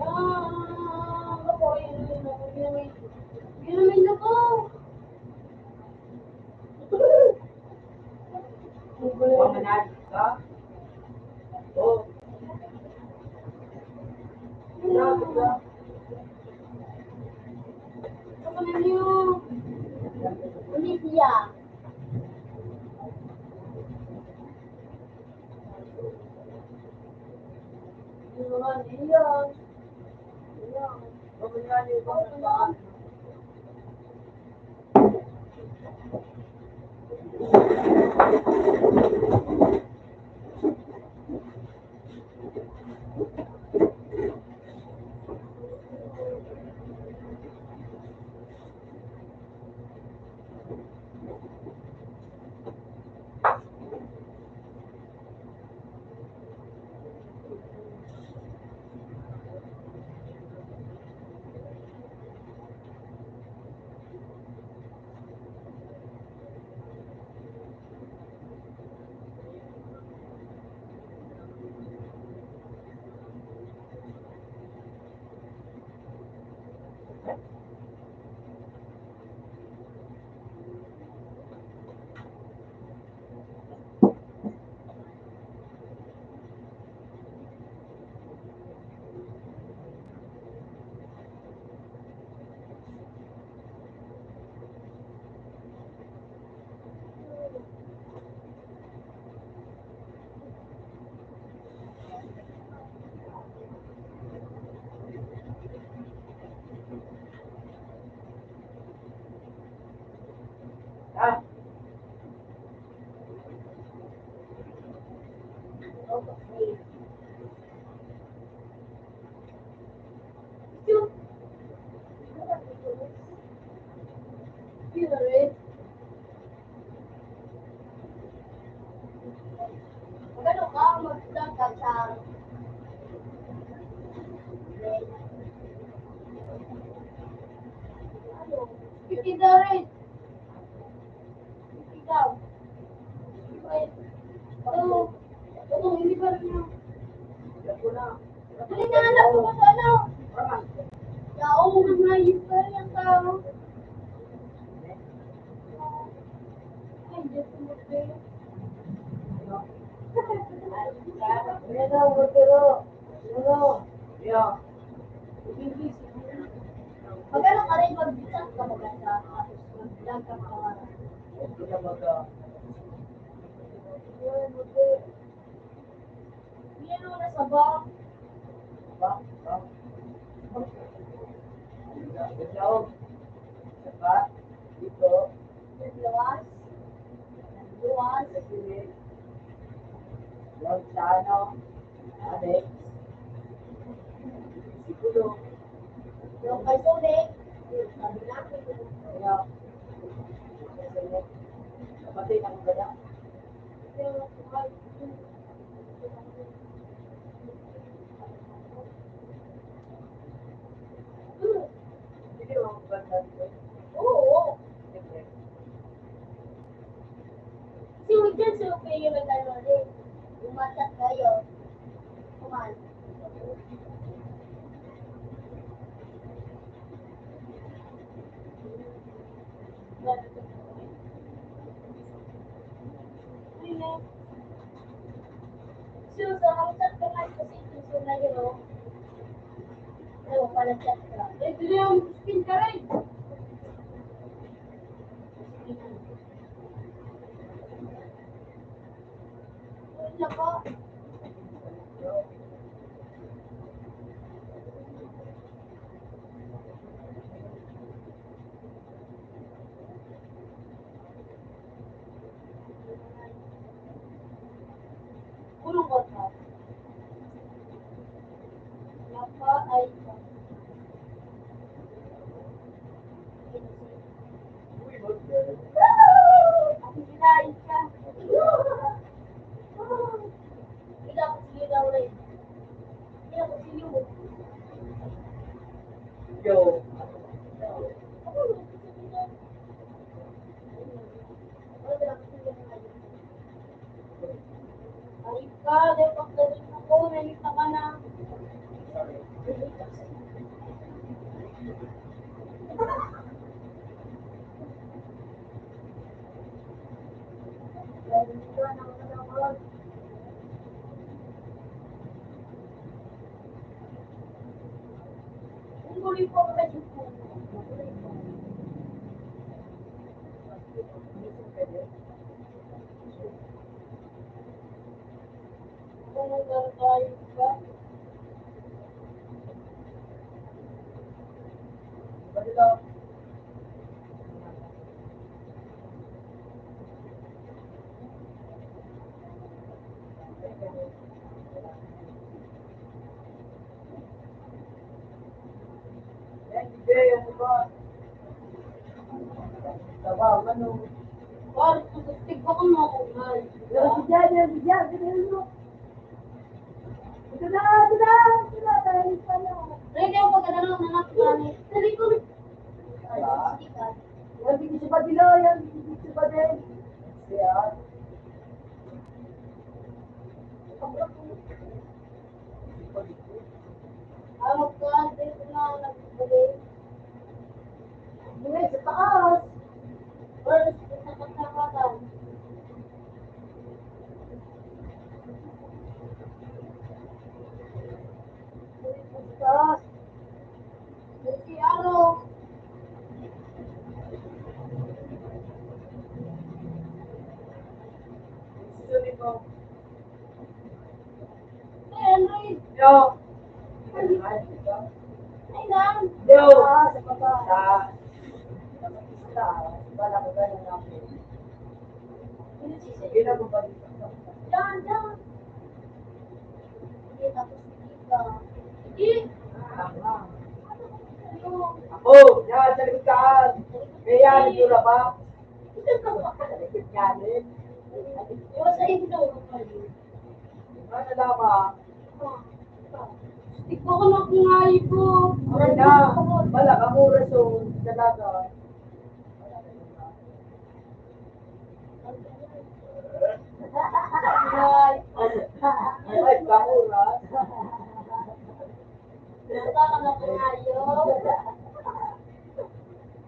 Ah, ako, yun, yun, yun, yun. Yun, yun, yun, ako. Pamanad ka? Oh. Grabe ka. Ano yun? Olivia. Magano ka mag-vlog ka sa ano? Fifty dollars. Ikaw. Ito. Ito, hindi pa rin yun. Ang hinahanap ko sa ano? Yaong mga istorya ang tao. Ay, Diyos ko, Diyos ko. Magkano ka rin mag-chat ka maganda, tapos mag-vlog ka mga Hindi ano na sa ba? Ba? Ba? Ikaw? Sa ba? Dito? Luwas? Luwas? Sa gilid? Yung sa ano? Alex? Siguro. Yung kay Sonic? Sabi natin. Kaya, kapatid ang ganda. Oo. Kasi weekend, so kayo nag-ano rin. Umakyat kayo. Kumain. Sure, sa mga chat ka nga, kasi gusto na yun, oh. Ano, pala chat ka. Eh, dili ang skin ka rin. Wala pa. Kulong ko sa napa ay Ang hinahin ka. Ikaw, sige daw rin. Ikaw, sige mo. Yo. Ay, ka, dahil pagdating mo ko, nahita ka na. Ang gulo ko, medyo po. Kung nagkakain ka, Tigwa ko mo, kung may. Pero si Jan, yan, si Jan, si Jan, no? Ito na, ito na, ito na, tayo pa na. Pwede ako pagkadalaw na lang, kung ano. Sa likod. Ay, sige ka. Yan, sige si Badilo, yan, sige si Badil. Kaya, Ang kuwan, dito na nagbibigay. Buhay sa taas. First, sa katapatan. Buhay sa taas. Buhay sa araw. Gusto ni ko. Yo. Yo. Sa, sa, sa, wala ko ba yung number? Sige na, bumalik. Yan, yan. Sige, tapos sige ka. Sige. Ako, yan, sa likod ka. Kaya, nagdura pa. Iwas sa inyo. Ano na ba? Ikaw ko na kung ayaw ko. Ano na? Wala kang oras, oh. Talaga. Ay. Ay, kamuras. Wala ka na kung ayaw.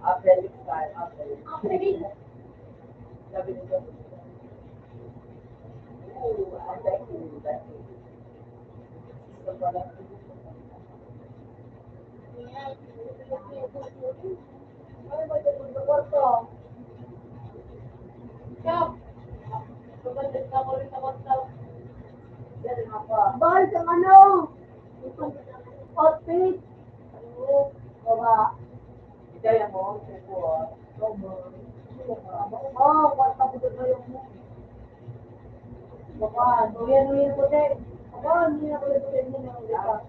Apel, apel. Apel. Sabi nito, "Ooh, I like you, like you." Gusto pala. Ay, may tungkol na kwarto. Siya. Kapatid ka ko rin sa kwarto. Yan ang apa. Bahal kang ano? Outfit. Ano? Baba. Kaya mo, suko, ah. Baba. Oh, kwarto ko dito yung baba. Ano yan, ano yan, puti? Baba, ano yan, ano yan, puti? Ano yan, ano yan?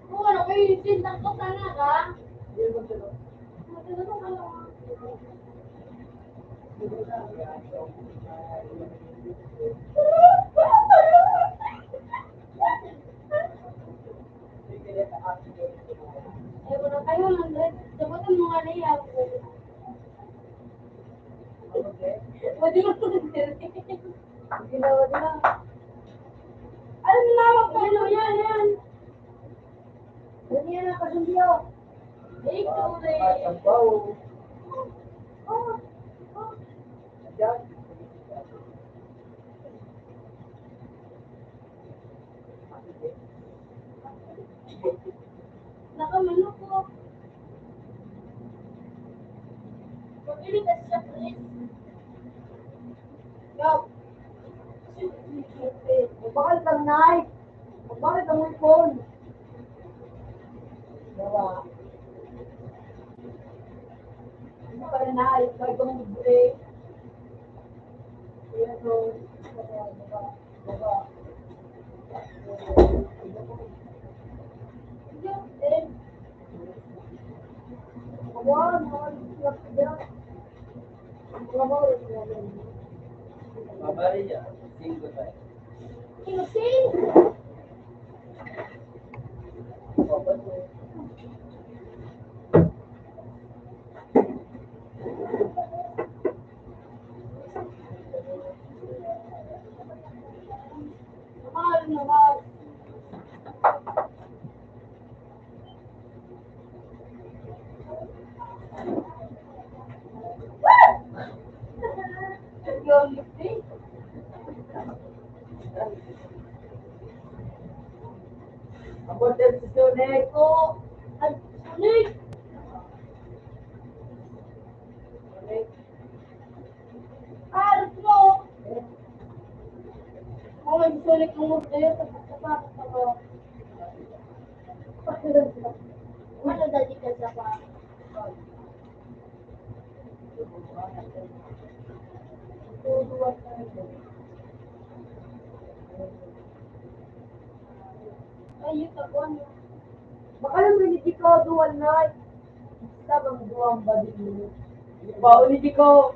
Kung ano kayo yung sintang ko sana ka? Ayaw ko na kayo, hundred. Dapat ang mga naiya. Pwede mo po. Sige na, wag na. Ano na, wag na, yan, yan. Ganyan na, kasundi, oh. Ito, eh. Ang bawo. Oh, oh. Diyan. Nakamanok ko. Pabili ka sa press. Go. Bakal kang night. Bakal kang weapon. Diba? Ano ka na night? Bakal kang libre. Ayan, so, Maria, single tayo. Ako din si Sonic. Ay, Sonic. Sonic. Aras mo. Magsulit ang mundo yun sa pagkapakat ako. Ano dati ka sa pa? Ayun, ako ano. Baka naman hindi ka dual na. Tabang duwang ba din mo? Pauli di ko.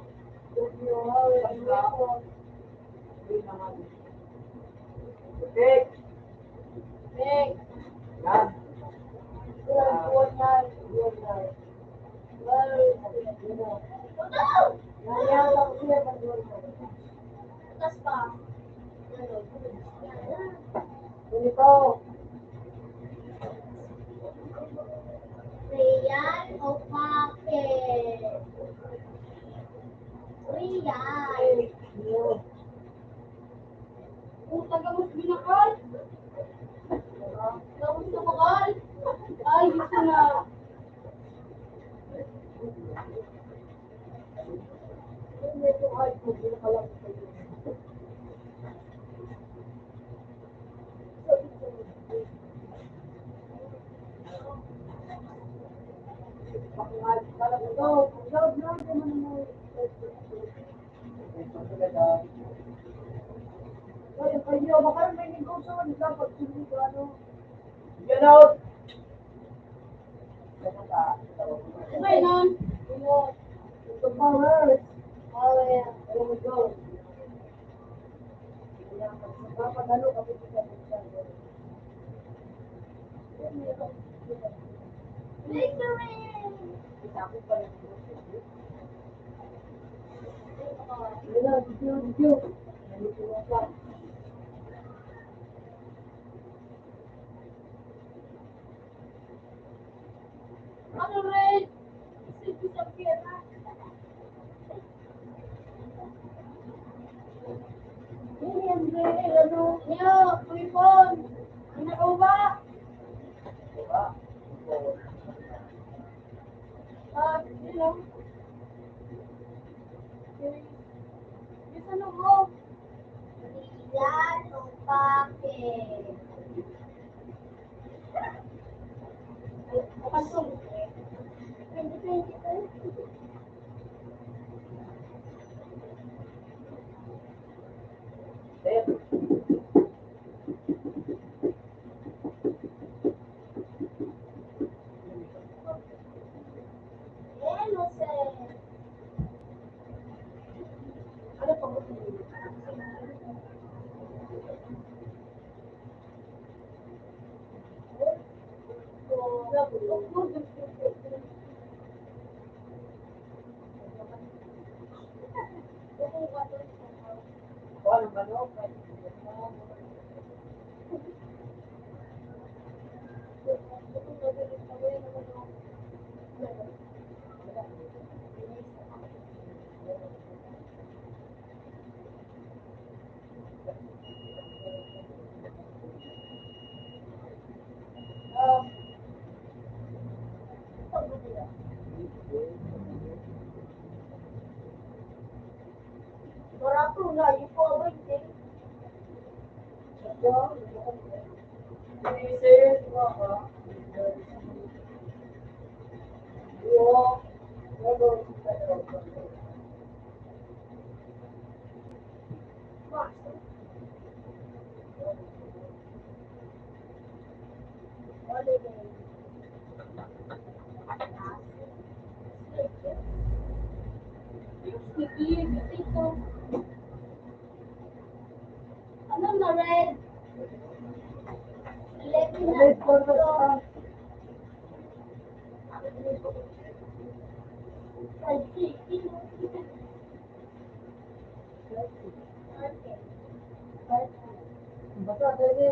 Tek. Tek. Yan. Dual na. Dual na. Dual na. Yan, yan, tapos yan, pag dual na. Tapos pa. Ano? Ganito. Real o pake? Real. Puta ka, mas binakal. Tapos na bakal. Ay, gusto na. Yan out. Okay, non. Ito pa, Lord. Oh, yeah. There we go. Victory! Yun na, video, video. Nandito na siya. Ano, Ray? Sige, sabihan na. Hindi, hindi, ano? Niyo, kuipon. Ang nakauba. Ah, yun lang. Yung ano mo? Yan, o bakit? Barato na, yung po, abay, eh. Ano na red? Red na red. Basta, pwede.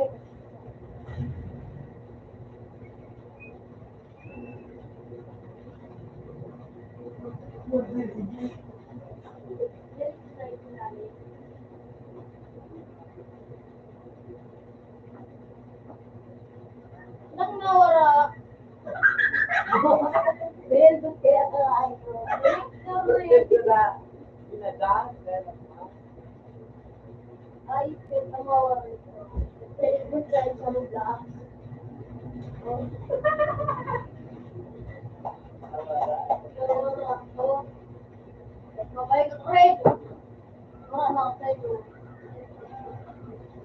Nang nawara. Dahil doon kaya ka ay ko. Ito na. Pinagaan, dahil Ay, pinamawar. Very good time sa mga. Ay,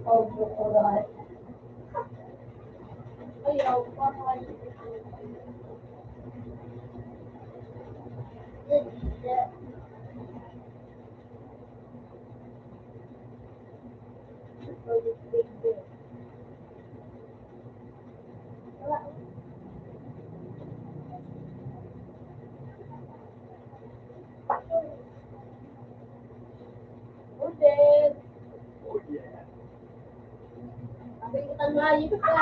ako, ay. Ayaw, parang Order. Sabi ko, "Tangayin ka."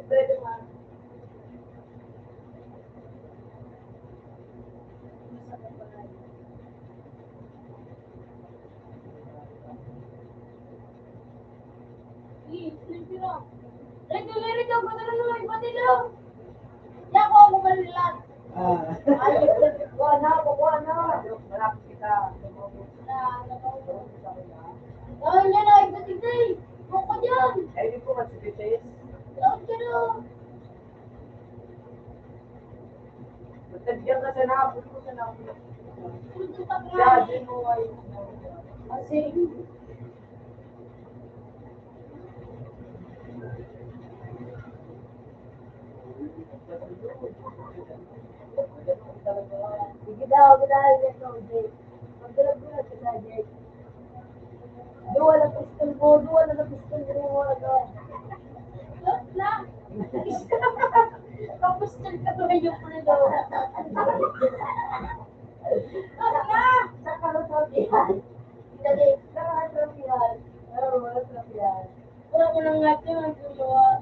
Pwede, ma. Rito, rito, rito, pati lang. Di ako, ako man lang. Ah. Ay, kuha na, kuha na. Malapit kita. Na, na, na. Oh, yan na, ito, ito, eh. Buko dyan. Ay, di po, mas ito, eh. Laot ka na. Tagyan ka sa napon ko, sa napon. Sabi mo ay, ah, sige. Sige daw, sige daw, sige daw, Jay. Magdala ko na kita, Jay. Duwa na pistol mo, duwa na pistol mo, duwa na. Tapos nagkatuloy yung pulo daw. Sa karosabihan. Dali, sa karosabihan. Oo, karosabihan. Wala ko nang ngati, ang gumawa.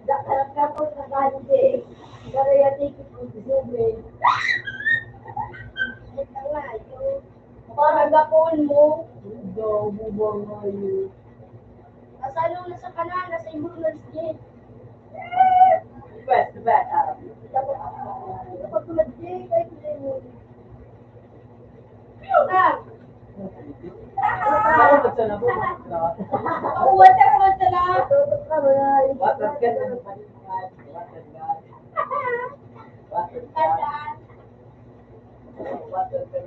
Dakarap ka po sa kanji. Karaya tikit ko, siyempre. Ito nga, yung parang gapon mo. Daw, bubang nga yun. Nasa ano na sa kanan, nasa ibon na sige. Best, best, ah. Kapag tulad, di, kahit hindi mo. Ano ka? Ano ka sa labo? Uwan ka naman sa labo. Water gun. Water gun. Water gun. Water gun.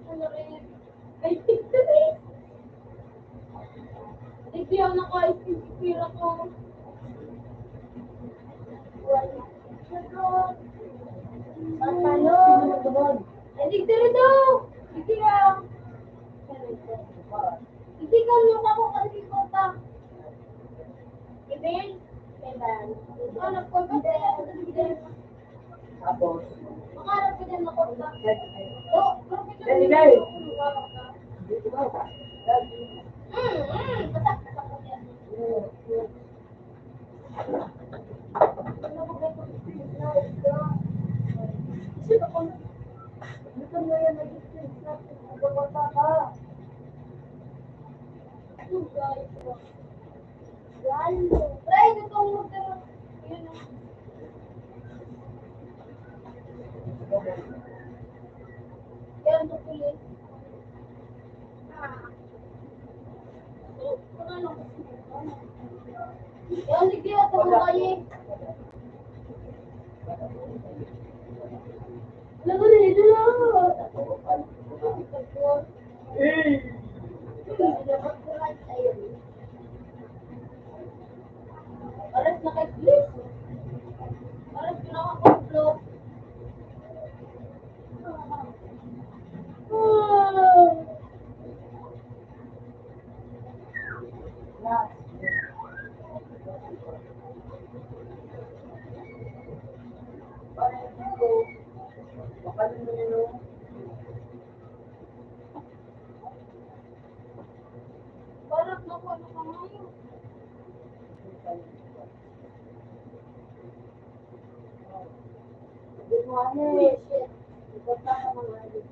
Ano rin? Ay, tignan eh. Hindi ako nakaisip, pira ko. Paano? Ay, tignan rin daw. Hindi ah. Hindi ka lupa ko kasi kota. Ibig? Kailan? Ikaw nagkota kaya ako sa bigay. Tapos, dali, dali. Try to talk to them. Yan, tutuloy. Ah. Yan, sige, ako na kayo. Alam mo rin, ito na. Pares na kay Bliss. Pares na ako, Flo. Parang naku, ano ka ngayon? Good morning. Uy, shit. Ikaw pa ang mga adik.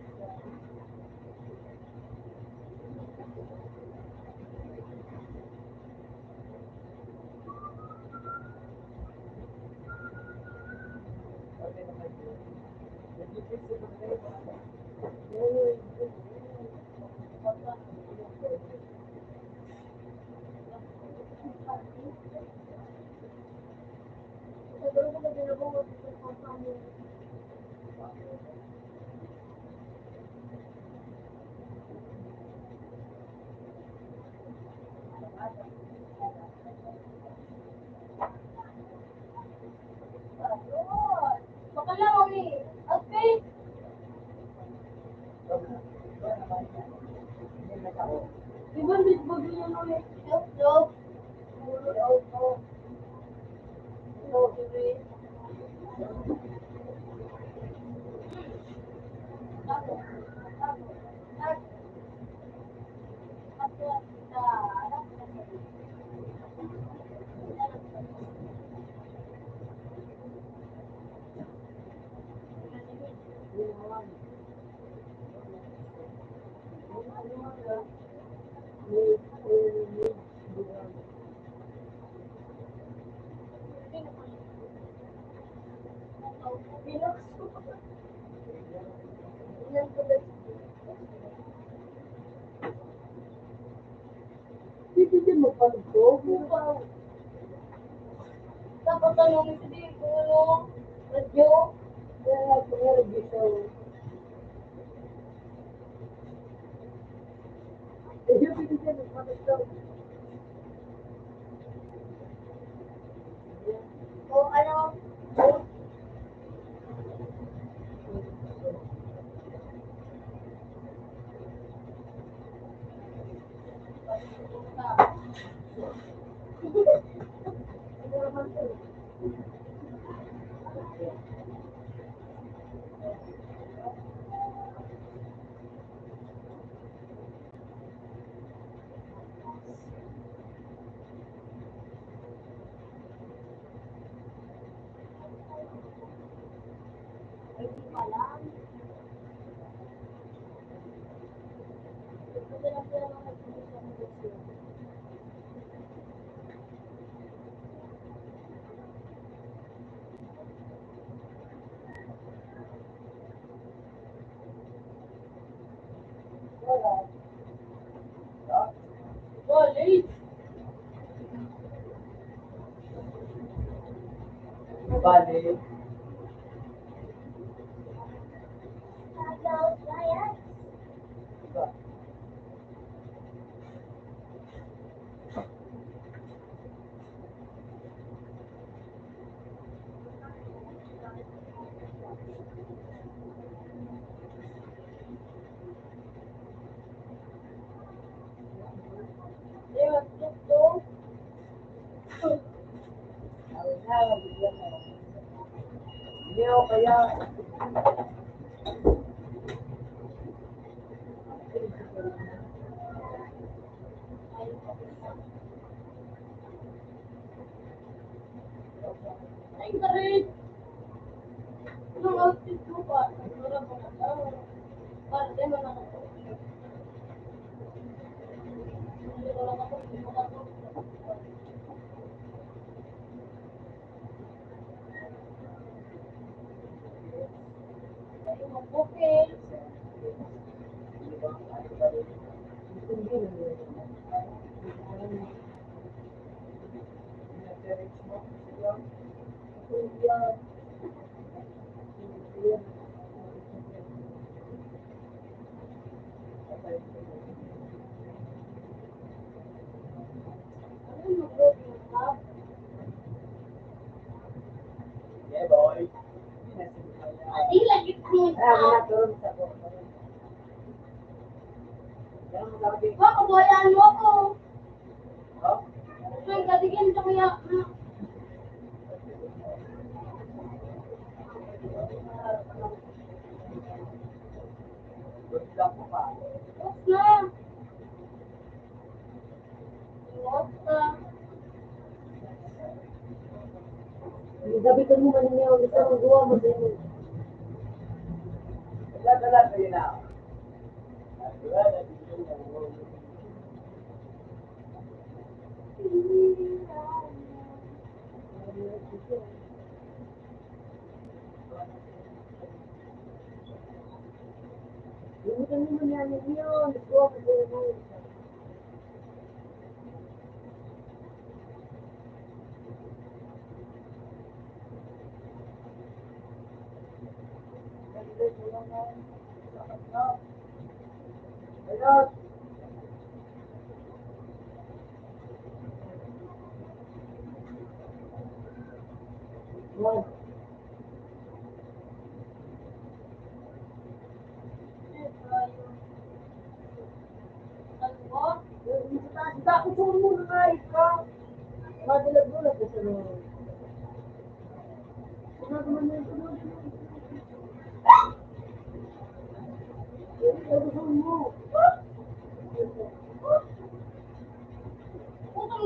Pwede din magpalugtog. Dapat ano, may sabihin ko, ano, radyo. Kaya nga, kaya radyo siya. Eh, yun, pwede din magpalugtog. O ano, Bale. Baka buhayaan mo ako. Ay, gatigin sa kaya. Oops na. Oops na. Gabi ka mo man niya, ulit ang gawa mo din. Wala, wala, wala na. Utang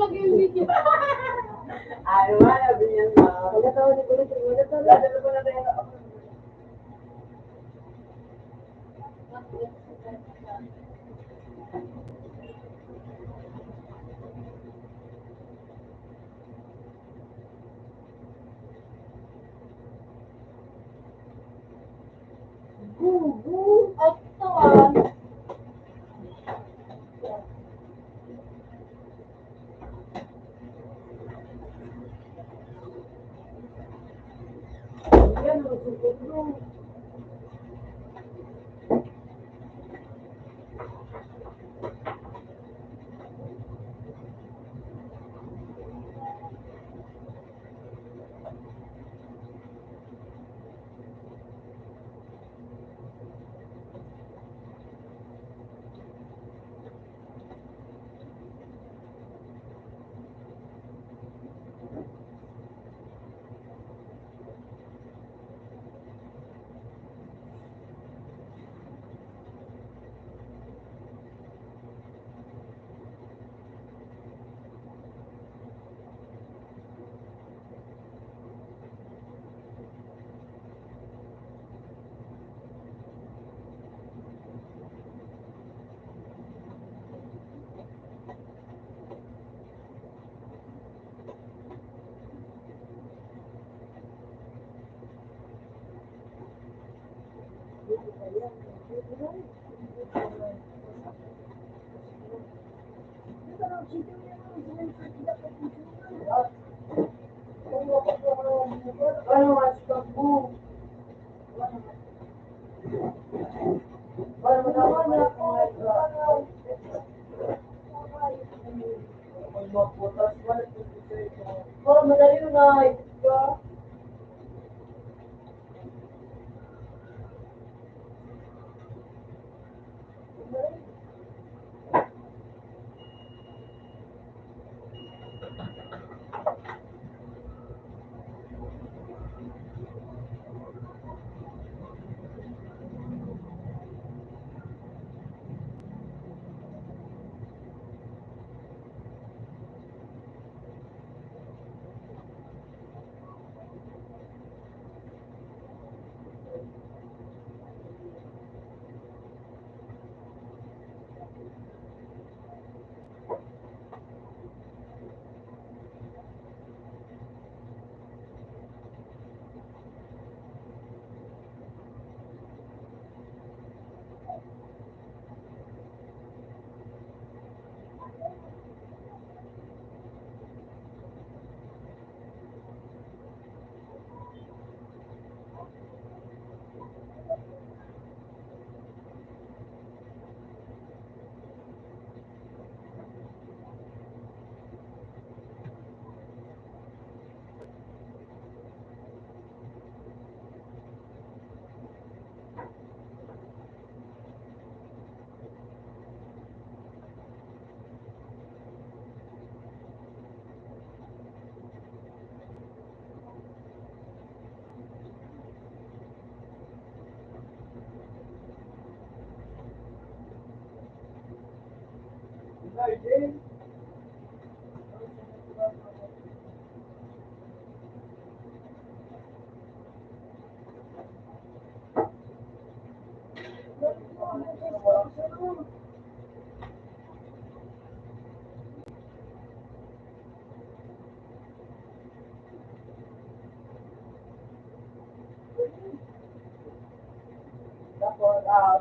lagi yung video. Ay, wala, binyan na. Wala ka, wala ka, wala ka, wala ka, wala ka. Gugu. Ay, tawan. Tapos, ah,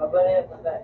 Pabalik, pabalik.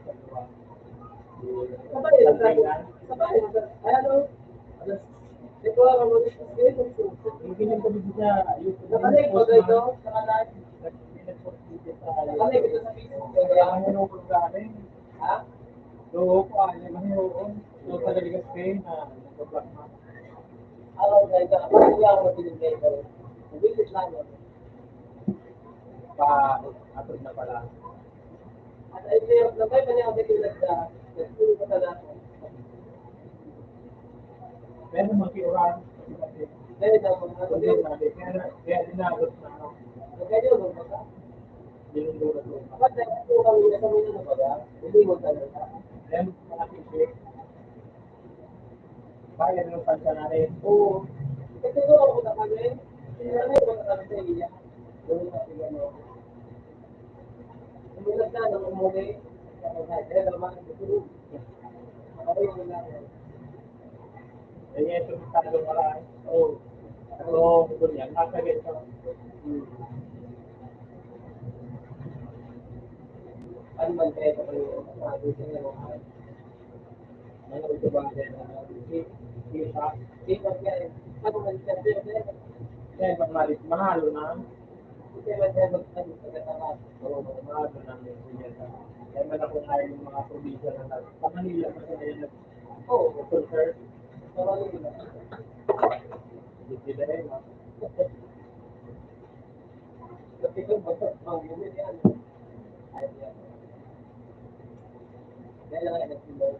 Sabay lang tayo. Sabay lang tayo. Ayan, oh. Ito ang mga Hindi ko nagsabi siya. Yung Nakalig ko dito. Nakalig. Nakalig ito sa Facebook. Kaya ang ano ko galing. Ha? Oo po, ah, yung ano, oo. So, sa Deligas Bay na nagpa-black man. Araw na ito, kapag hindi ako mabilis kayo, mabilis lang yun. Pa, atod na pala. At ay, sir, nabay pa niya ako sa kilid na, nagpuro pa talaga. Pero magkiuran, kasi, Dahil na, mga ano, kaya, kaya, kaya inabot na ako. Kaya yun, no? Ba't na ito kami na kami na nabaga? Hindi mo talaga. Ayan, malaki siya. Bayan ng pansa na rin. Oo. Ito ko ako na kami. Sinanay ko na kami sa iya. Doon na sila, no? Umilag na, nung umuwi. Ako, kaya naman, ito. Ako yung wala. Kaya ito, masyadong marami. Oo. Ito, ito niya. Nasa ganito. Hmm. Ano man kaya ito kayo? Sabi ko nga, ano ito ba? Ano ito ba? Kita. Kita kaya. Ano man kaya ito? Kaya pag malit, mahalo na. Kaya man kaya mag-, ano, pagkatapos. Oo, mahalo na. Kaya man ako kaya yung mga probinsya na nag-, sa Manila, kasi ngayon nag-, Oo, concert. Sa Manila. Hindi sila rin, ah. Kasi kung basta, oh, yun yun yan. Ay, yan. Kaya lang, ay, nagsimba.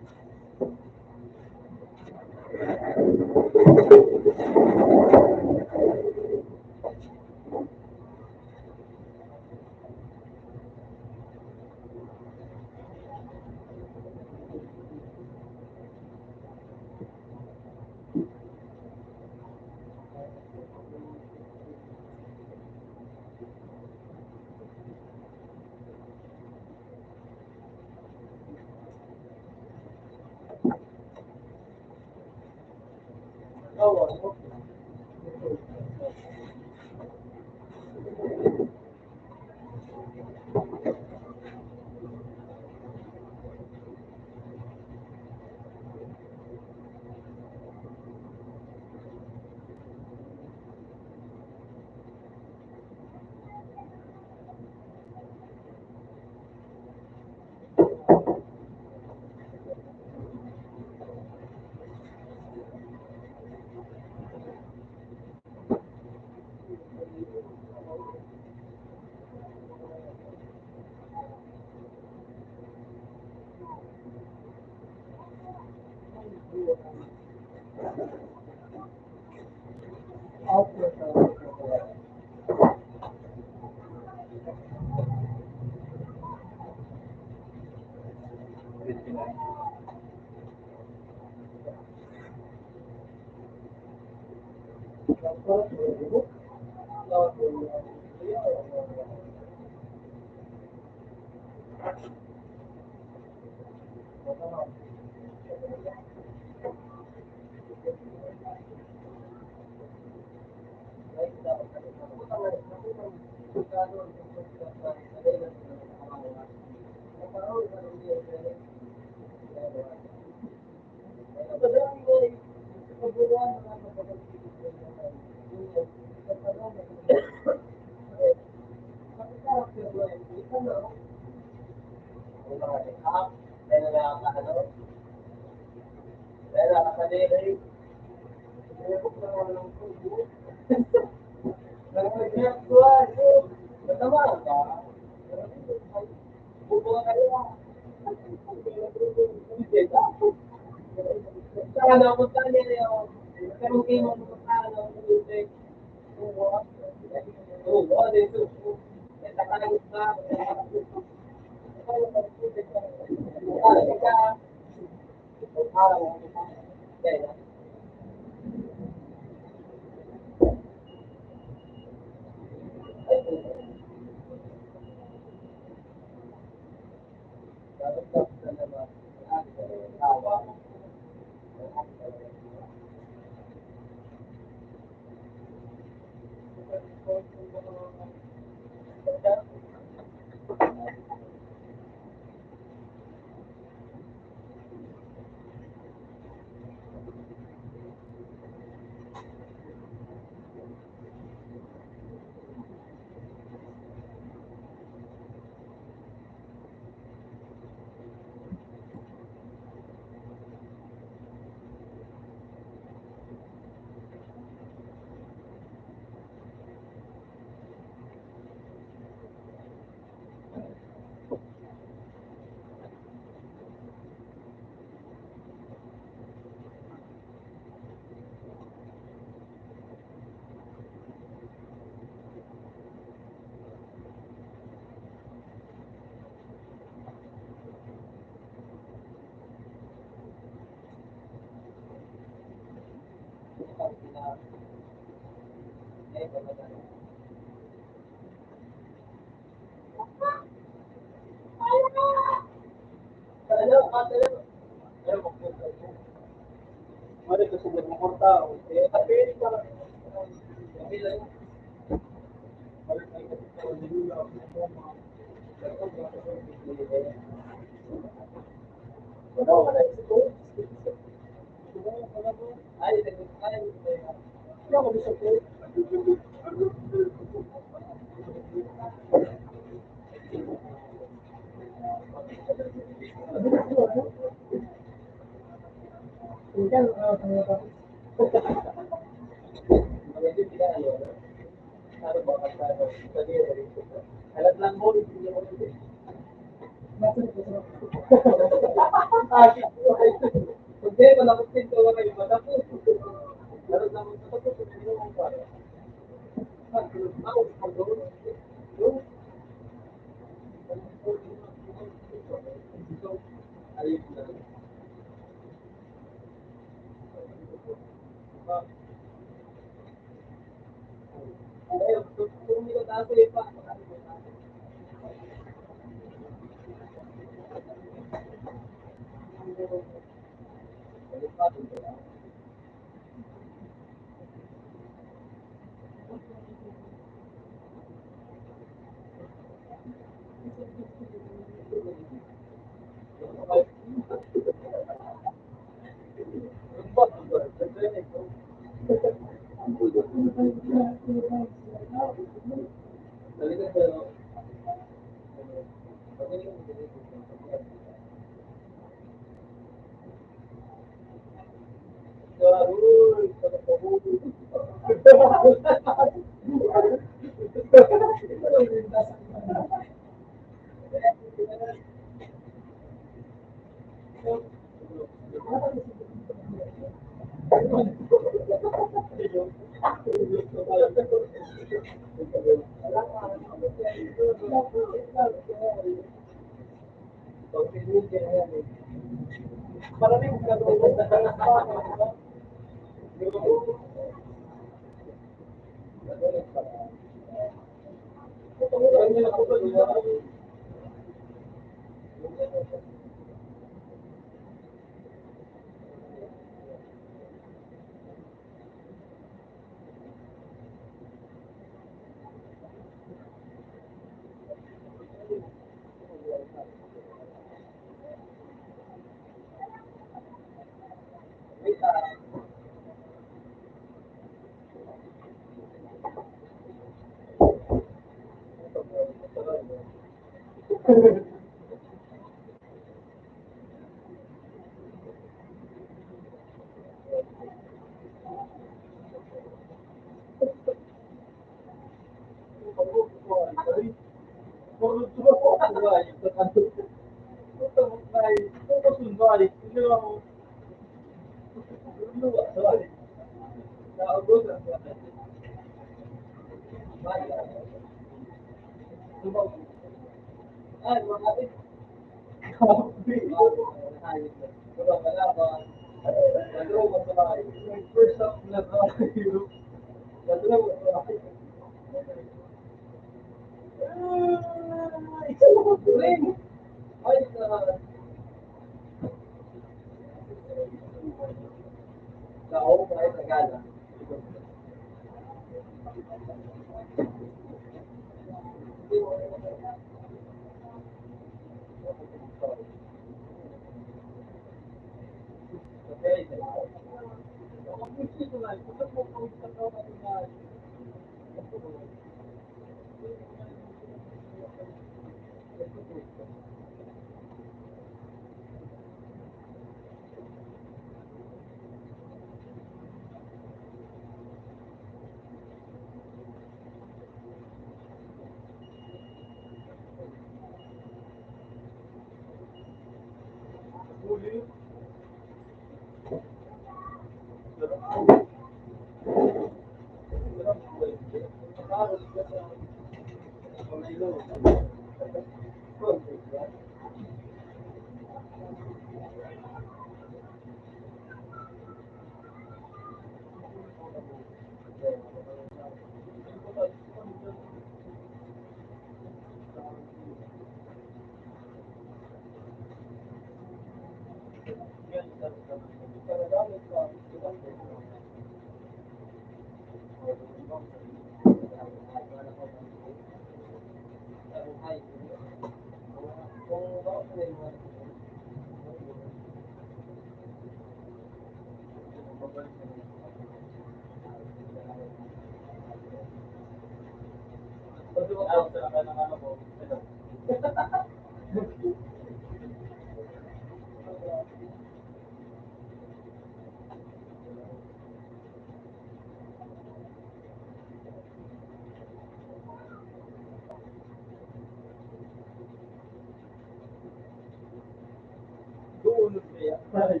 Doon kaya. Ay,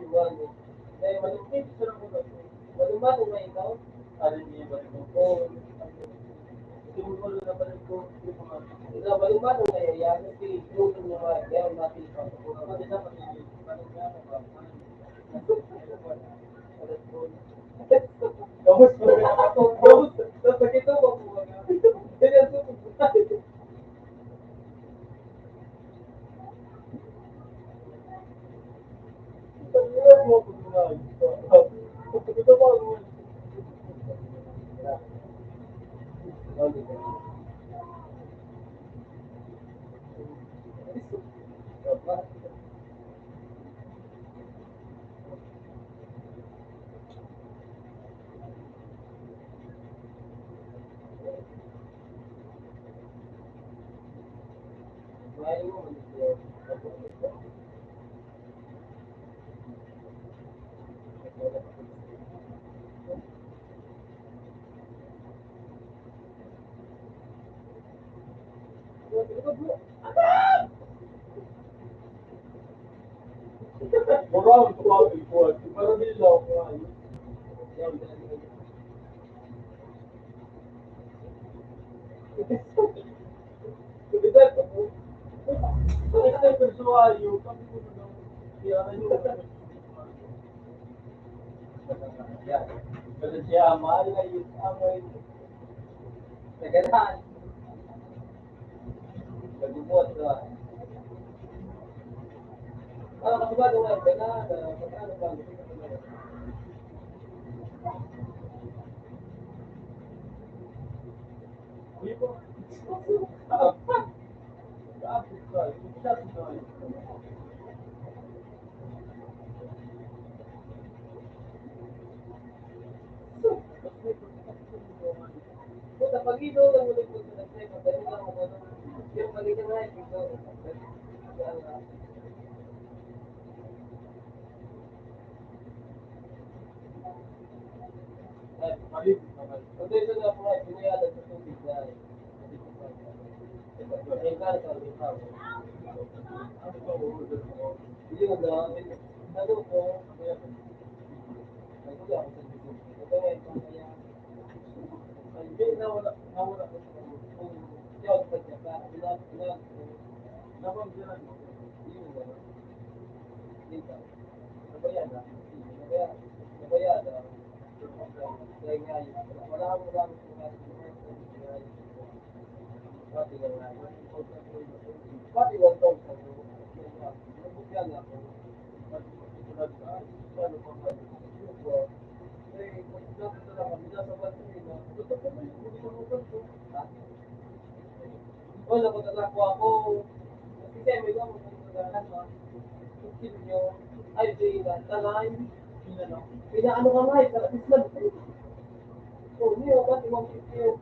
iwan. Ay, malupit sa mga. Malumato na ikaw? Ano niya ba ito? Oo. Sinusunod na pala ito. Ikaw, malumato na yan. Yan, si Joe, yung mga, yan, mga tita. Ano niya, ano niya, ano niya? Tapos, tapos, tapos, tapos, ito, Pero siya, mahal na yun. Amay. Naganahan. Nagbubuhat ka. Ah, kasi ba, doon, ganahan, ah, magkano ba? Hindi po. Wala ko talaga ako. Kasi may mga mga ano, continue, ay, di na, tanan, yun ano. Pinaano ka nga, eh, para at least lang. So, yun, ba't yung mga video?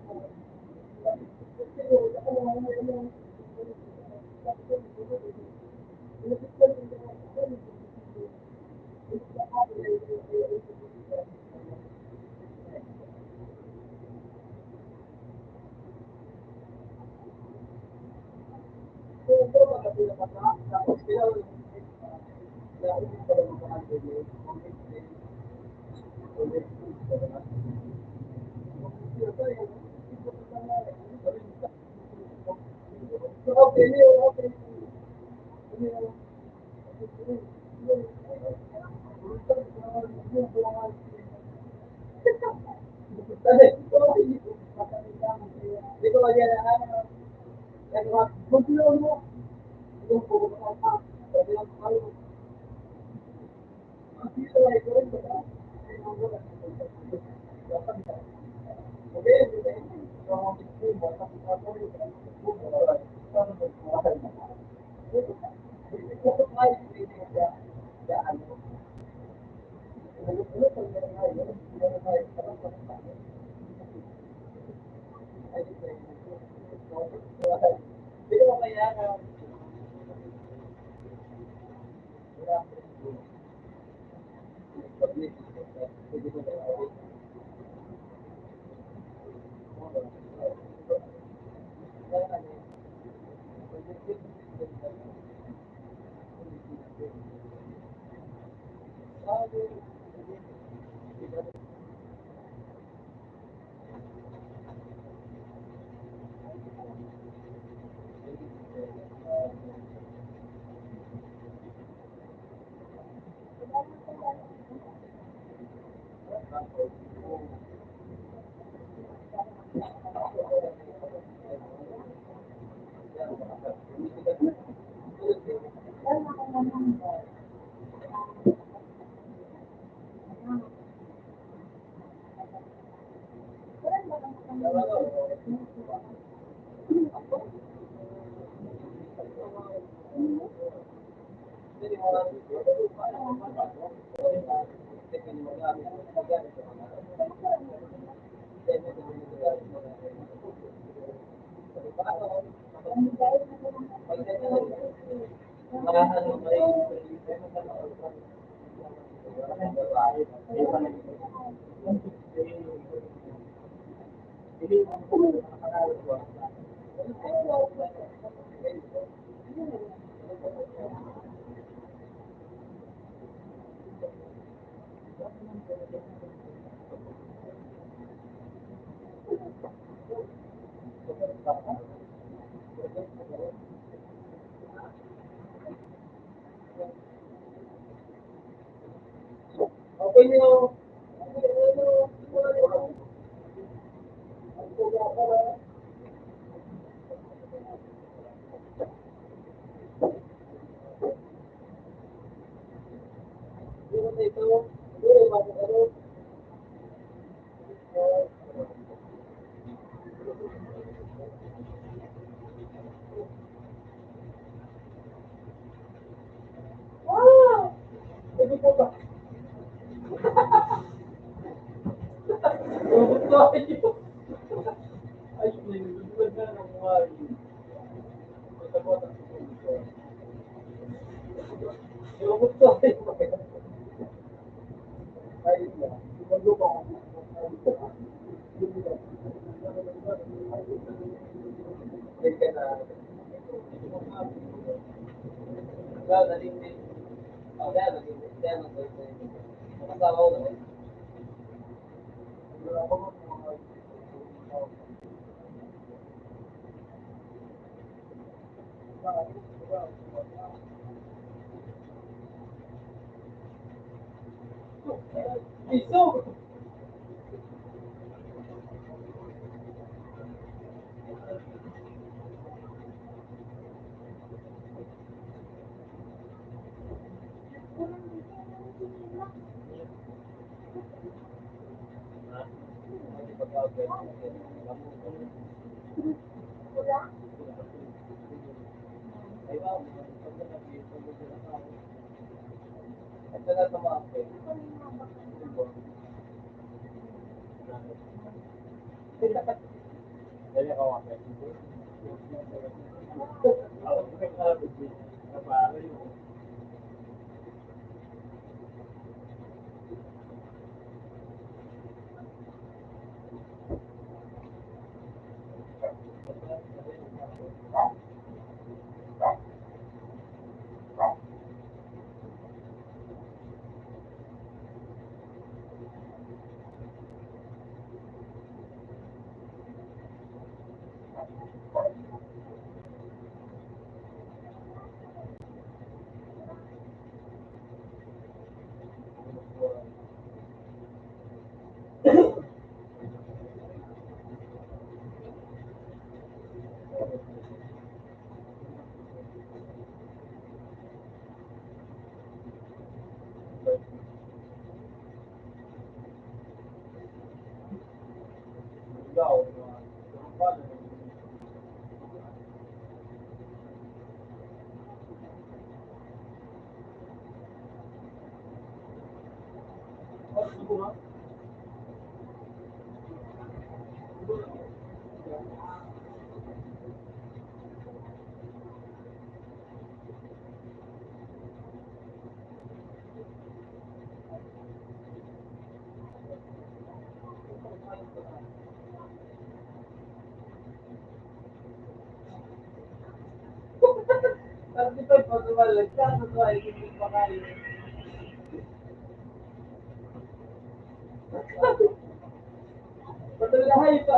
Patuloy pa.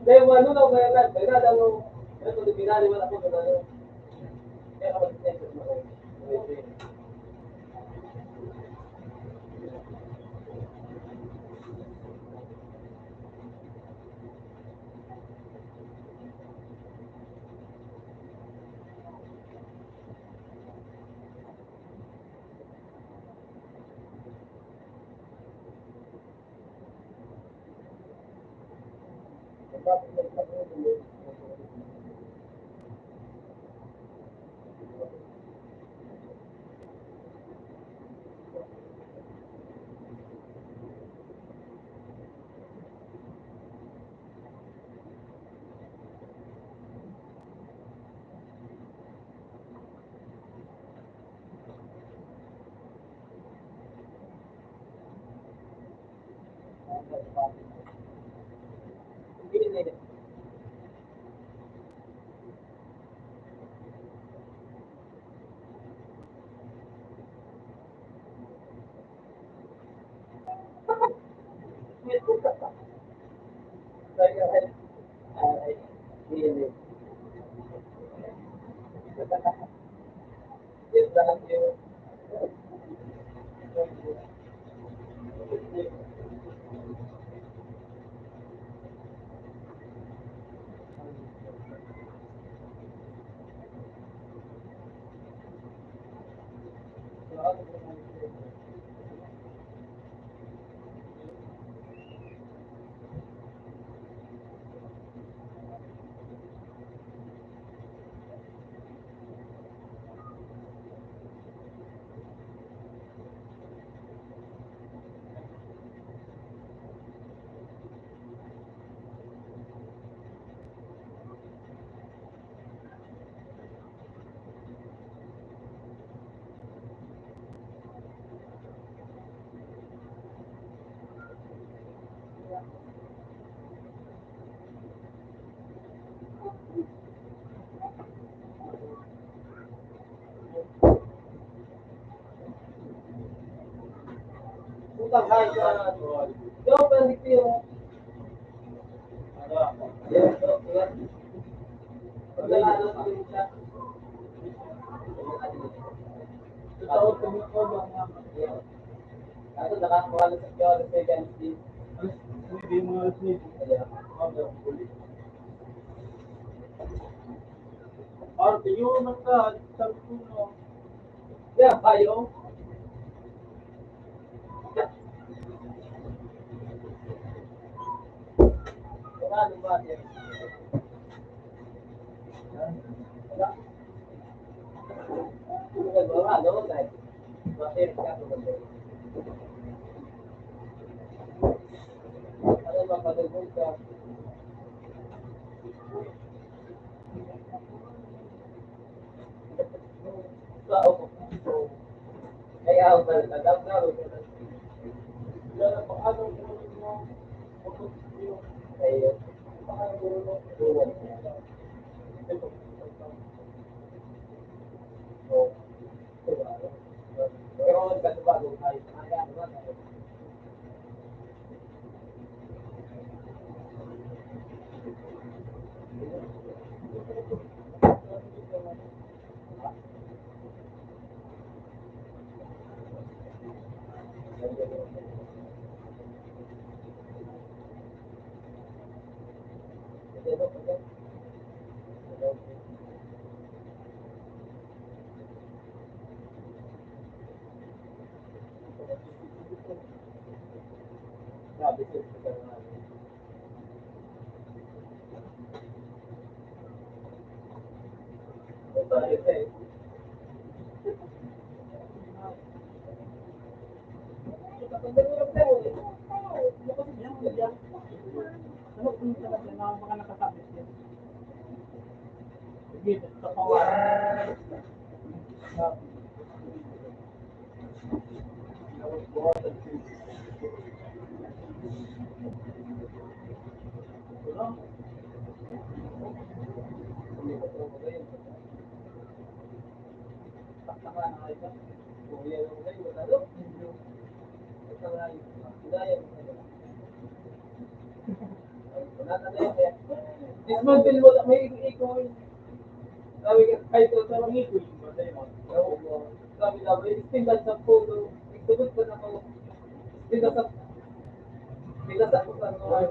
Dahil walo na, kaya na, kaya na, ano, kaya pag pinali, wala po, wala na. Kaya kapag Kaso nakakuha na sa kiyo, sa second stage. Alas nuebe, mga alas nuebe. Kaya, mga alas nuebe. Arte yun, ang ka, sabi ko, no. Yeah, kayo. Wala, ano ba, sir? Wala. Dismantle mo, may ikoy. Sabi ka, kahit ito, sa mga ikoy, sabi na, may distinct sa photo, nagtubod pa na ako. Pinasa, pinasa ko sa mga,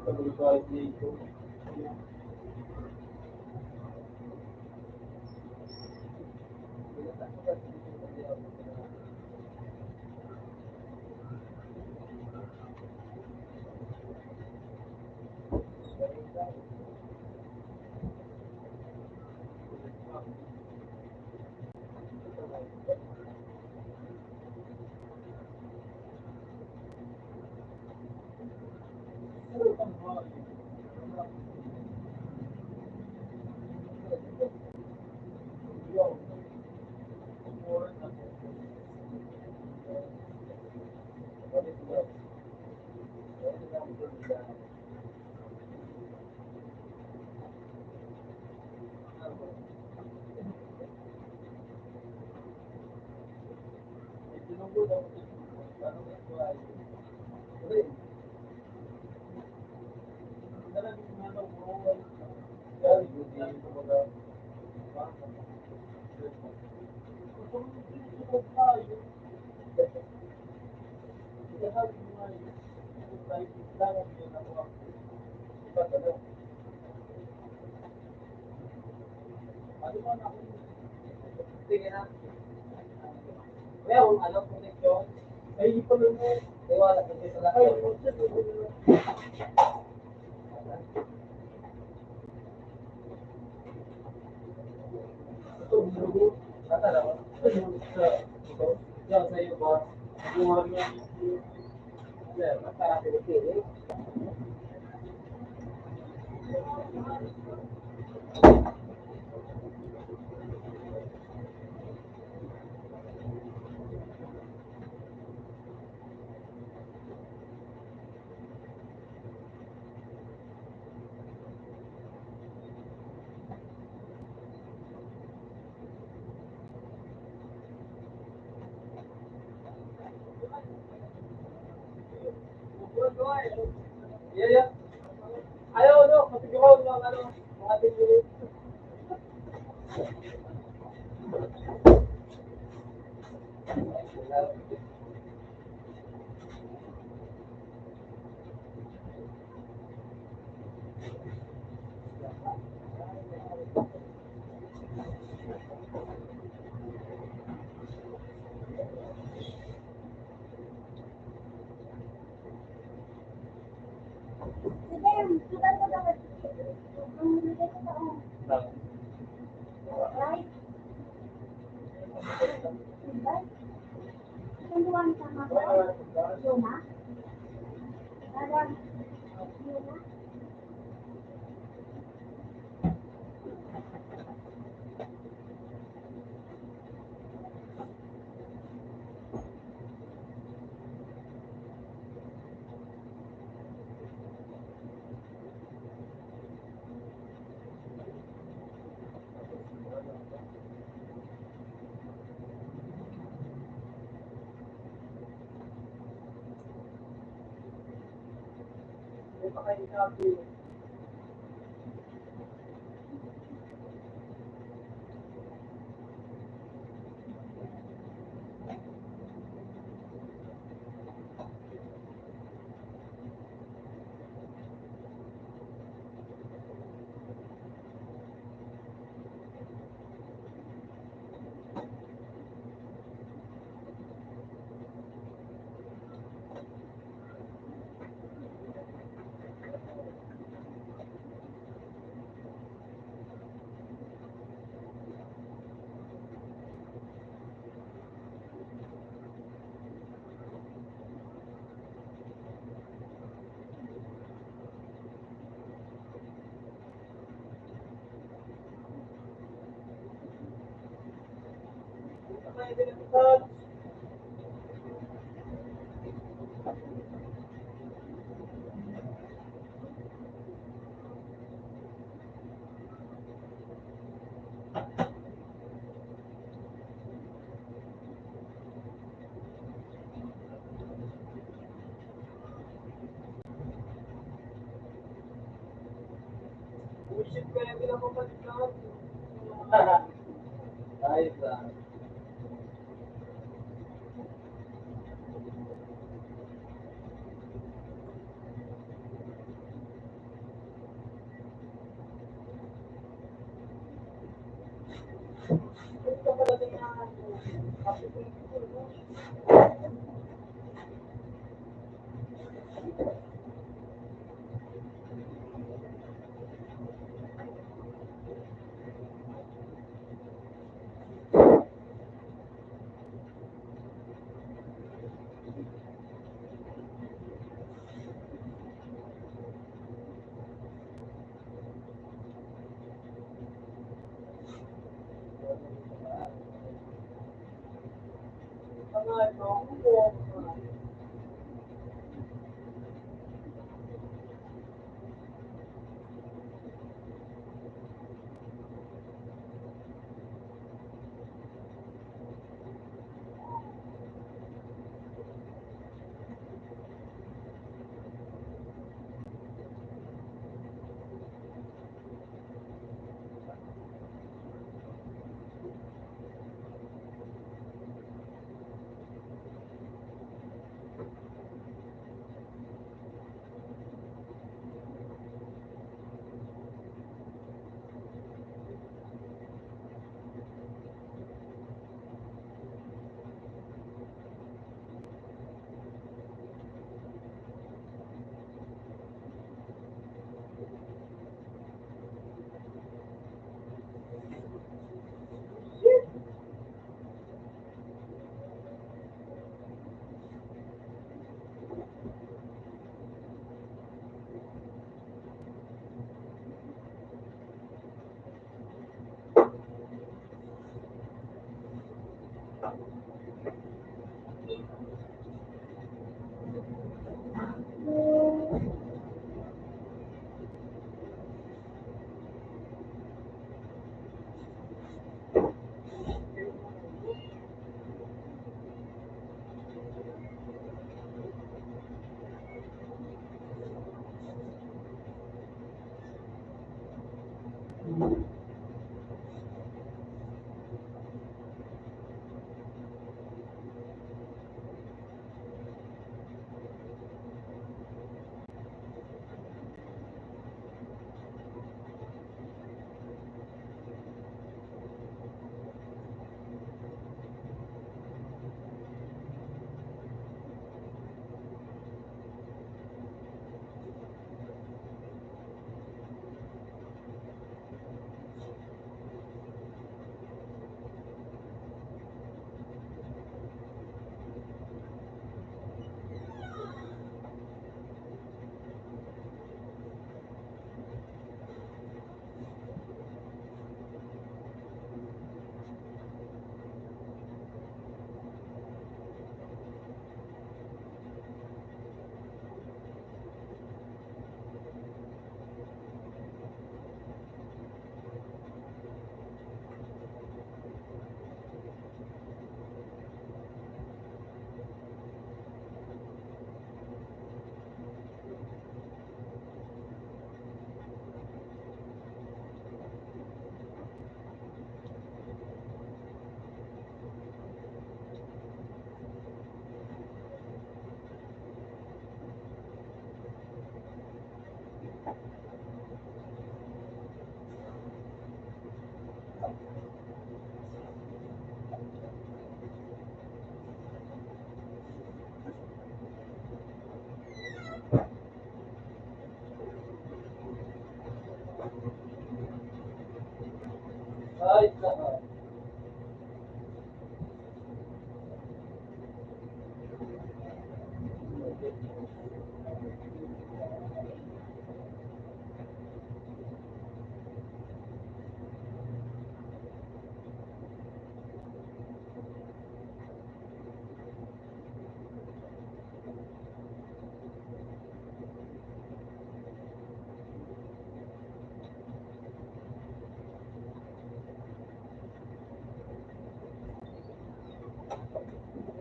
Sige na. Meron, ano, connection? Ay, di pa rin mo. Ay, wala. Ay, wala. Ito, ito, ito, ito, sa iyo ba? Yung mga Ayos lang.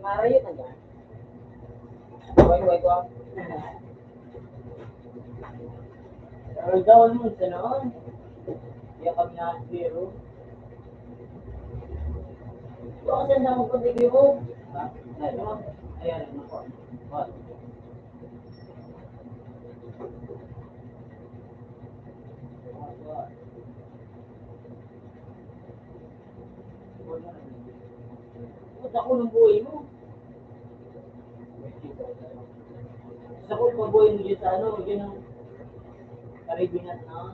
Arayo na yan. Way, way ko. Pero daw mo sa noon. Iya kami na zero. Ito kasi ang dami ko tigil mo. Ayan, ano po. Puta ko ng buhay mo. Sa ko mabuhay mo dyan sa ano, yun ang Caribbean at na.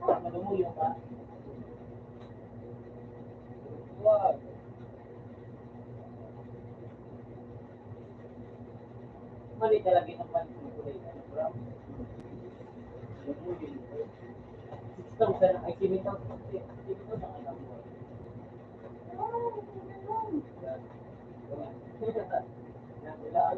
Madumuyo ka. Wag. Mali talaga yung pansin ko eh. Ano, bro? Six thousand ang, ay, seven thousand. Seven thousand ang alam mo. Yan. Yan. Yan. Yan. Yan.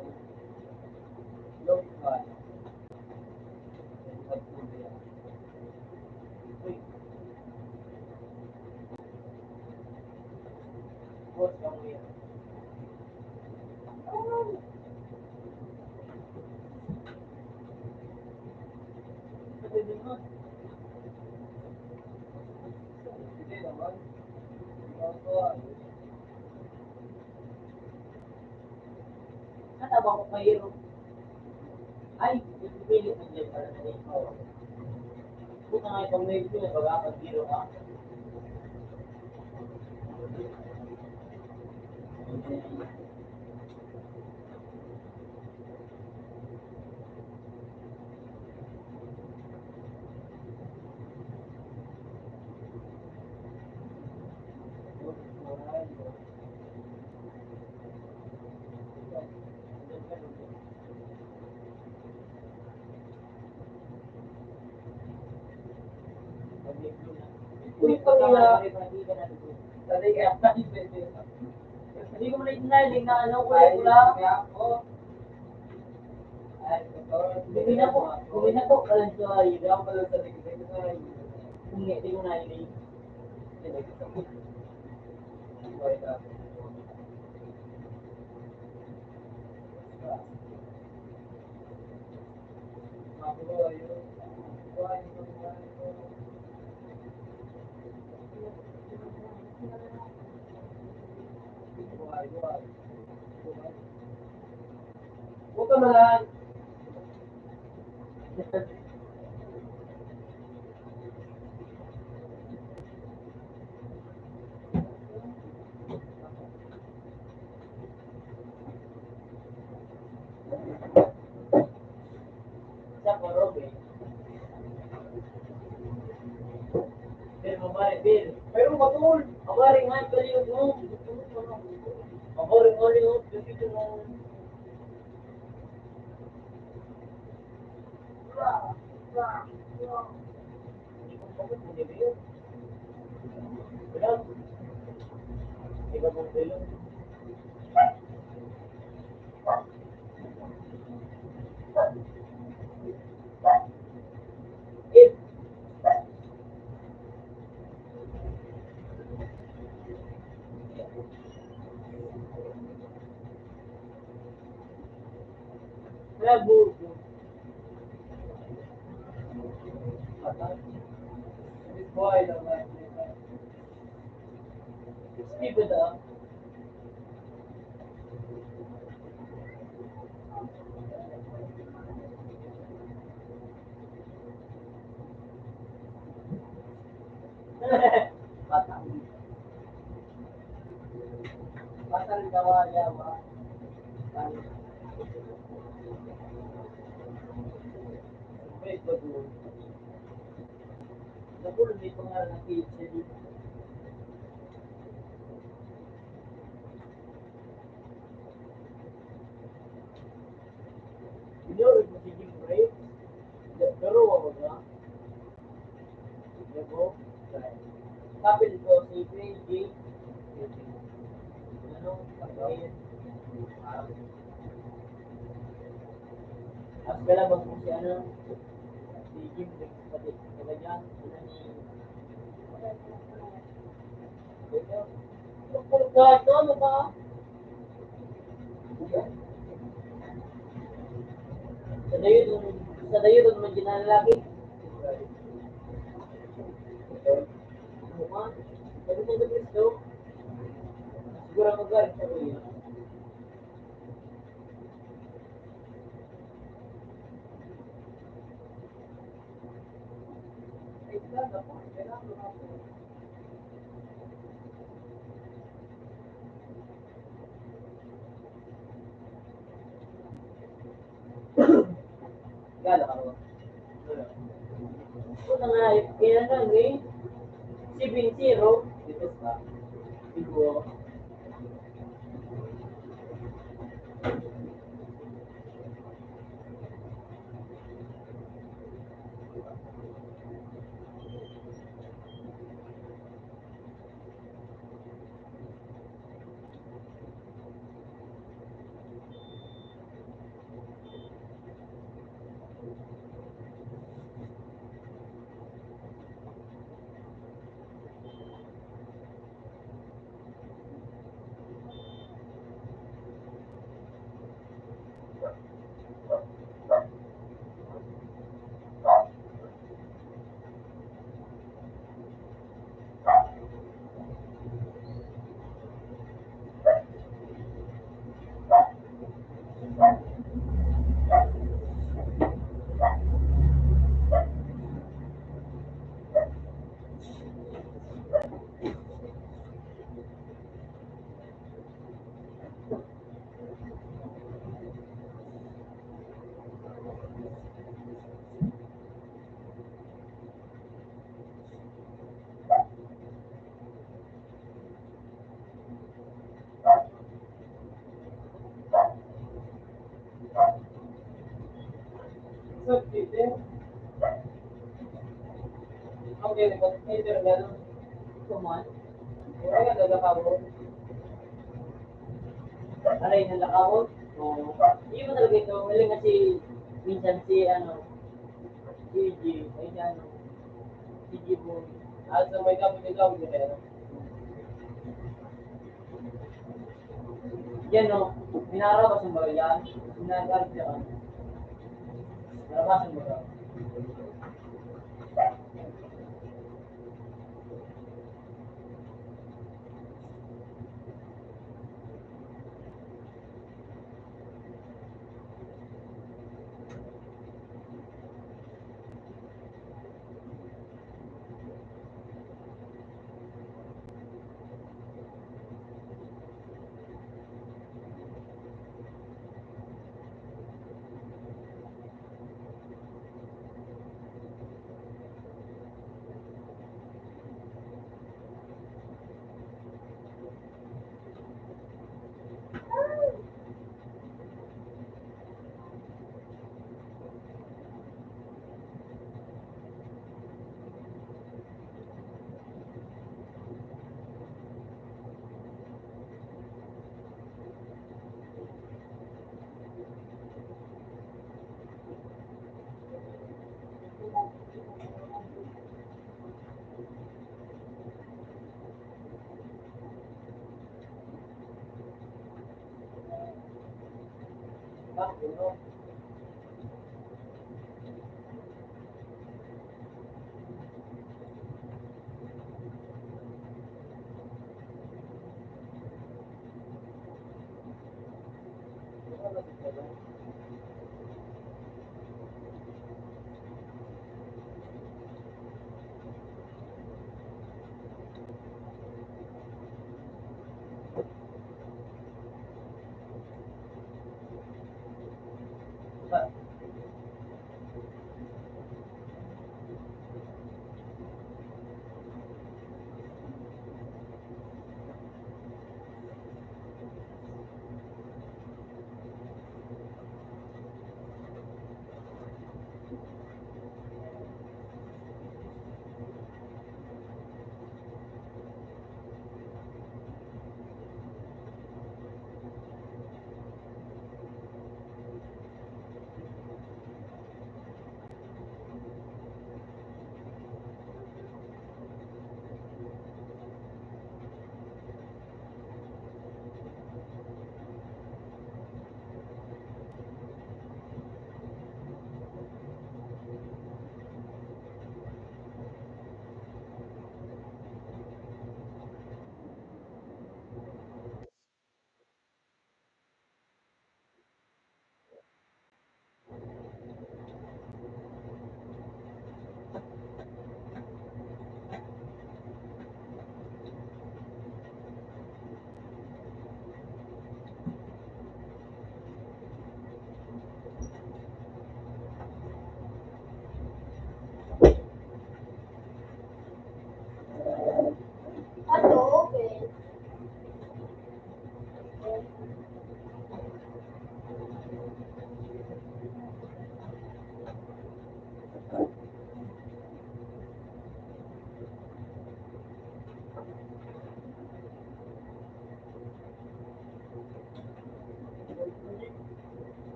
Ano ba kung mayroon? Ay, pipili mo dyan para na ikaw. Puta nga, itong medyo na baga pag biro ka. Uy, pala. Hindi ko na inay, hindi na ano, kulay pula. Hindi na po, hindi na po, kalansuhay. Hindi ako kalansuhay. Hindi, hindi ko na inay. Huwag ka malan. Sa Corobe. Pero mabari, Bill. Pero matol. Mabari nga, baliw mo. Mabari nga, baliw mo. Bravo. Stupid, ah. Bata. Bata rin daw, yawa. Very good. Nagulo, may pangalan ng P H D. Yun, magiging break. Pero ako na. Diba? Kapil ko, si P J. Ano? Pagkain. Mas pala bang si ano? Si Jim, pati, pati niya, ano ni, ano ni, ano ni, ano ni, ano ni, ano ni, ano ni, Sa dayo dun, sa dayo dun, may ginalaki. Sabi niya sa Kristo, siguro ang lugar sa kuya. Gala ka mo. Puta nga, kaya na, eh. Seven zero. Ito sa. Ito. Kuman. Wala ka gagapabot. Aray, nalakabot. Oo. Hindi mo talaga ito. Galing kasi minsan si, ano, si G, ay, si, ano, si G Boy. Ah, so may kapit ikaw, di ba? Yan, no? Minarabas yung bagay yan. Minarabas yan. Narabasan mo ba?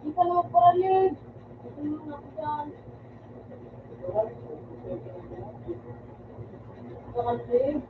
Di ka na magparalig. Ito na ako dyan. Magparalig.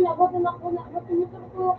Ako, tinakbo na, ba't tumutok ko?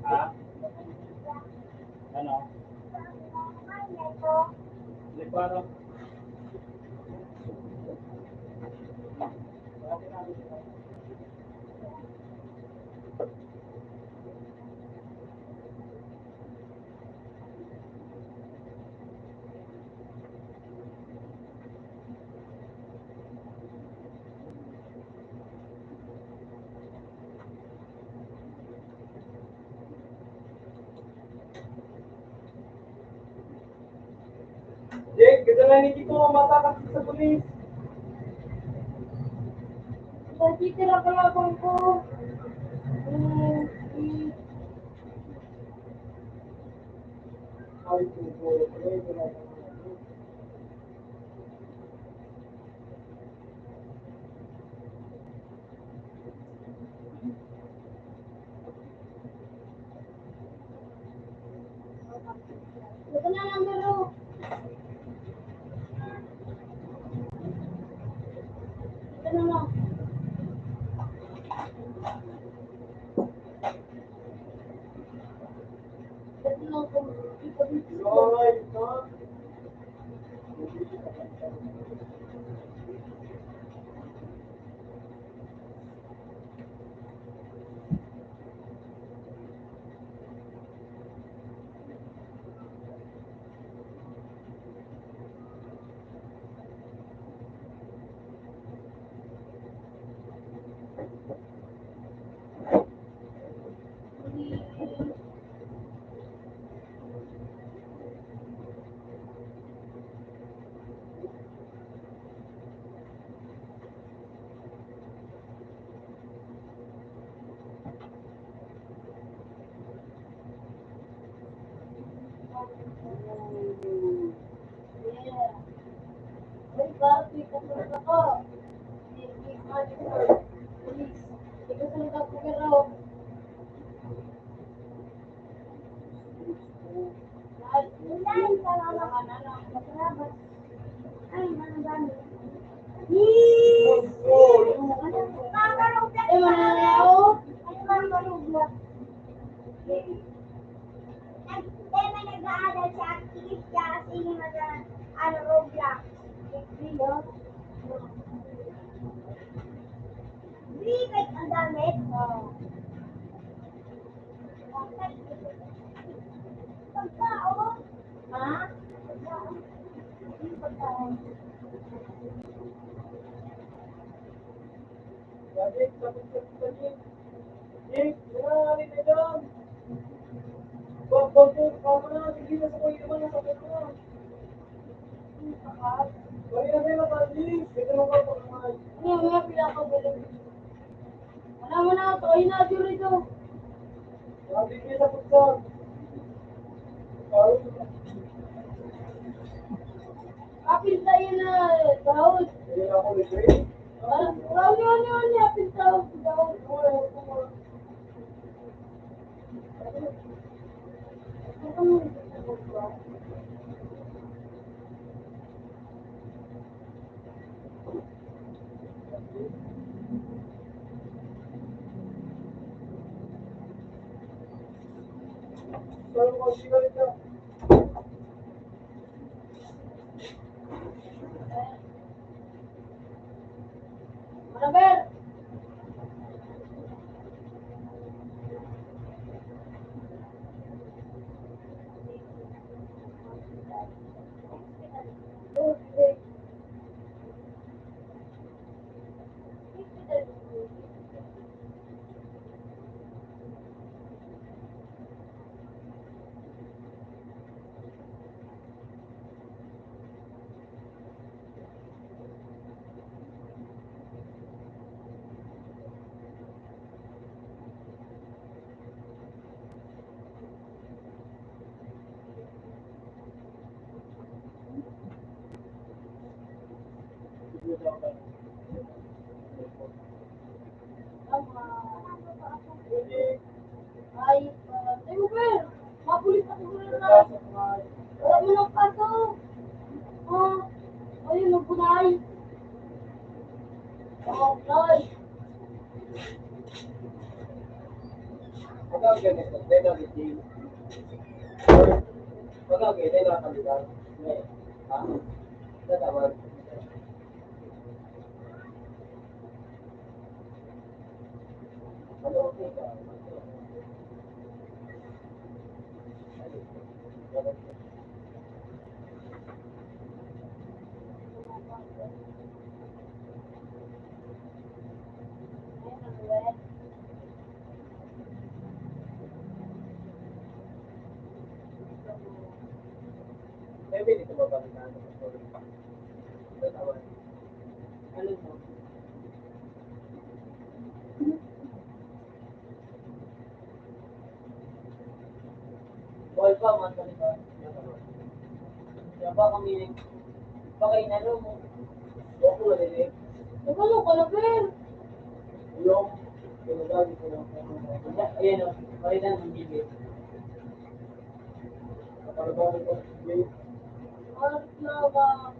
Ha? Ano? Lipara. Jake, ganda na ni Kiko, matakas sa pulis. Nagtitira ka labang ko. Hmm, hmm. Ay, Kiko, ay, wala ka na. Ito na lang, Laro. Ito na lang. Ito na lang. Ang dami. Pagkaon. Ha? Pagkaon. Dali, tapos ka sa dali. Jake, nangangalit ka dyan. Bag-, bag-, tama na, sige na sa kuya naman, nasa kuya. Dali na, dali na, dali. Ito na ba, pagkain? Ano nga, pinapagaling? Wala mo na, ito, ayun na, dito, dito. Sabi ko na po, sir. Kapit na yun na, sahod. Hindi na ako nag-break. Ay, ah, Denver, mapulit ako na. Wala mo ng pato. Ah, ayun, nagbunay. Oh, Lord. Pag-agay na sa tela, hindi. Pag-agay na sa kanila. May, ah, nataman. Pwede dito mabalikan. Ano mo? Bawal pa, man, balikan. Kaya ba kami, baka inano mo? Opo, wala din. Nagano ka na, Ber? Yung, yung lagi ko lang. Ayan, oh. Pakita ng video. Kapag ba ko, Ano na ba?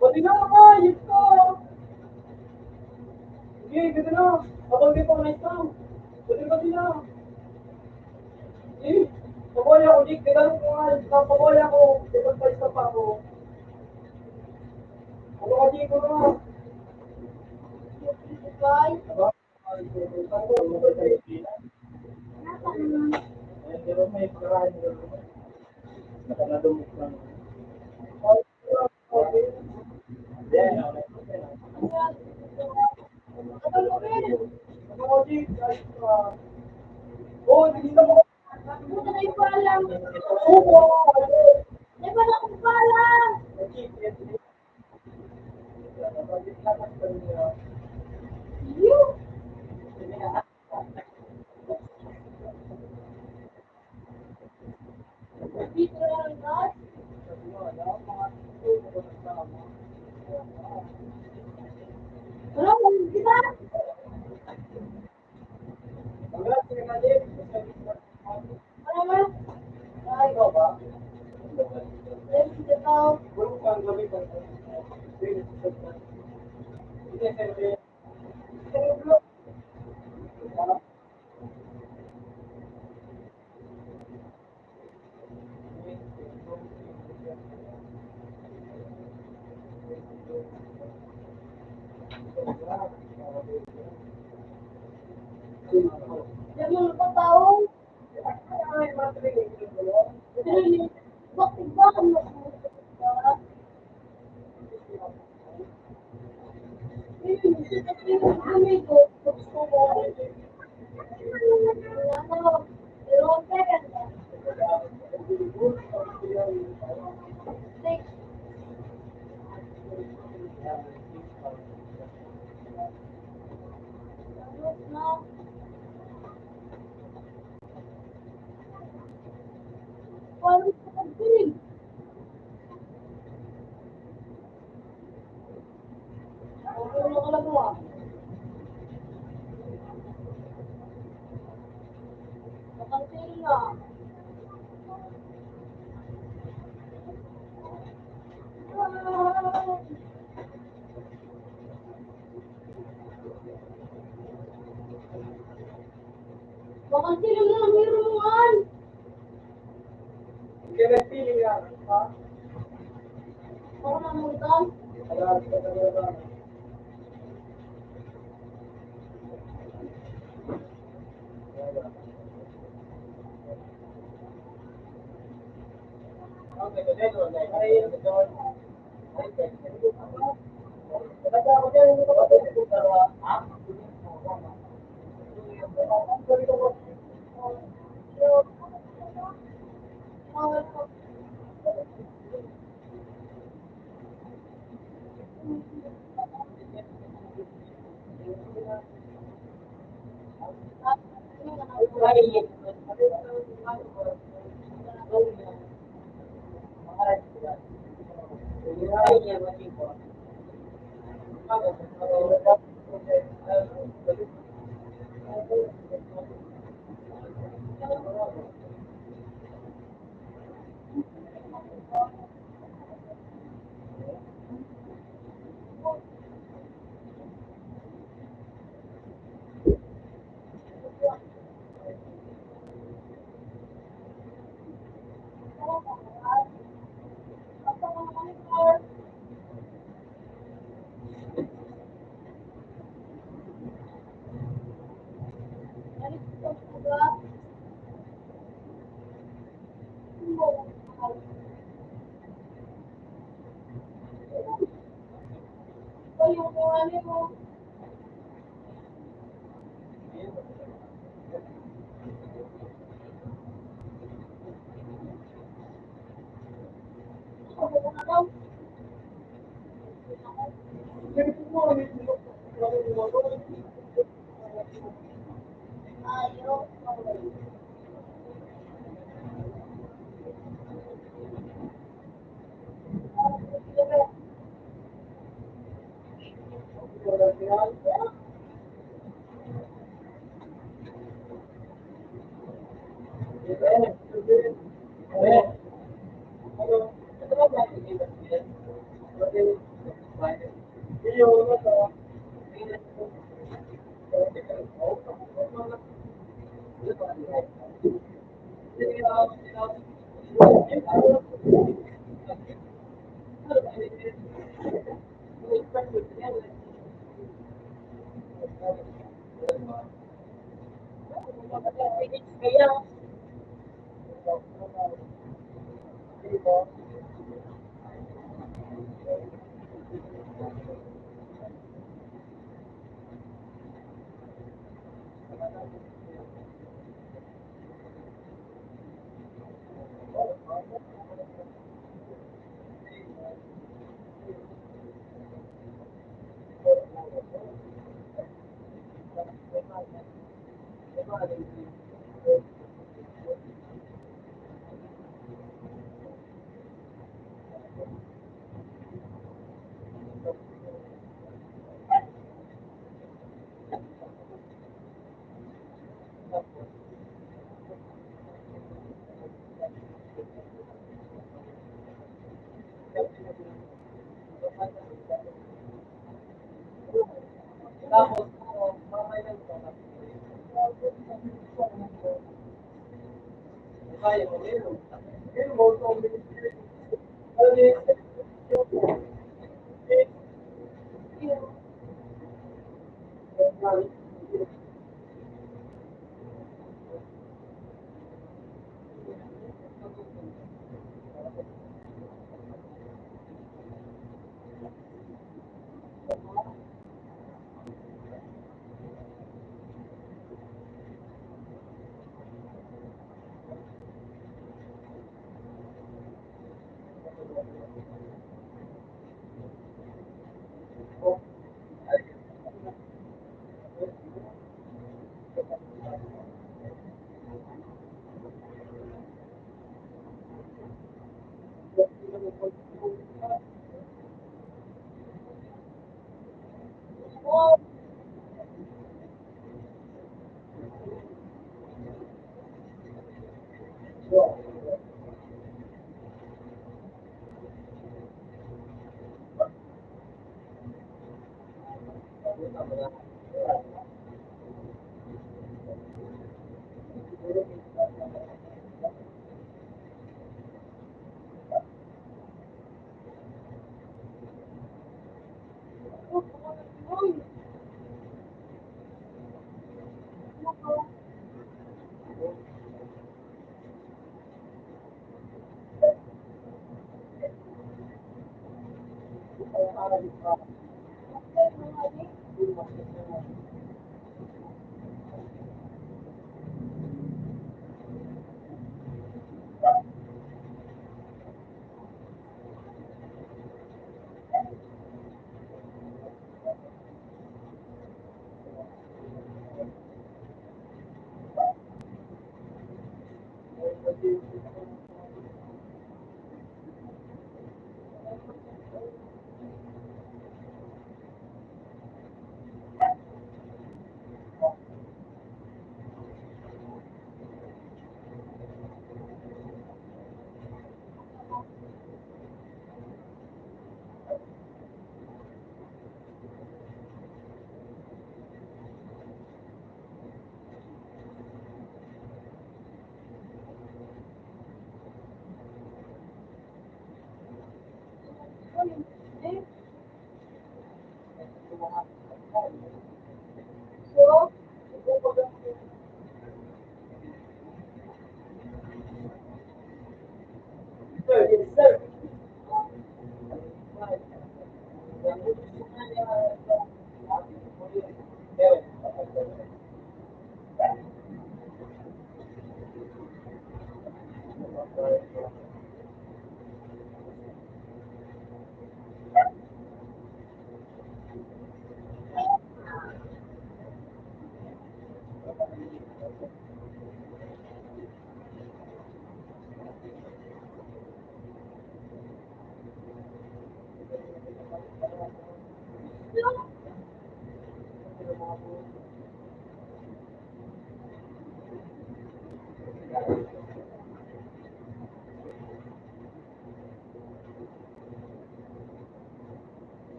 Pati na naman, yun ko. Sige, ganda na. Habang di pa na-scam. Pwede ba sila? Eh, paboy ako, di, ganda ko nga, paboy ako. Di ba, pa-scam pa ako? Ano ka, di ko na? Bye. Bakang sila mo ang hirumungan. Kaya nagpili nga, ha? Ako na mo ito.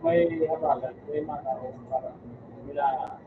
May habagat, may mga para nila.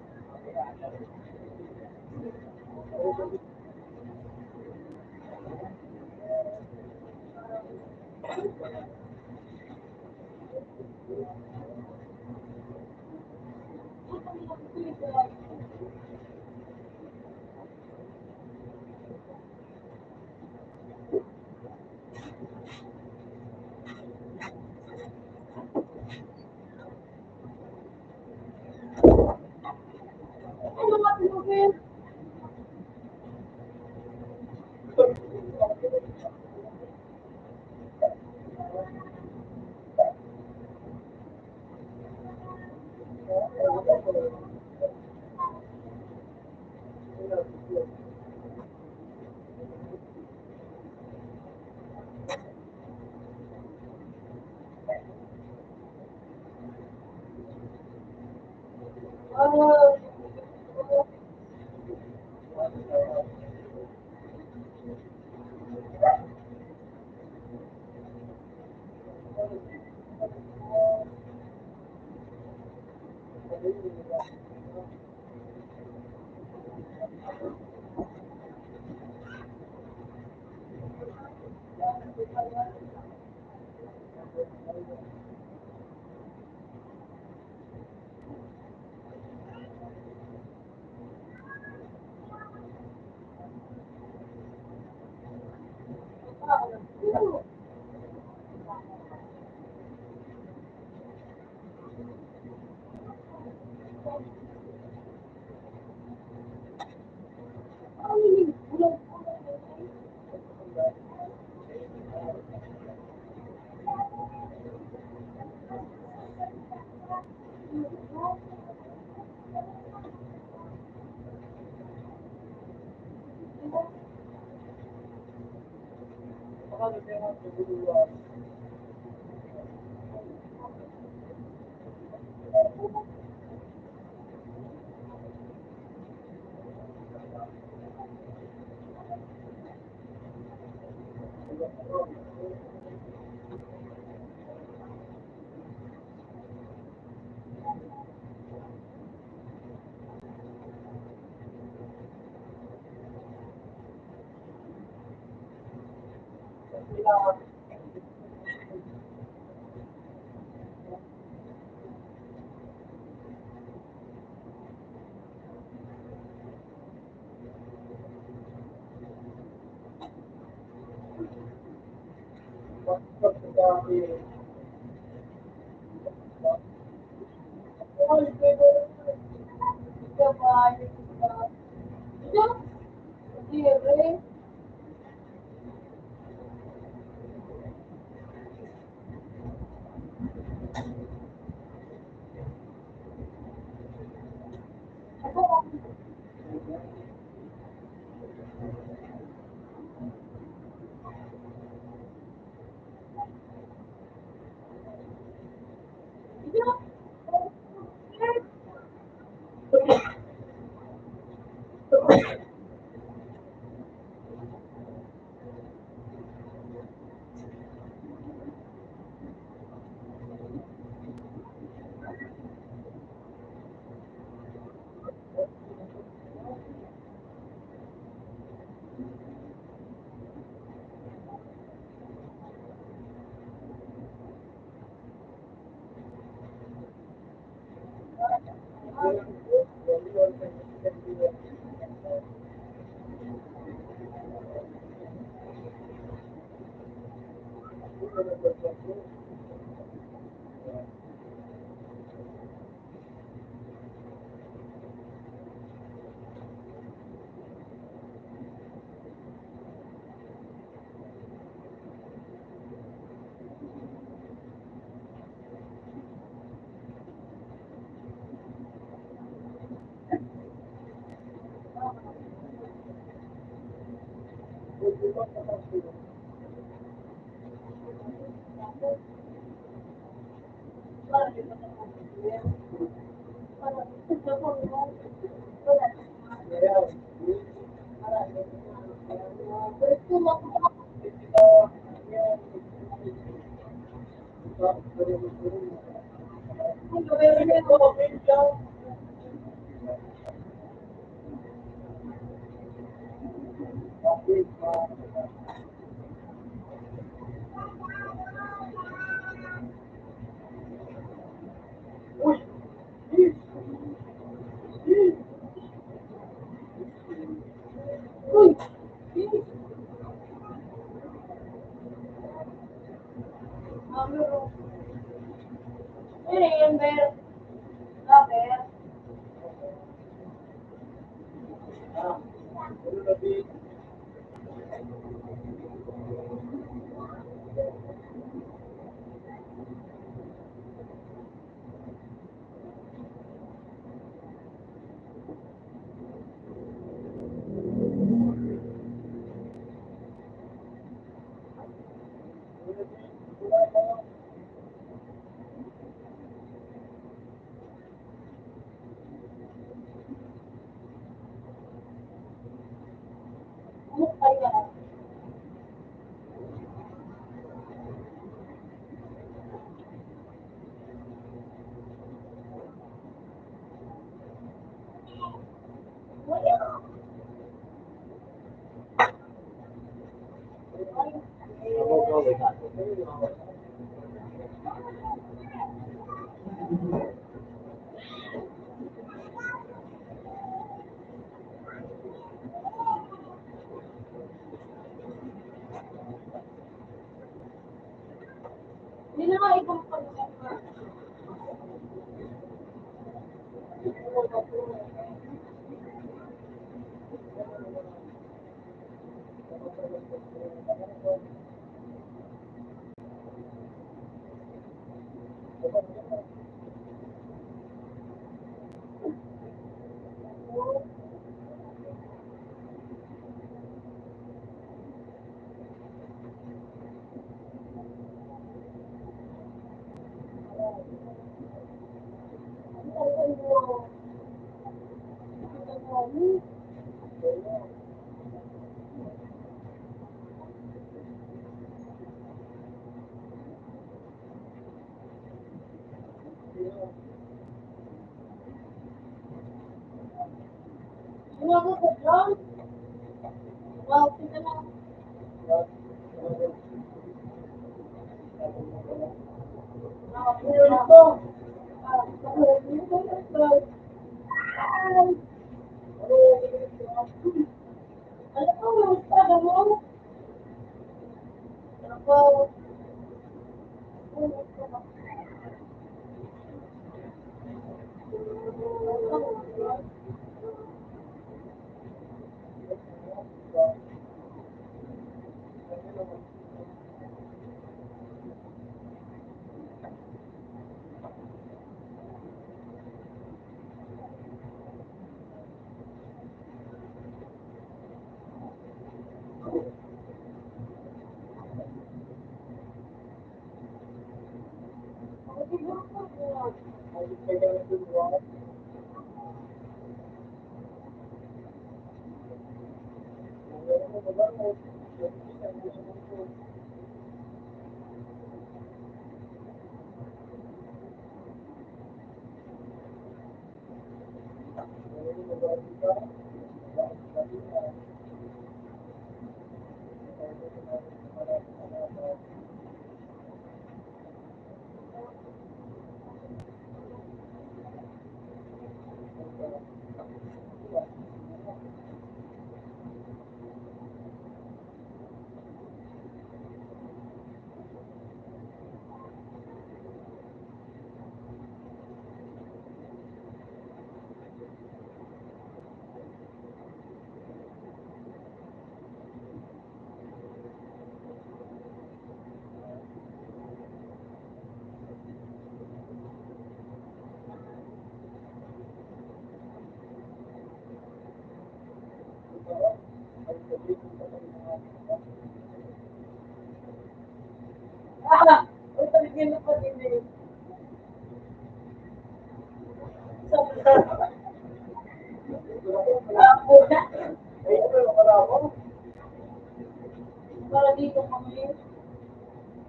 Para dito kami.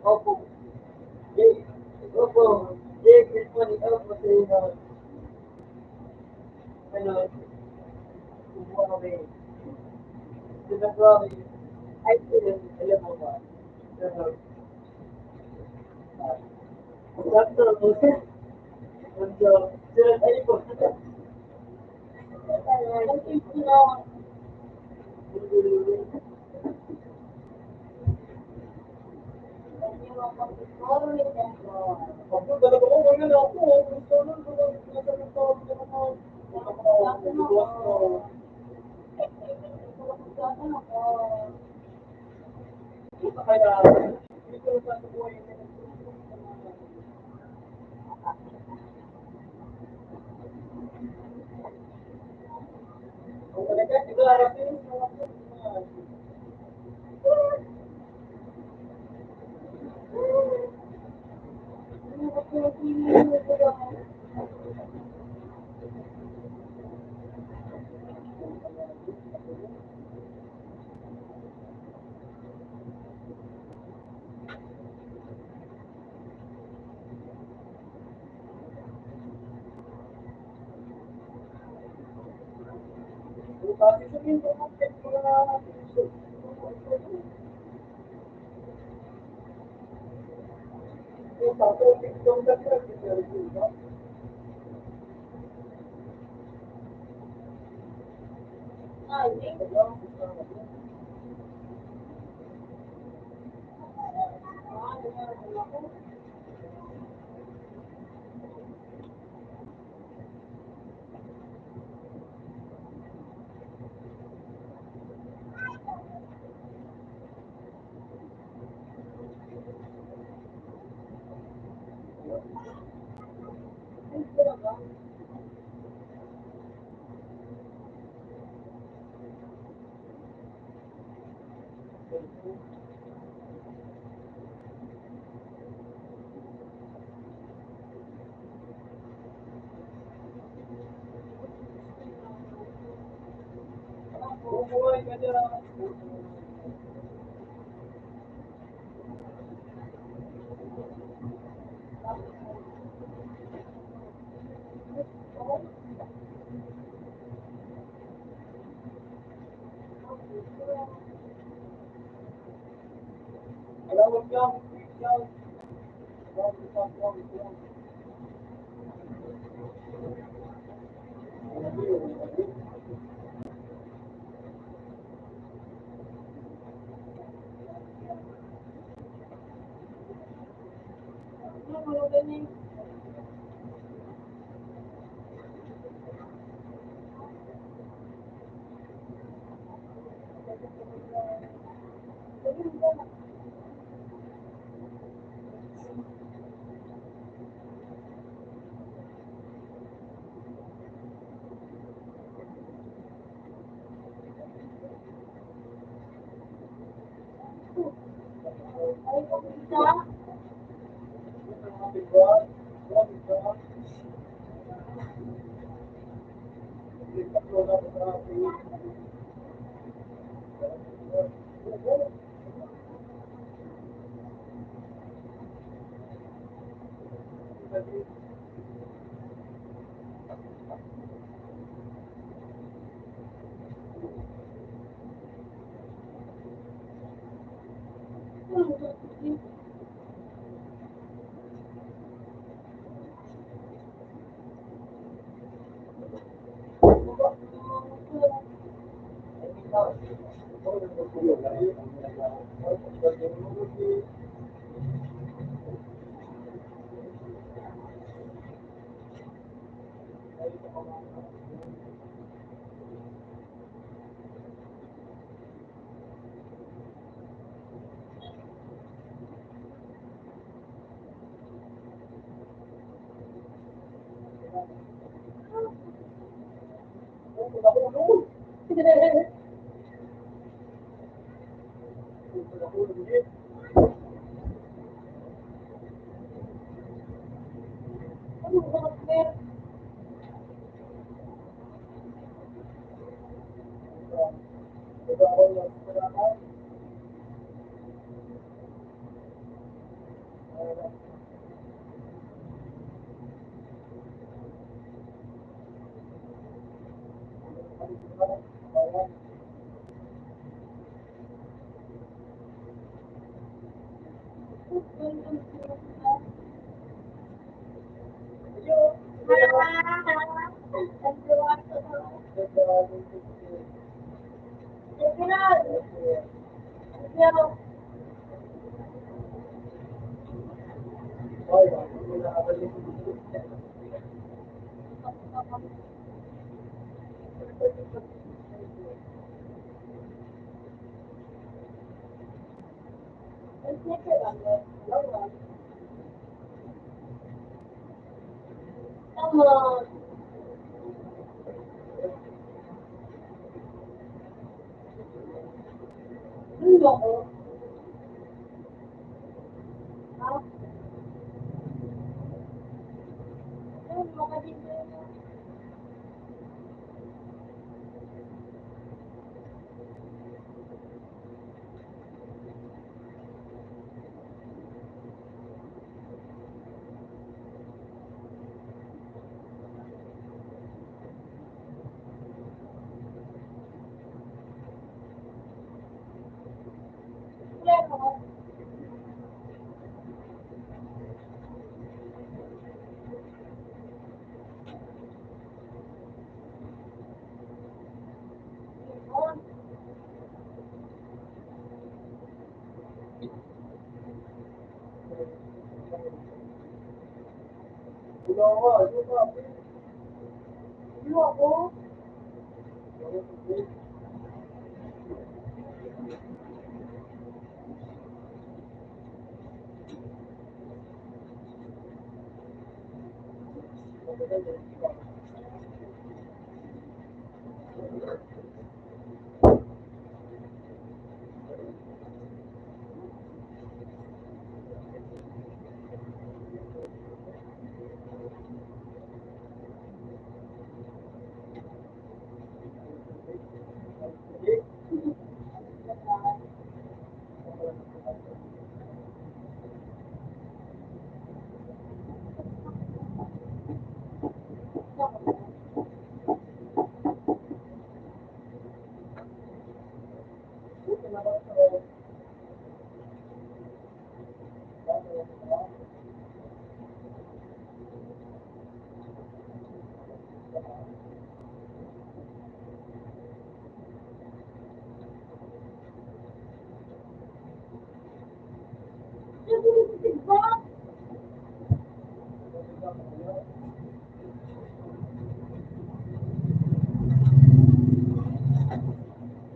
Opo. Opo. Yes, good morning. Opo, sir. Ano, kumuha kami. Sinabi ko kami, ay, sila, alam mo ba? Ano, ah, sakto, ano, sila, ay, po.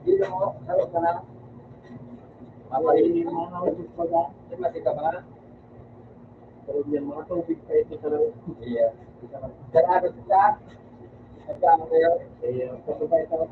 Dito mo, harap ka na. Papainin mo na ako sa pagkain. Di ba, di ka ba? Pero yan, mga tubig pa ito sa loob. Iya. Sarado sila. Nagkano kayo? Iya, pababa ito.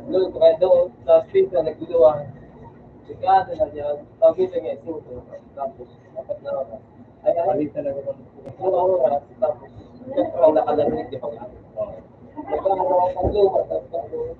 Doon, kaya doon, sa street na nagduduwa, sigurado na yan, pag-ibig nga, singko, tapos, dapat na oras. Ay, ay, talaga ba? Ano ang oras? Tapos, ang nakalagay, di ba nga? Nagkakaroon ang paglumat, tapos,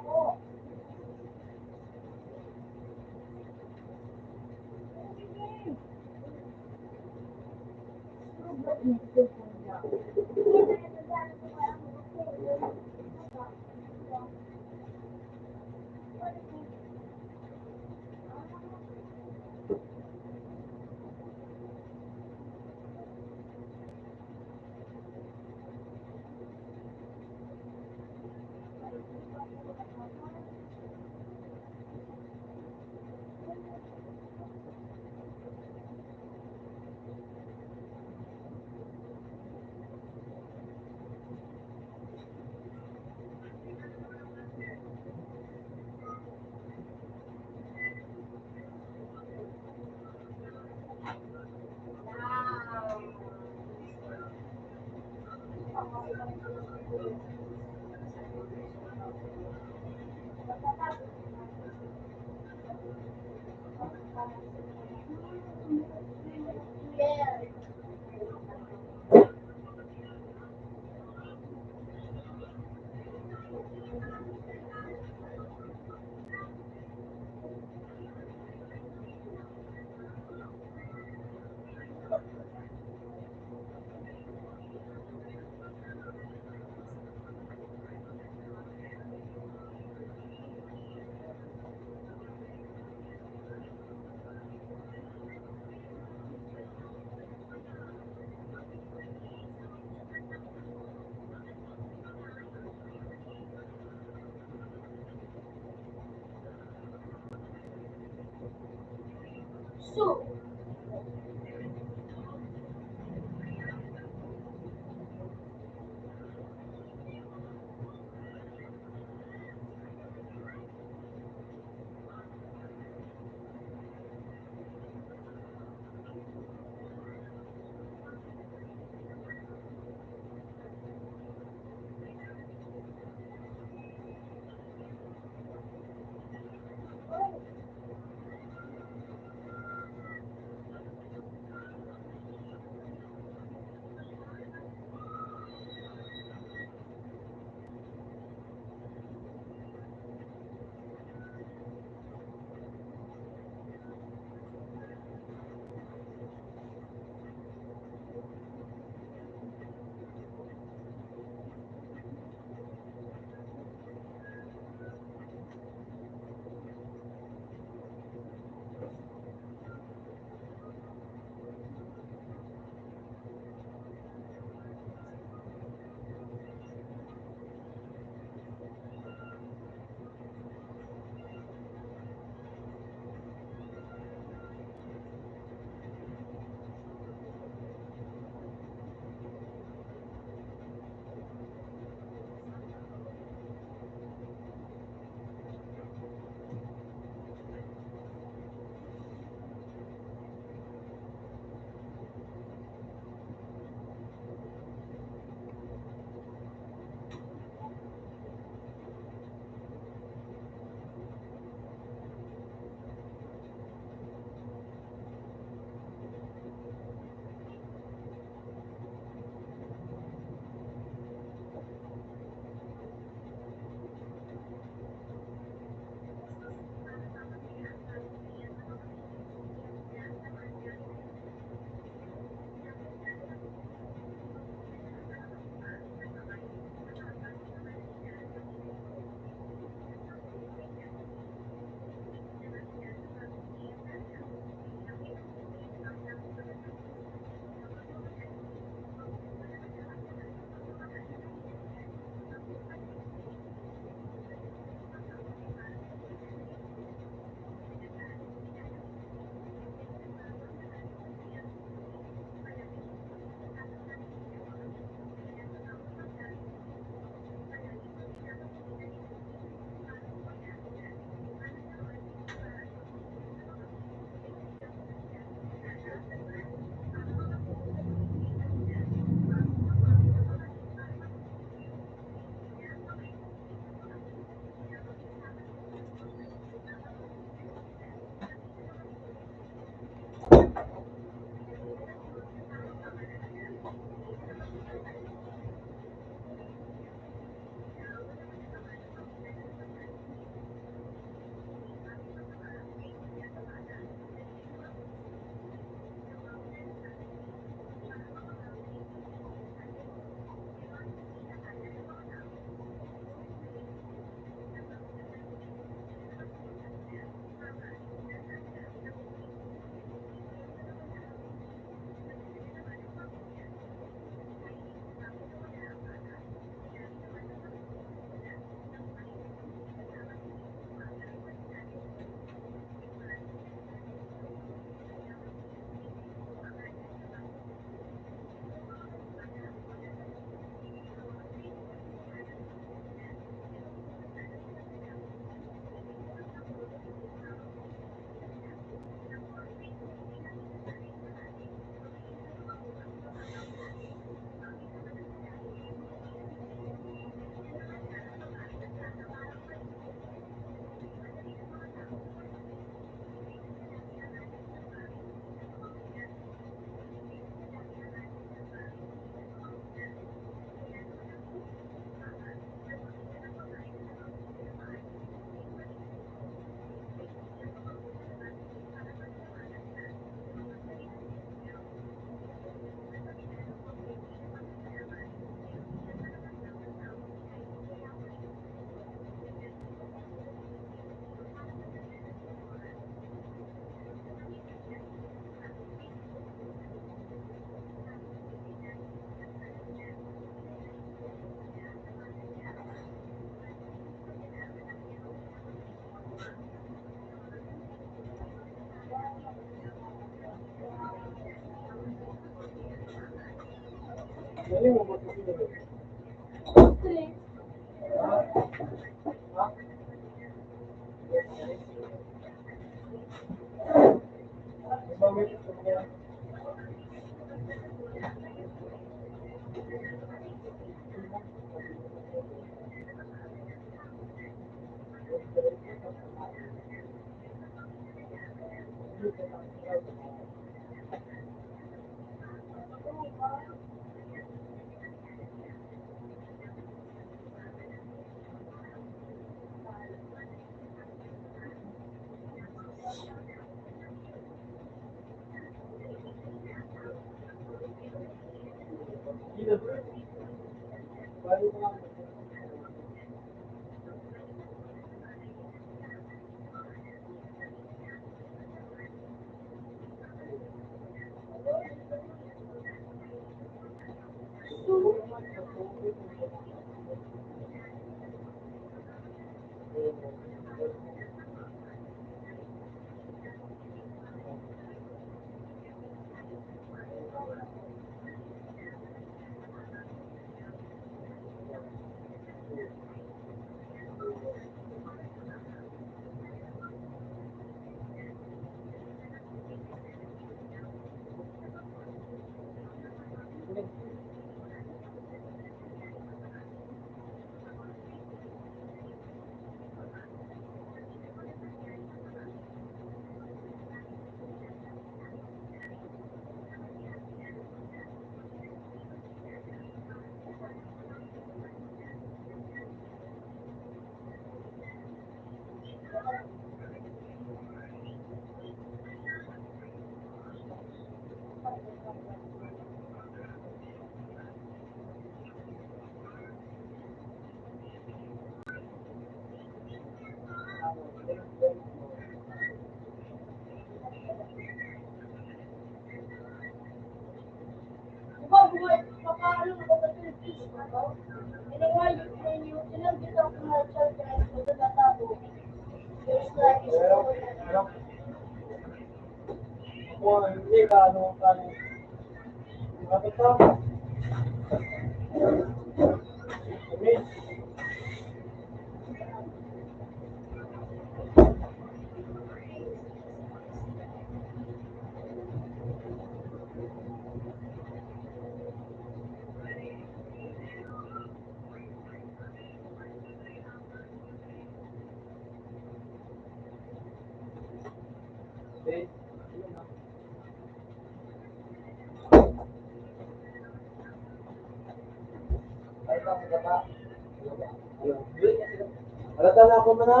Halata na ako man na.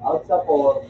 Out sa four.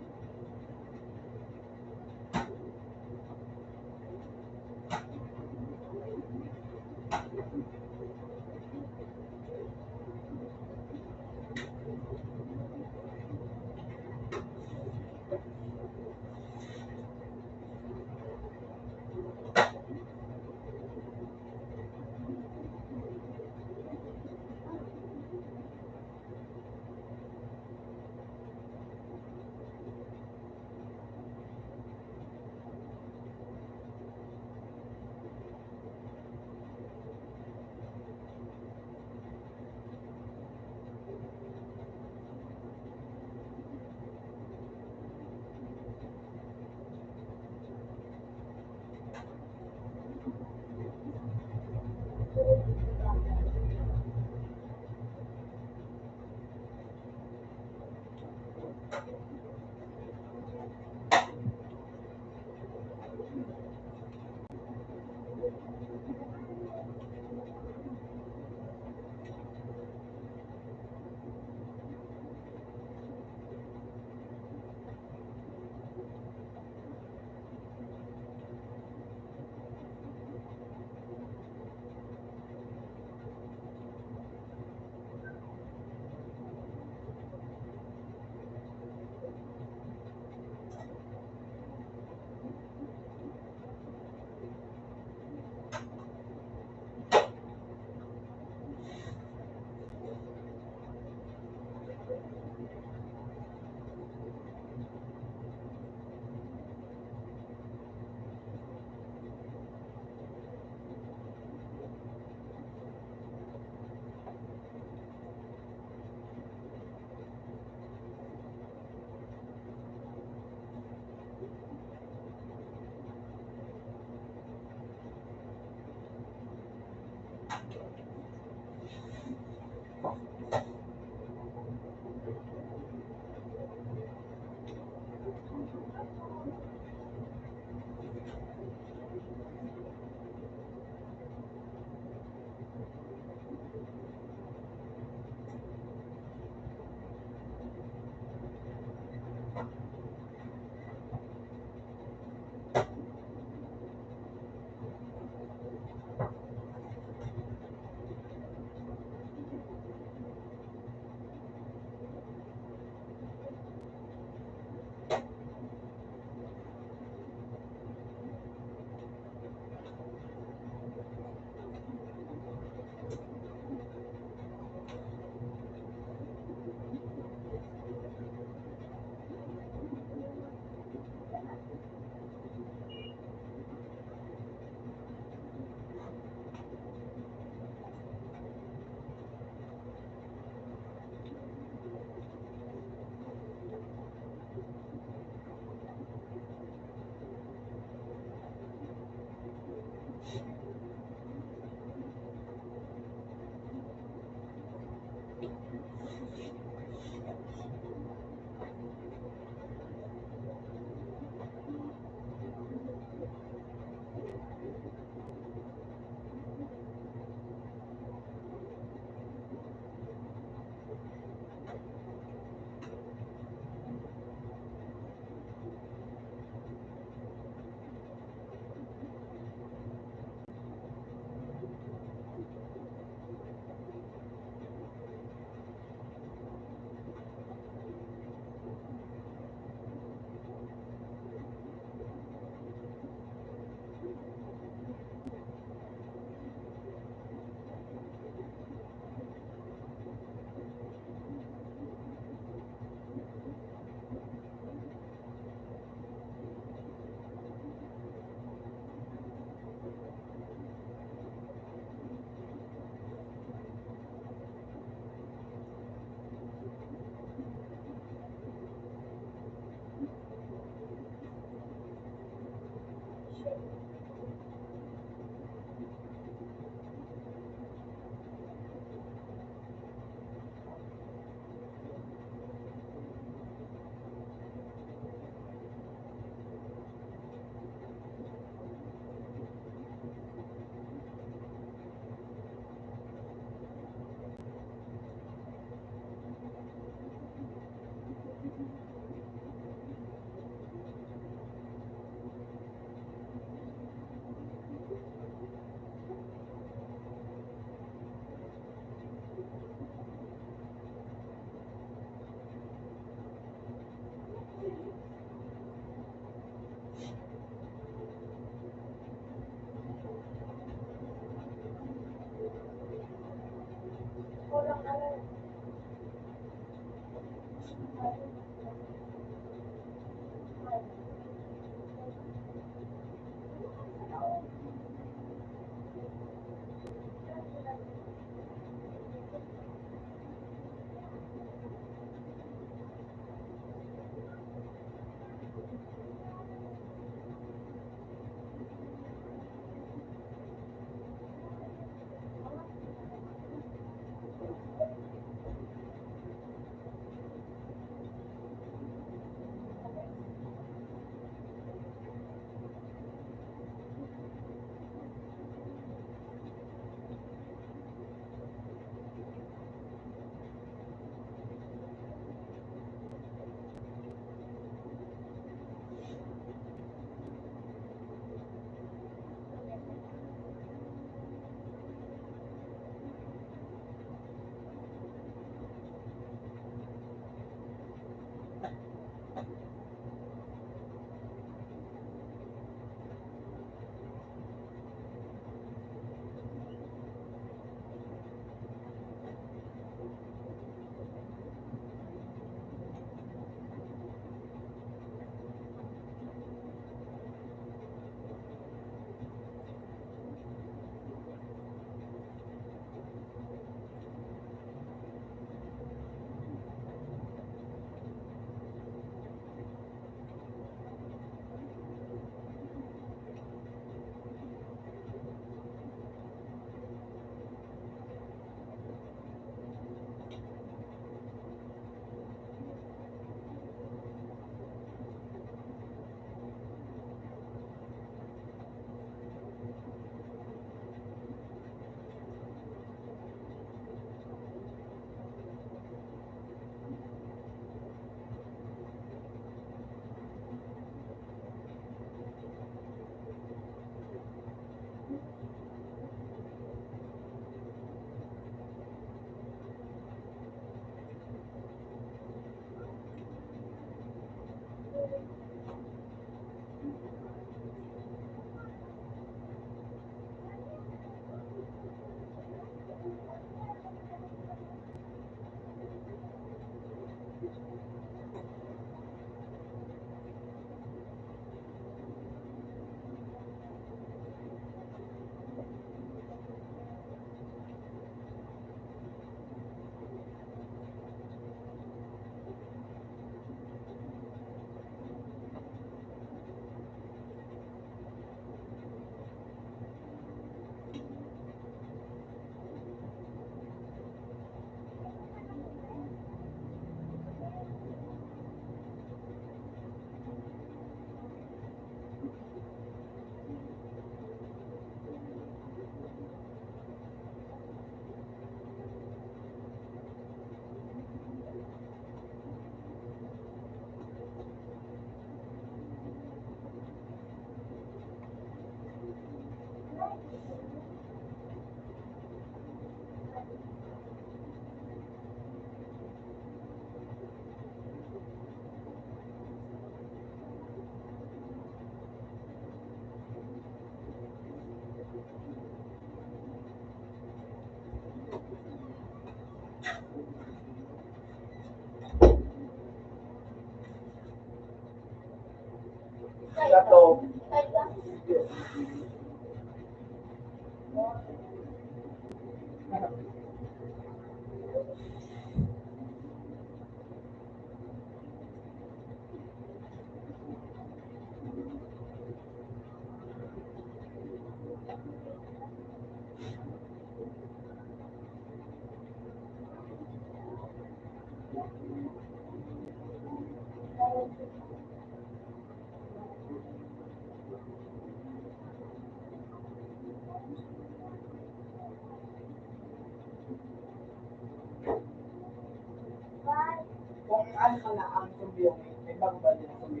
Kung ano man na ang sumbi, may bago ba din ang sumbi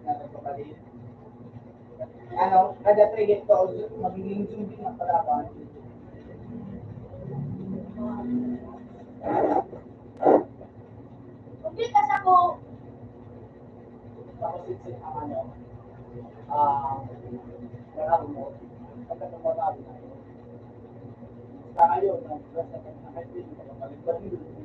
na nagpapalit? Ano, kada three hectares, magiging sumbi na palaban. Kumpitas ako. Tapos, it's, ano, ah, parang mo, pagkatapos na, sa ngayon, nag-, nag-, nag-, nag-,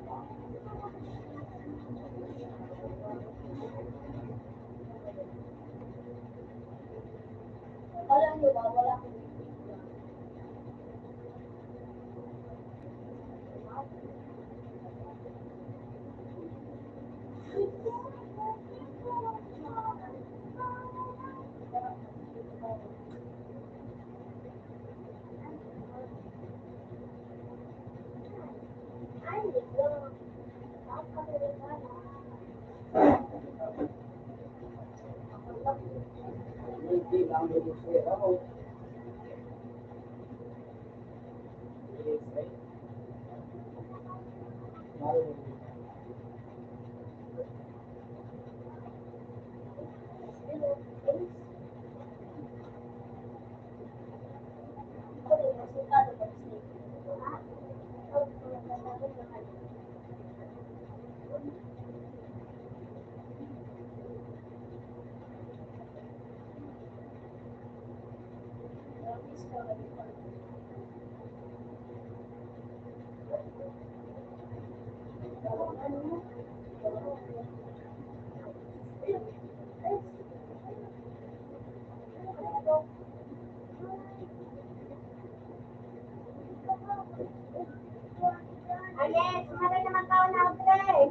Alex, maray naman tao na, Audrey.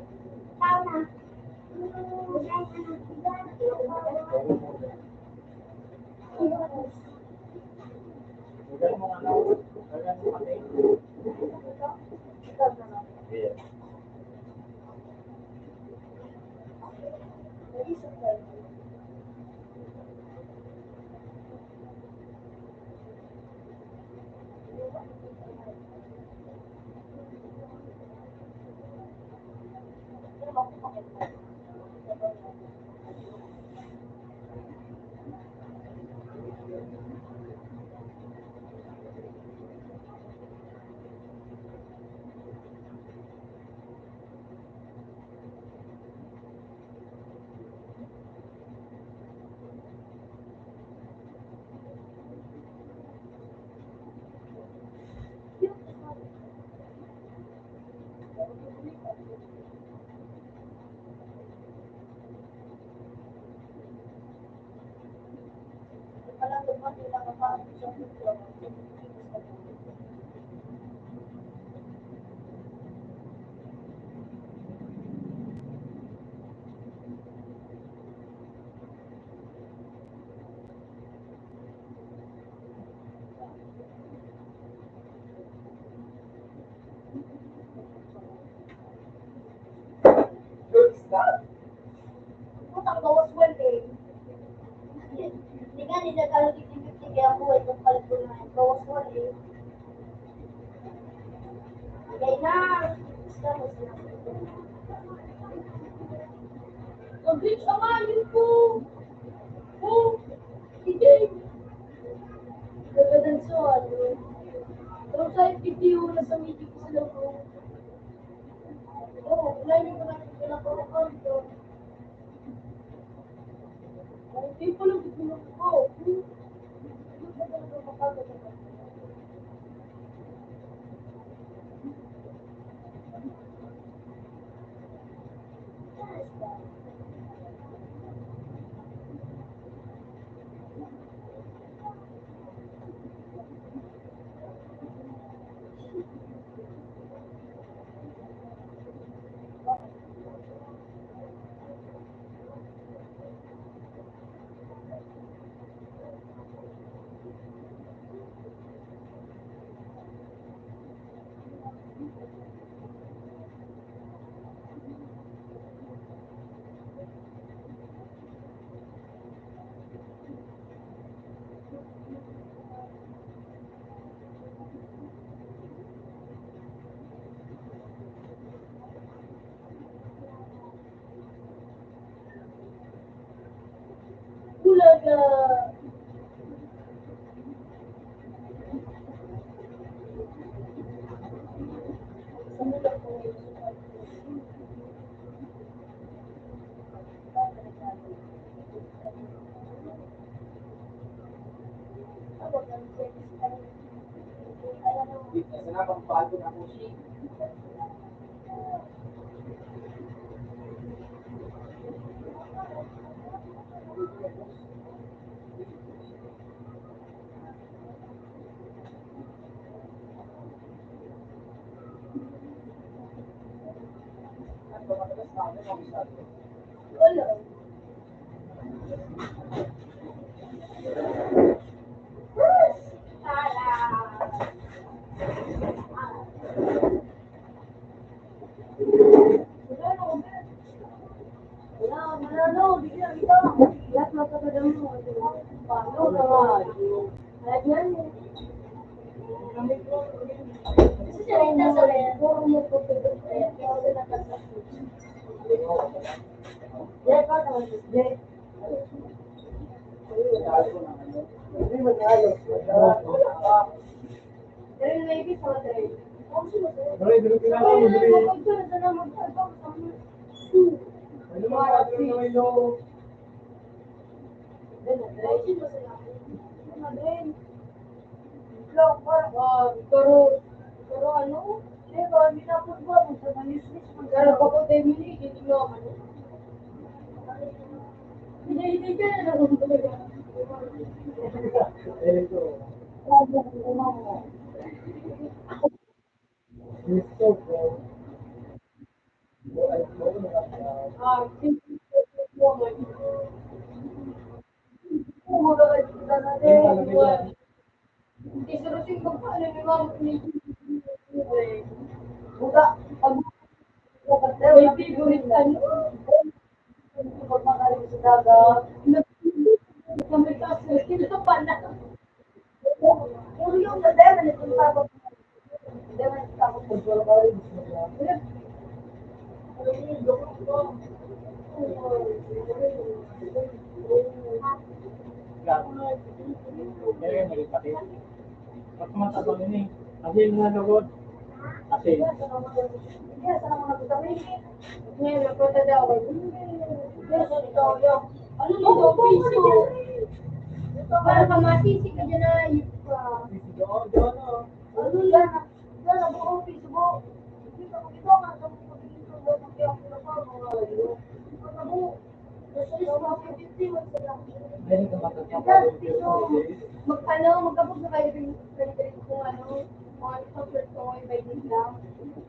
Tao na. Putang bawas wala eh. Hindi nga, hindi na tayo titigil-tigil ang buhay ng kalbo na yun. Bawas wala eh. Hindi na. Basta mo sila. Ang bitch, ama, yun po. Oh, hindi. Nagkadansuhan, no? Pero kahit hindi oras sa medyo ko sila po. Oo, wala yung mga pinapakakanto. Hindi ko lang gusto ng tao. Hindi ko talaga makakaganda. Bulaga. Pero, pero ano, pero hindi na po ba, magsamayos-yos, magkarapakote mo ni, hindi mo ano. Hindi, hindi ka na lang. Ba't matabang ini? Kasi nga lugod. Kasi ngayon, napatadawan. Ano mo daw, piso? Para ka masisi ka dyan ay. Ano yan? Yan, ang buong piso mo. Hindi ka makita, mga kapatid ko, mga kapatid ko, mga kapatid ko. Magkano, magkapos na kayo yung kung ano, mga chocolate ko, may bait lang.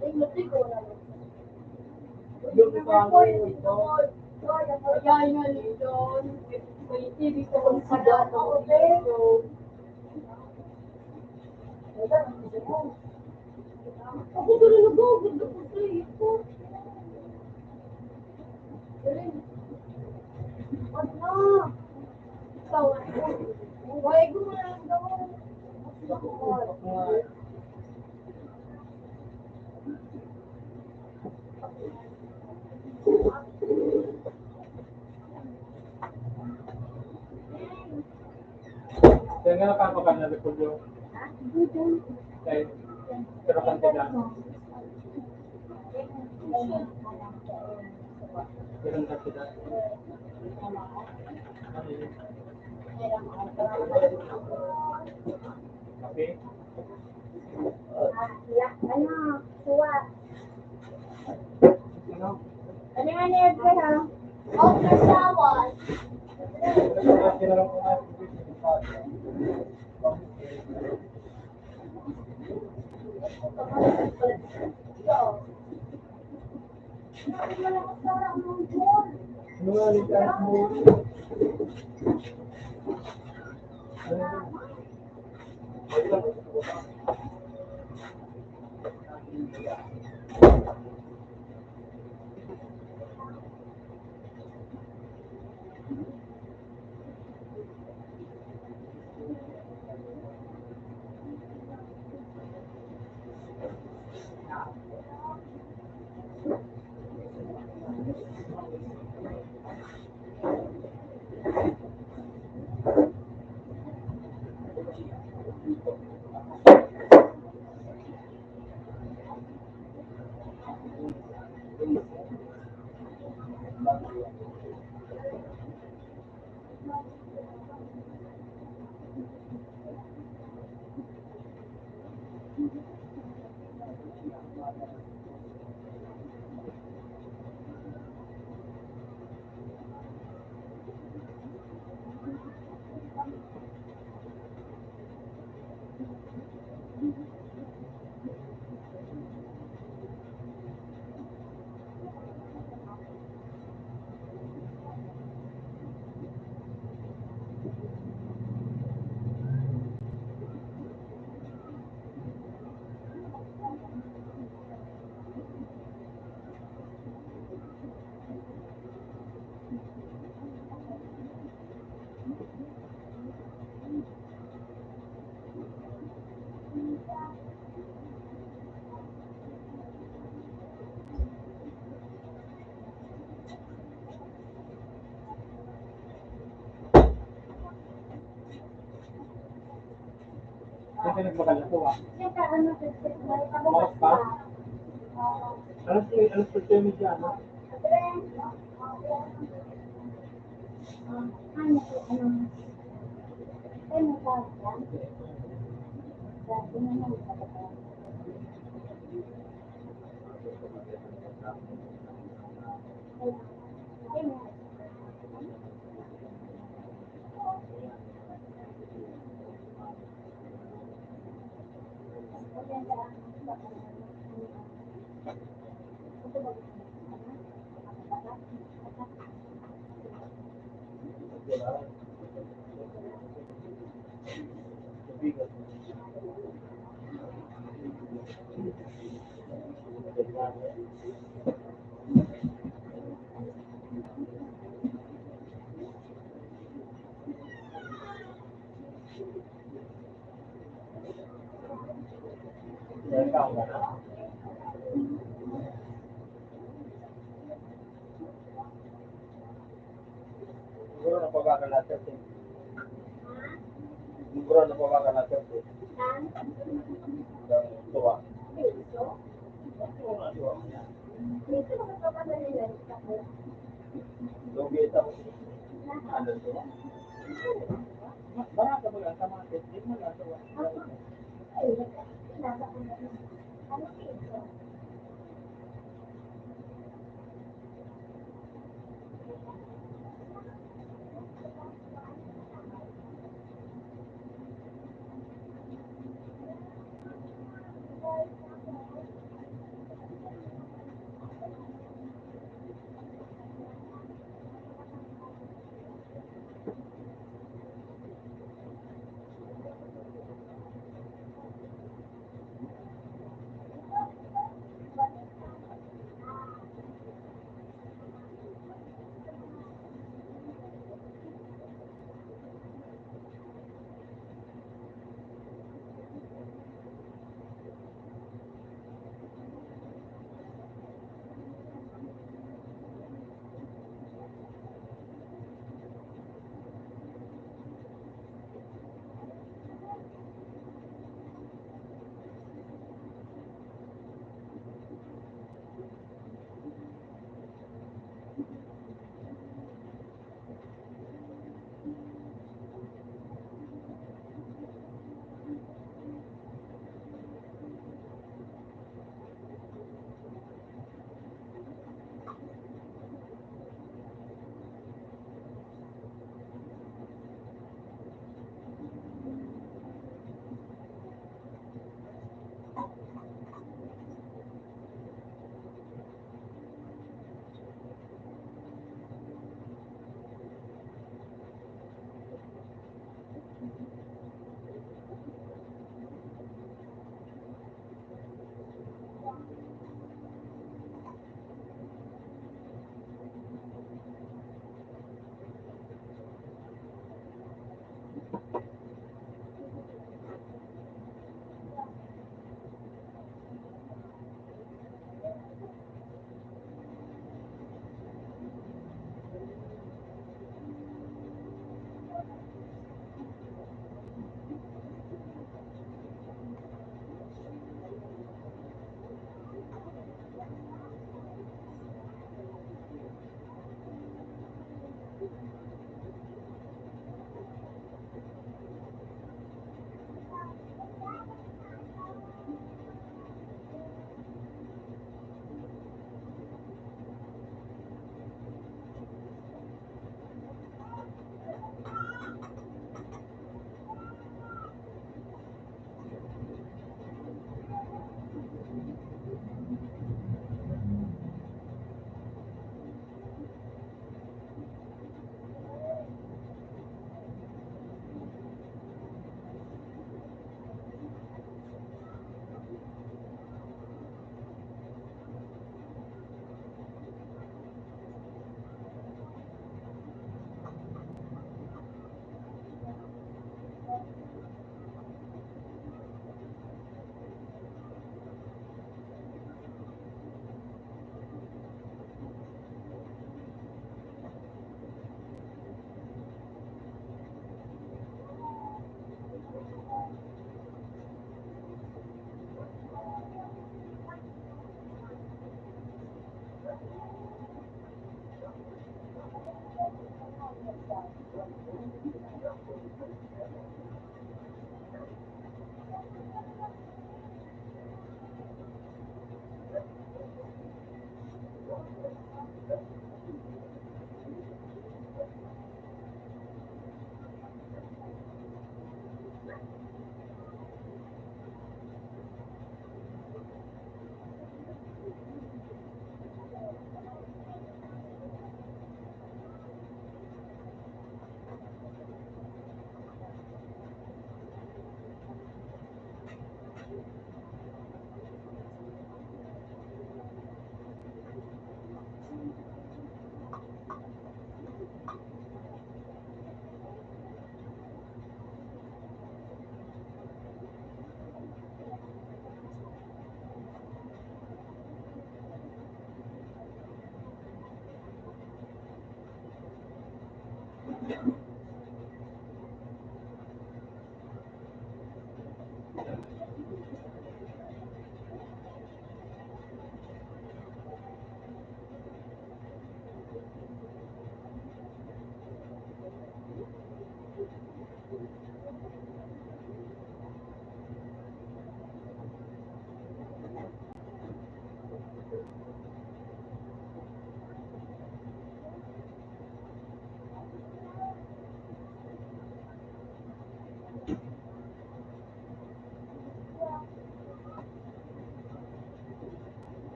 Ay, matay ko, wala lang. Kaya yun, yun. May T V ko, kung saan ako, Kaya nga, paano ka na repolyo? Kaya, pero kantidad. Pero kantidad. Okay. Ano, suwat. Ano nga na yun, ha? Ultrasound. Ay, nagbagal na po, ah. Oras pa? Alas, alas otso y media, no? Siguro napabagal na siya, eh. Siguro napabagal na siya, eh. Ang tuwa. Tuwa niya. Lugi ito. Ano to? Barata ba yan sa mga testing mo na?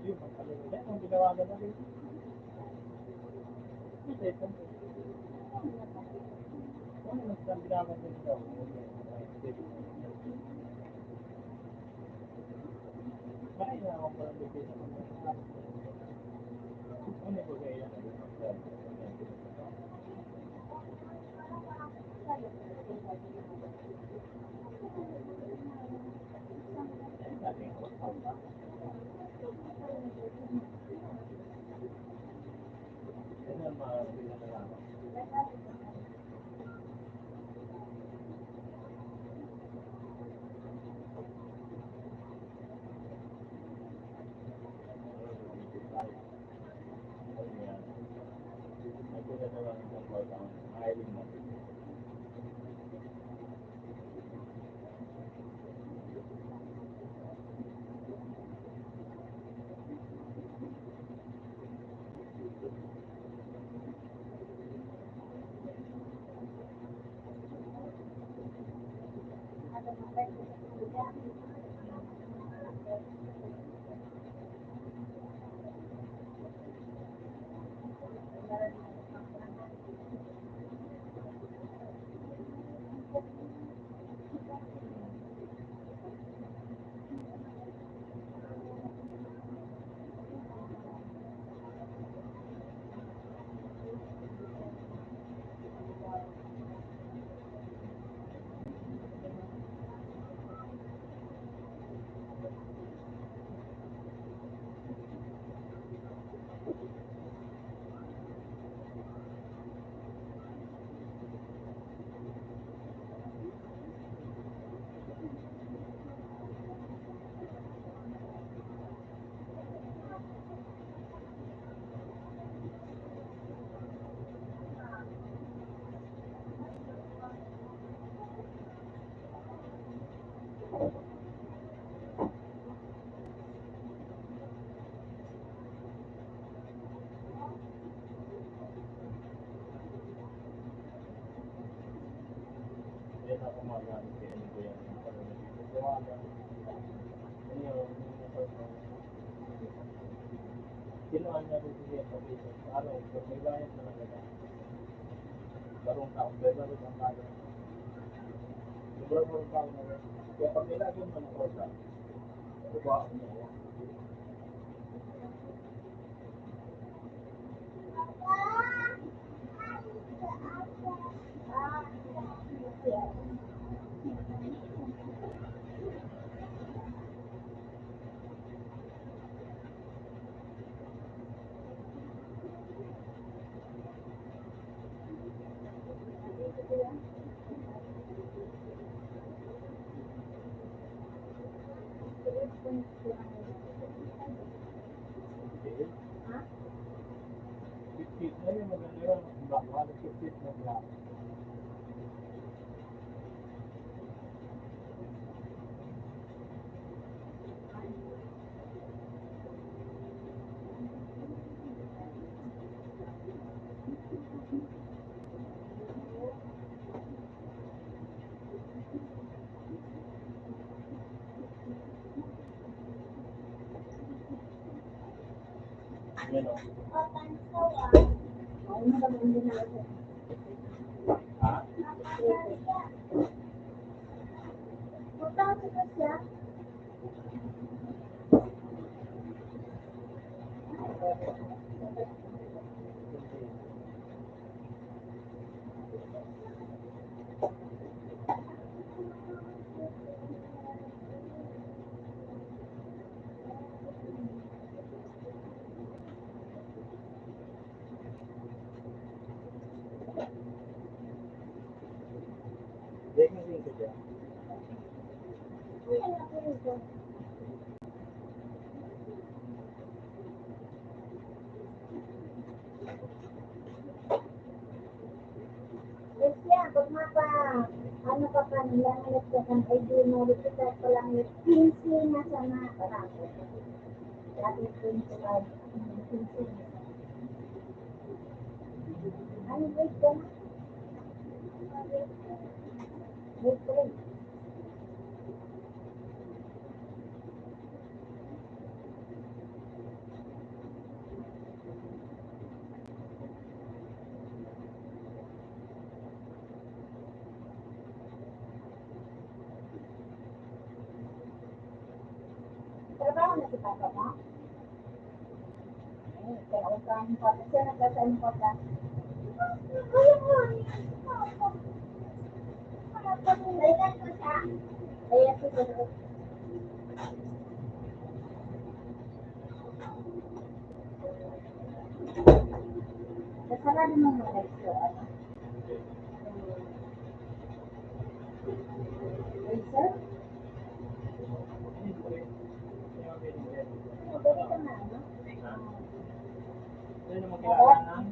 Yun, ang kalungkot. Ang ginawa na natin. Hindi, hindi. Ano mas ang ginawa na nito? Ay, na ako pala dito. Ano ba kaya yan? Kinuha niya po siya sa piso. Araw, so may bayad na talaga. Barong taon, may barong ang bayad. Sobrang barong taon na yun. Kaya pag nilagyan mo ng kwarta, diba? Lucia, pag mapa, ano ka pa, nilangalit ka kan I D mo, likod ka pa lang yung quince na sana, parang, dati quince, ah, quince na sana. Ano, wait ka na? Wait, wait. Trabaho na si papa mo? Ay, kaya huwag kang papa. Siya nagsasabi ng papa. Kaya, kaya, kaya, Wala namang mga issue, ano? Razor? Ano, pwede ka na, ano? Pwede naman kailangan ng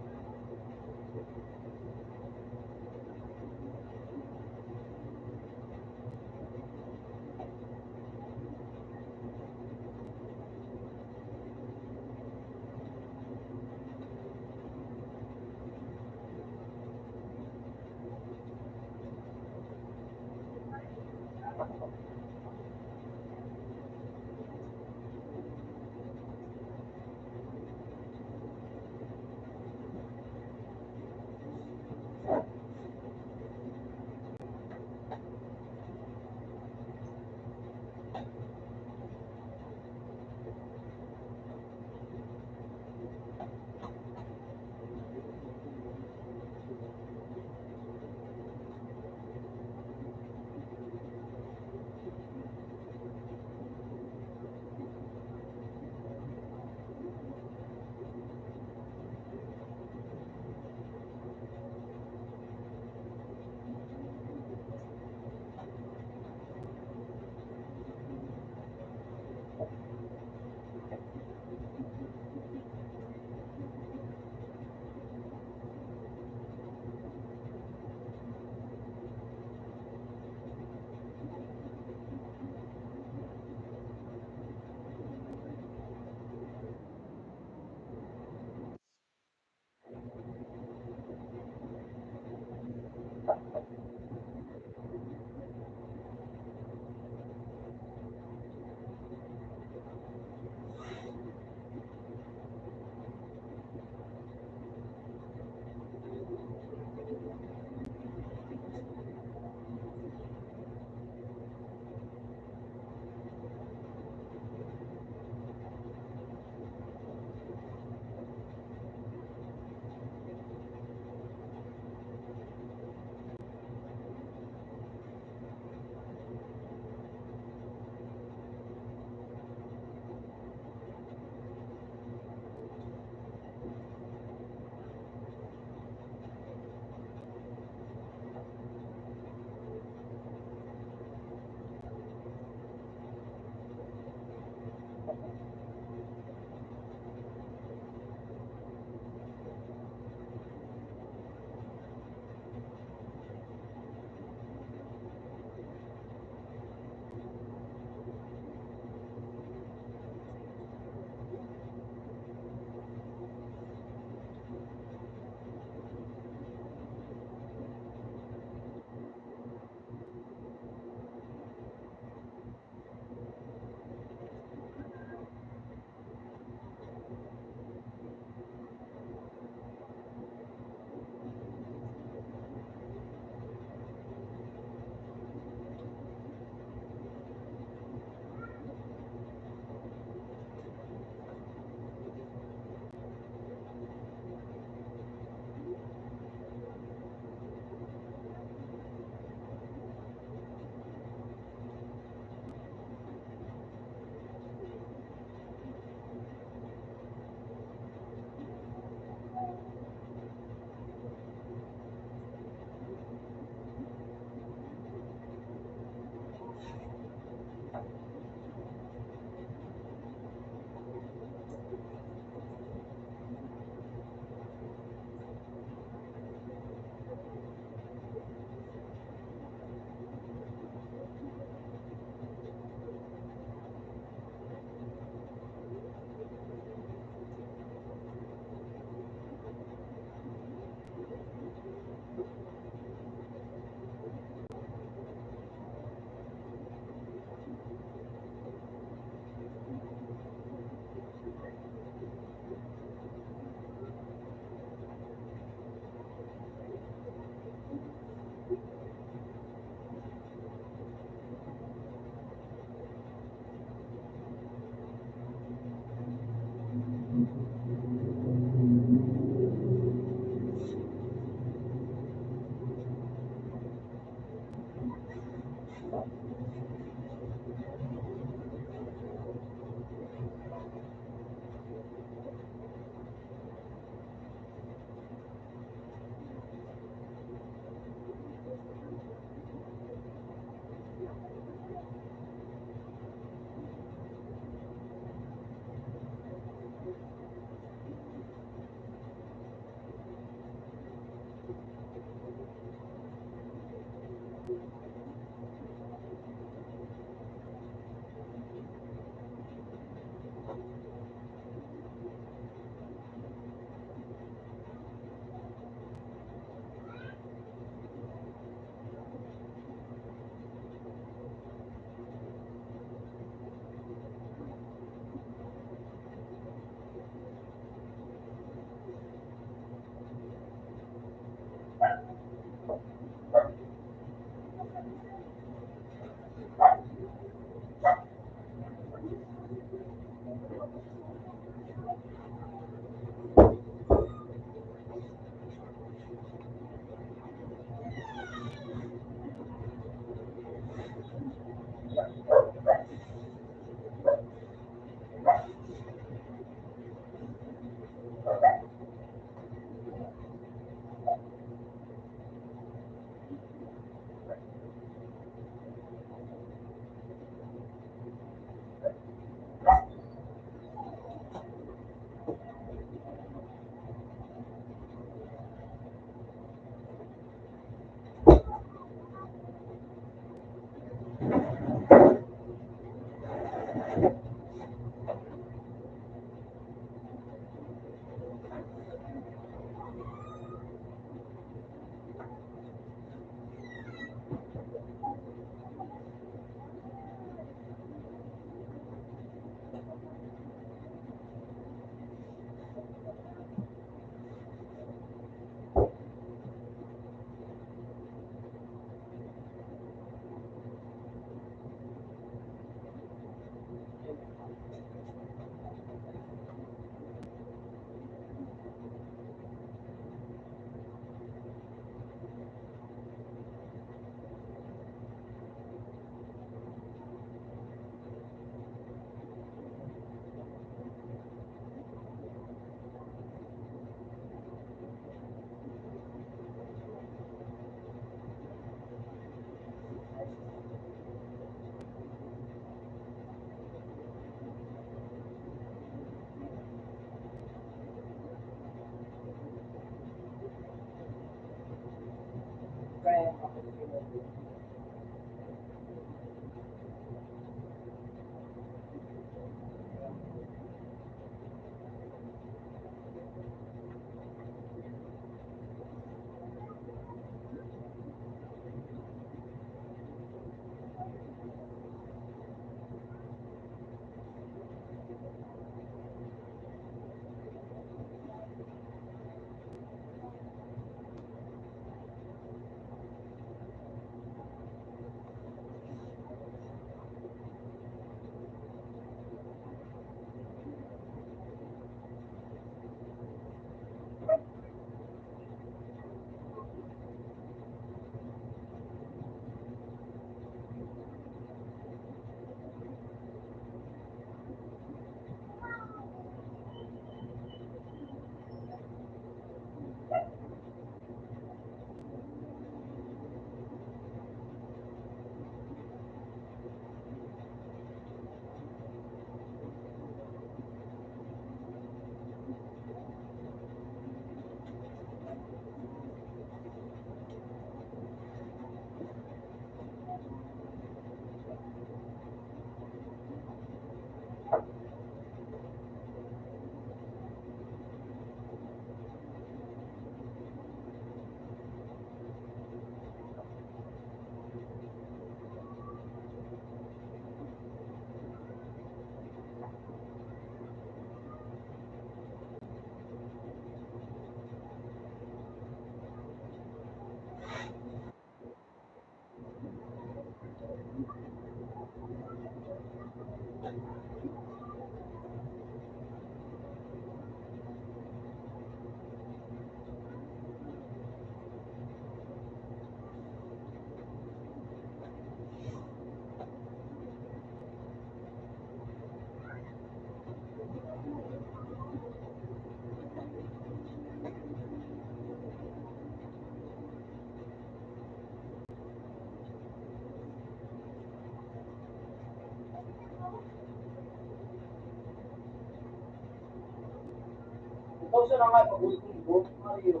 Ikaw siya na nga, pag-ulit ko, Mario.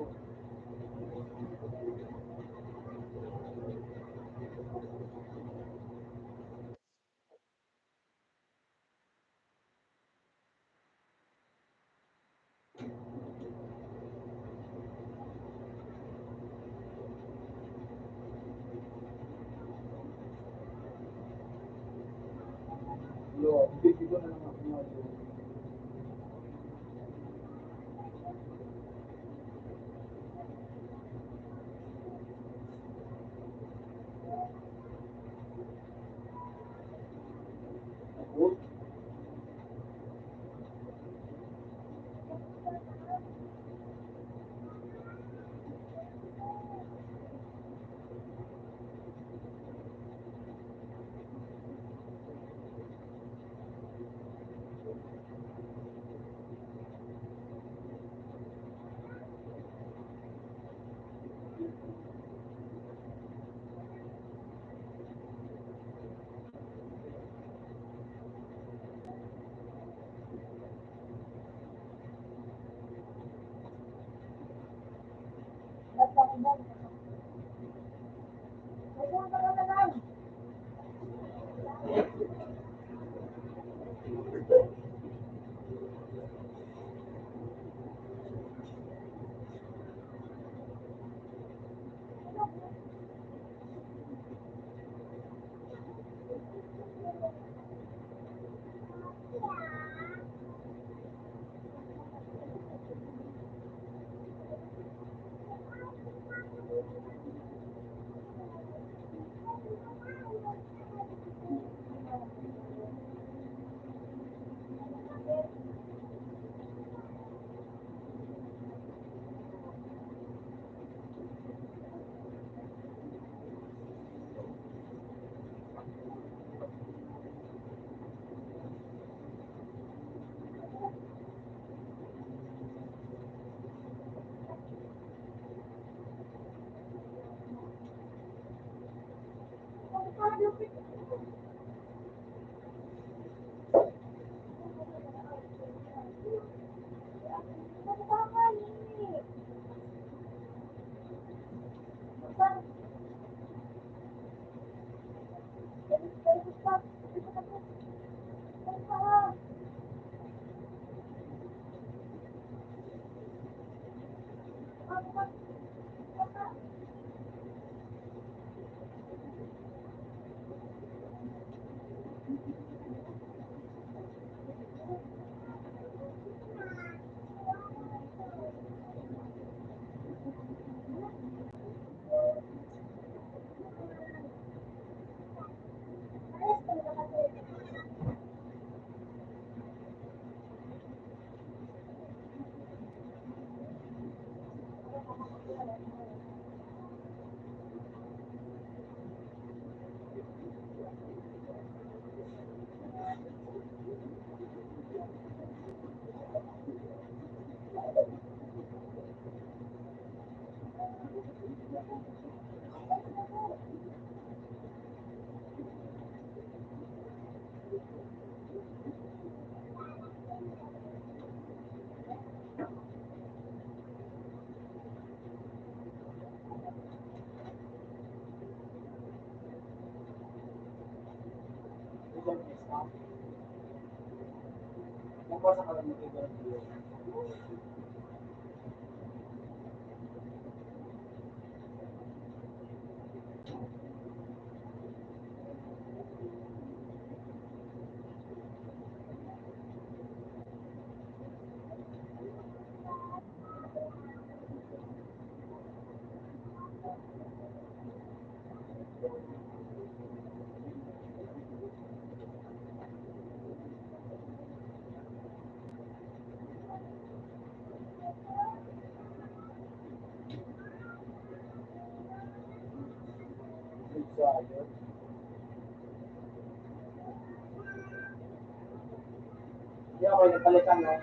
Hindi ako yung palitan na.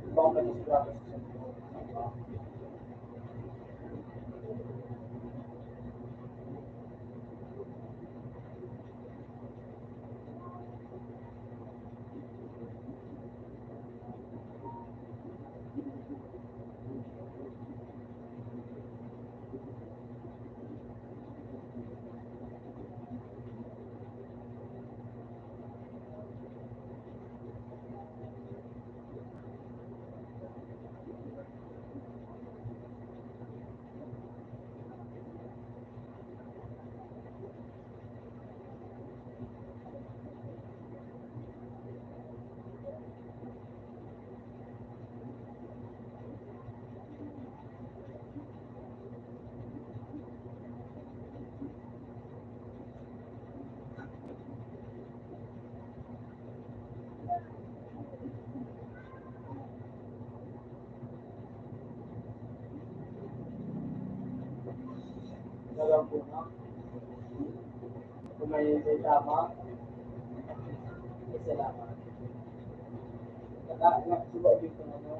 Ibang pag-isip ako sa Alam ko na. Kung may reklamo, salamat. Naka-, naka-, suba dito na, no?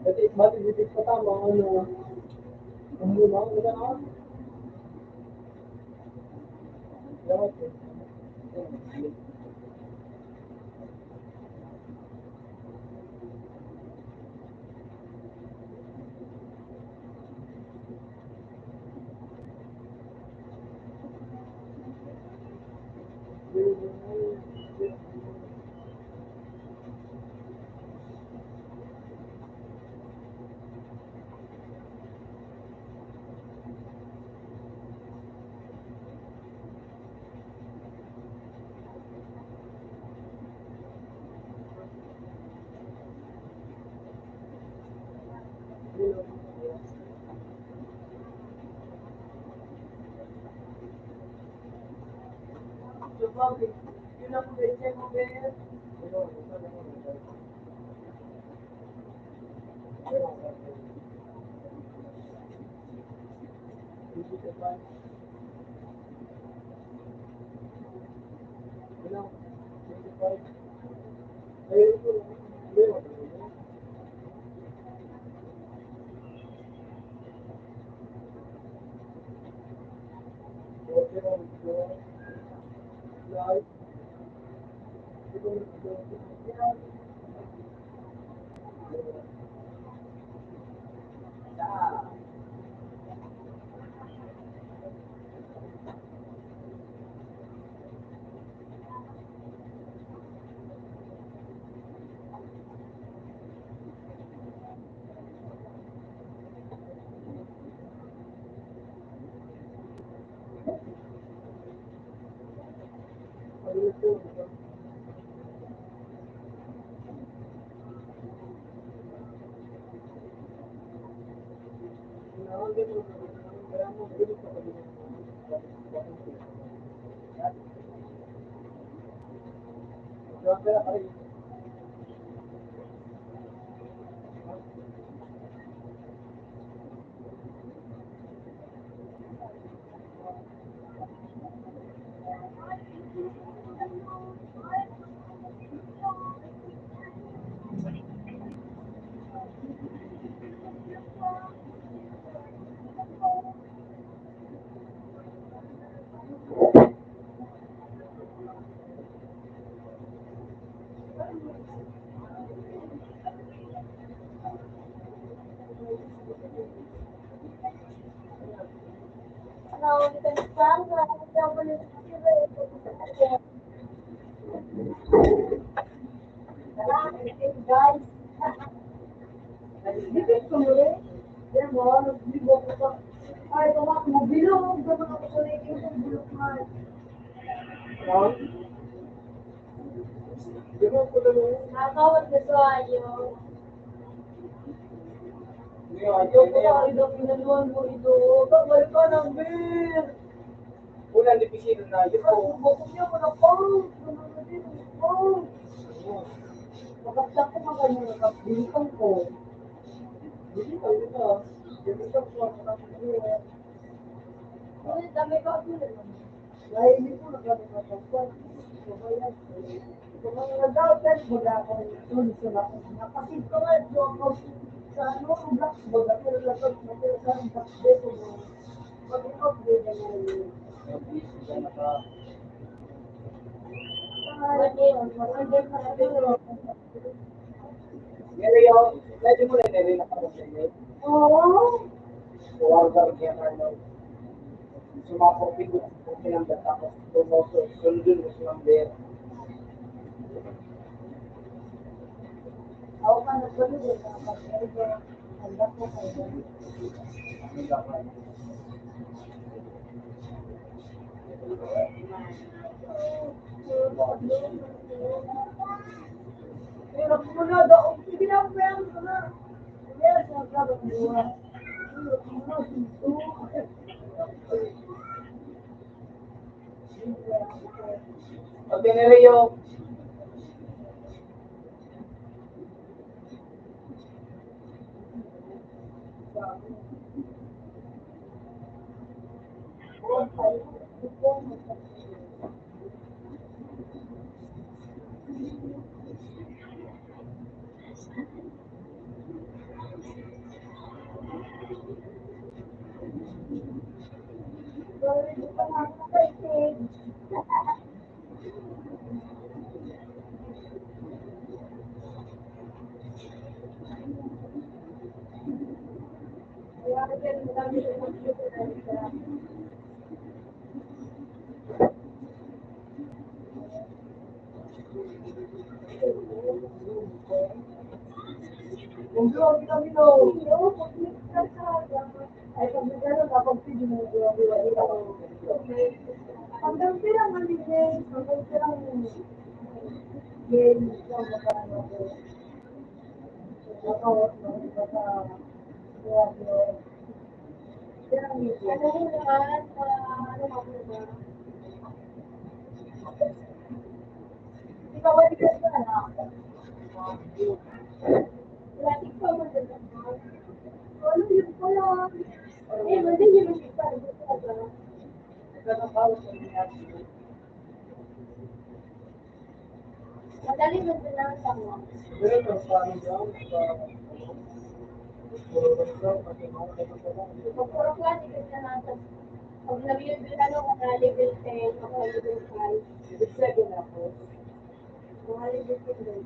Kasi matitipid pa tama, ano, Nakakawat na sa ayo. Ayaw ko na, ayaw ko na, ayaw ko na, ayaw ko na. Ulan, dipisilan na, yun po. Bakit niya ko na, pang? Pang? Bakit ako makanya nakapilitan ko? Hindi ko, hindi ko. Hindi ko, hindi ko. Ngunit ang may kagulo naman. Dahil hindi ko nakapagpapagpag. Kung may nag-, kung may nag-doubt, then wala akong solusyon ako. Napasig ko nga, ito ako sa ano, box, baga, pero lapag, pero sa box, dito, mag-update na lang yun. Yan na yung, pwede mo na yung narinig ako sa inyo. Oo. Warwar niya, ano. Sumapok, pinag-, pinagdat ako. Tumoso, sundun mo si Ma'am Ber. Ako pa, nagsabi ko sa kapatid ko, ang dako ko. Pag biniriyo, Madali man din ang tama. Pagpuro klase kasi na nasa, pag nag-level, ano, ka na level ten, o kaya level five. Mga level ten.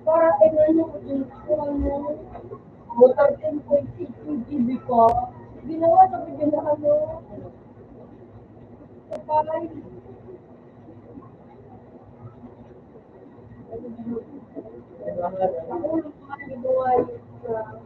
Para inano ko din po, ano, mo thirteen point eight K G B ko. Ginawa sa ko din, ano, sa palay. Ako lang mga nagawa yun sa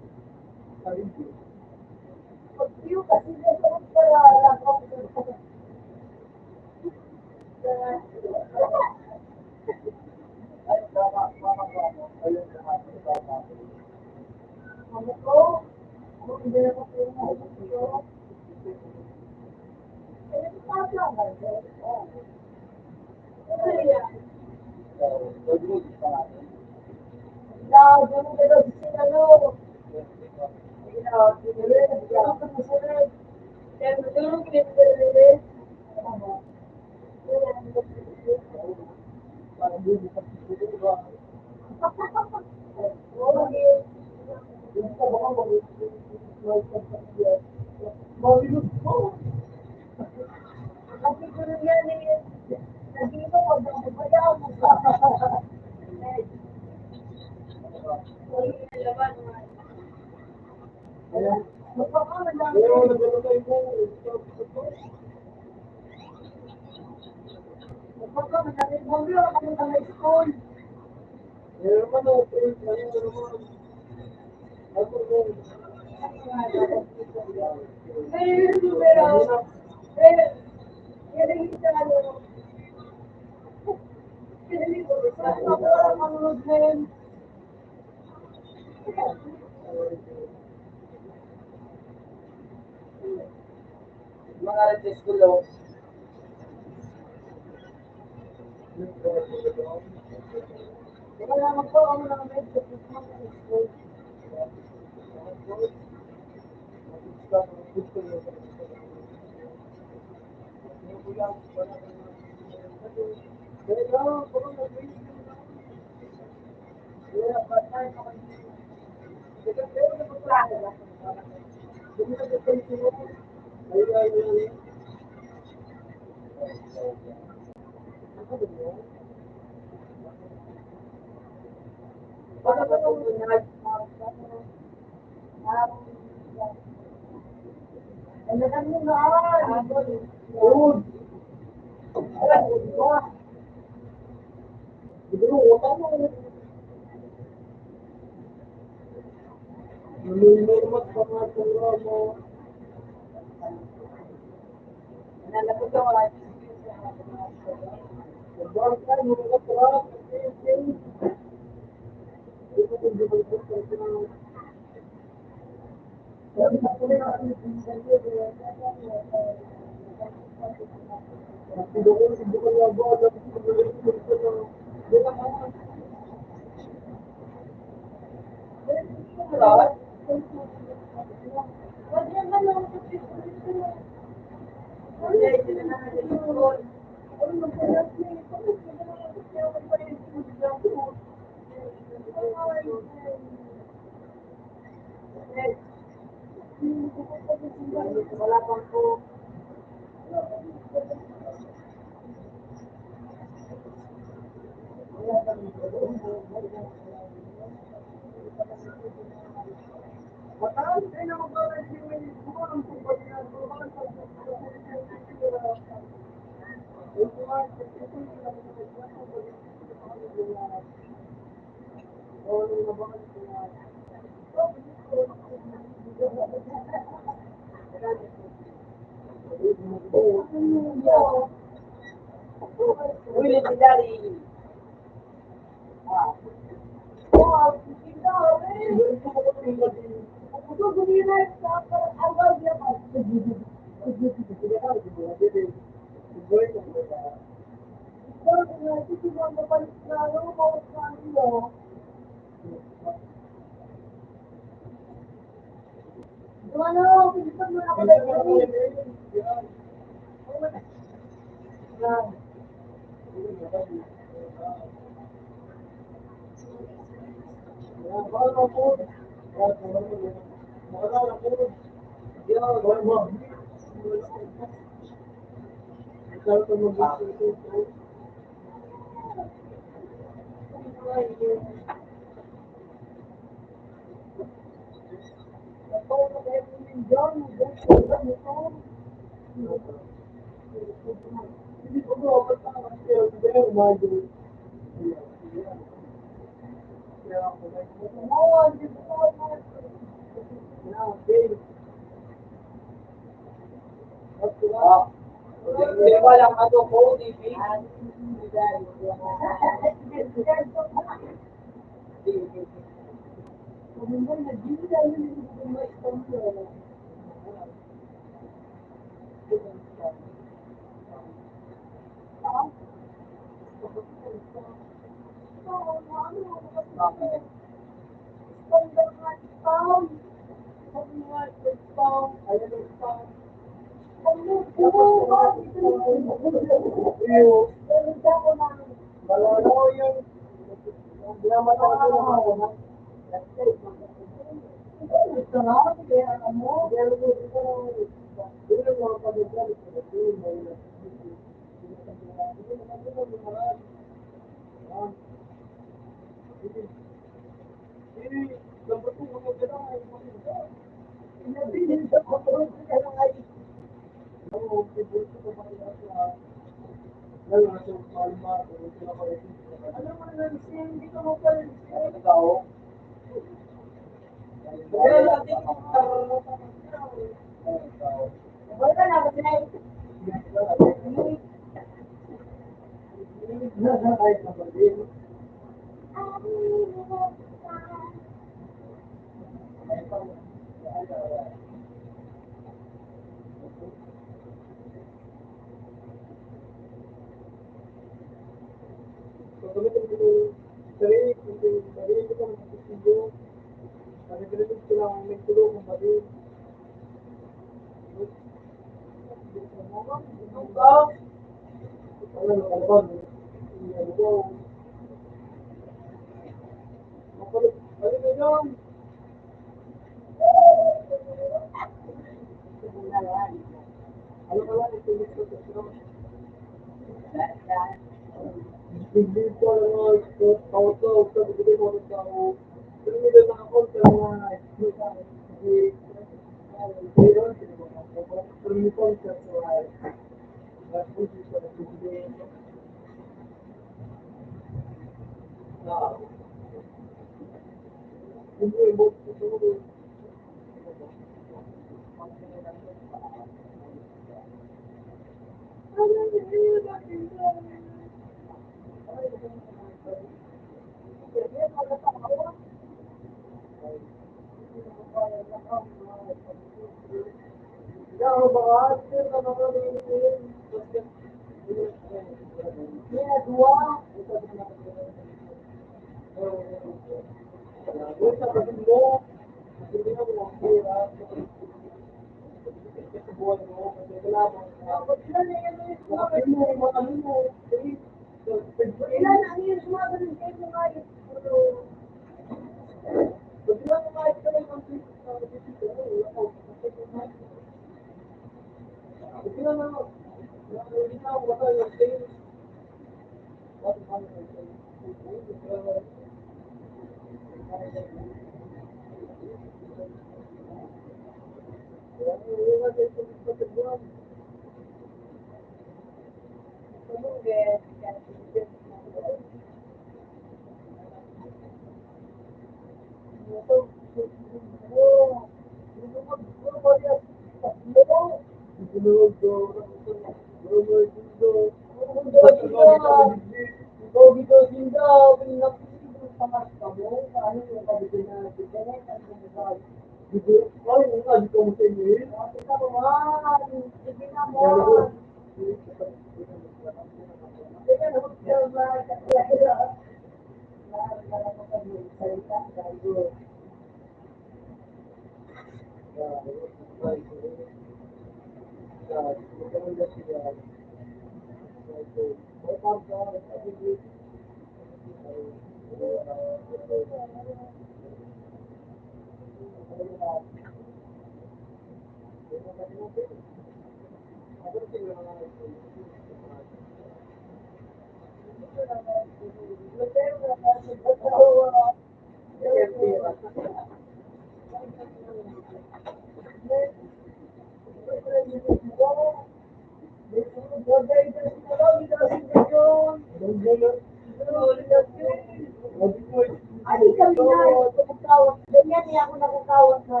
Ay, kami na, nakakawat. Ganyan niya ako nakakawat na.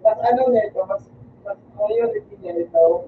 Mas ano na ito, mas, mas priority niya ito.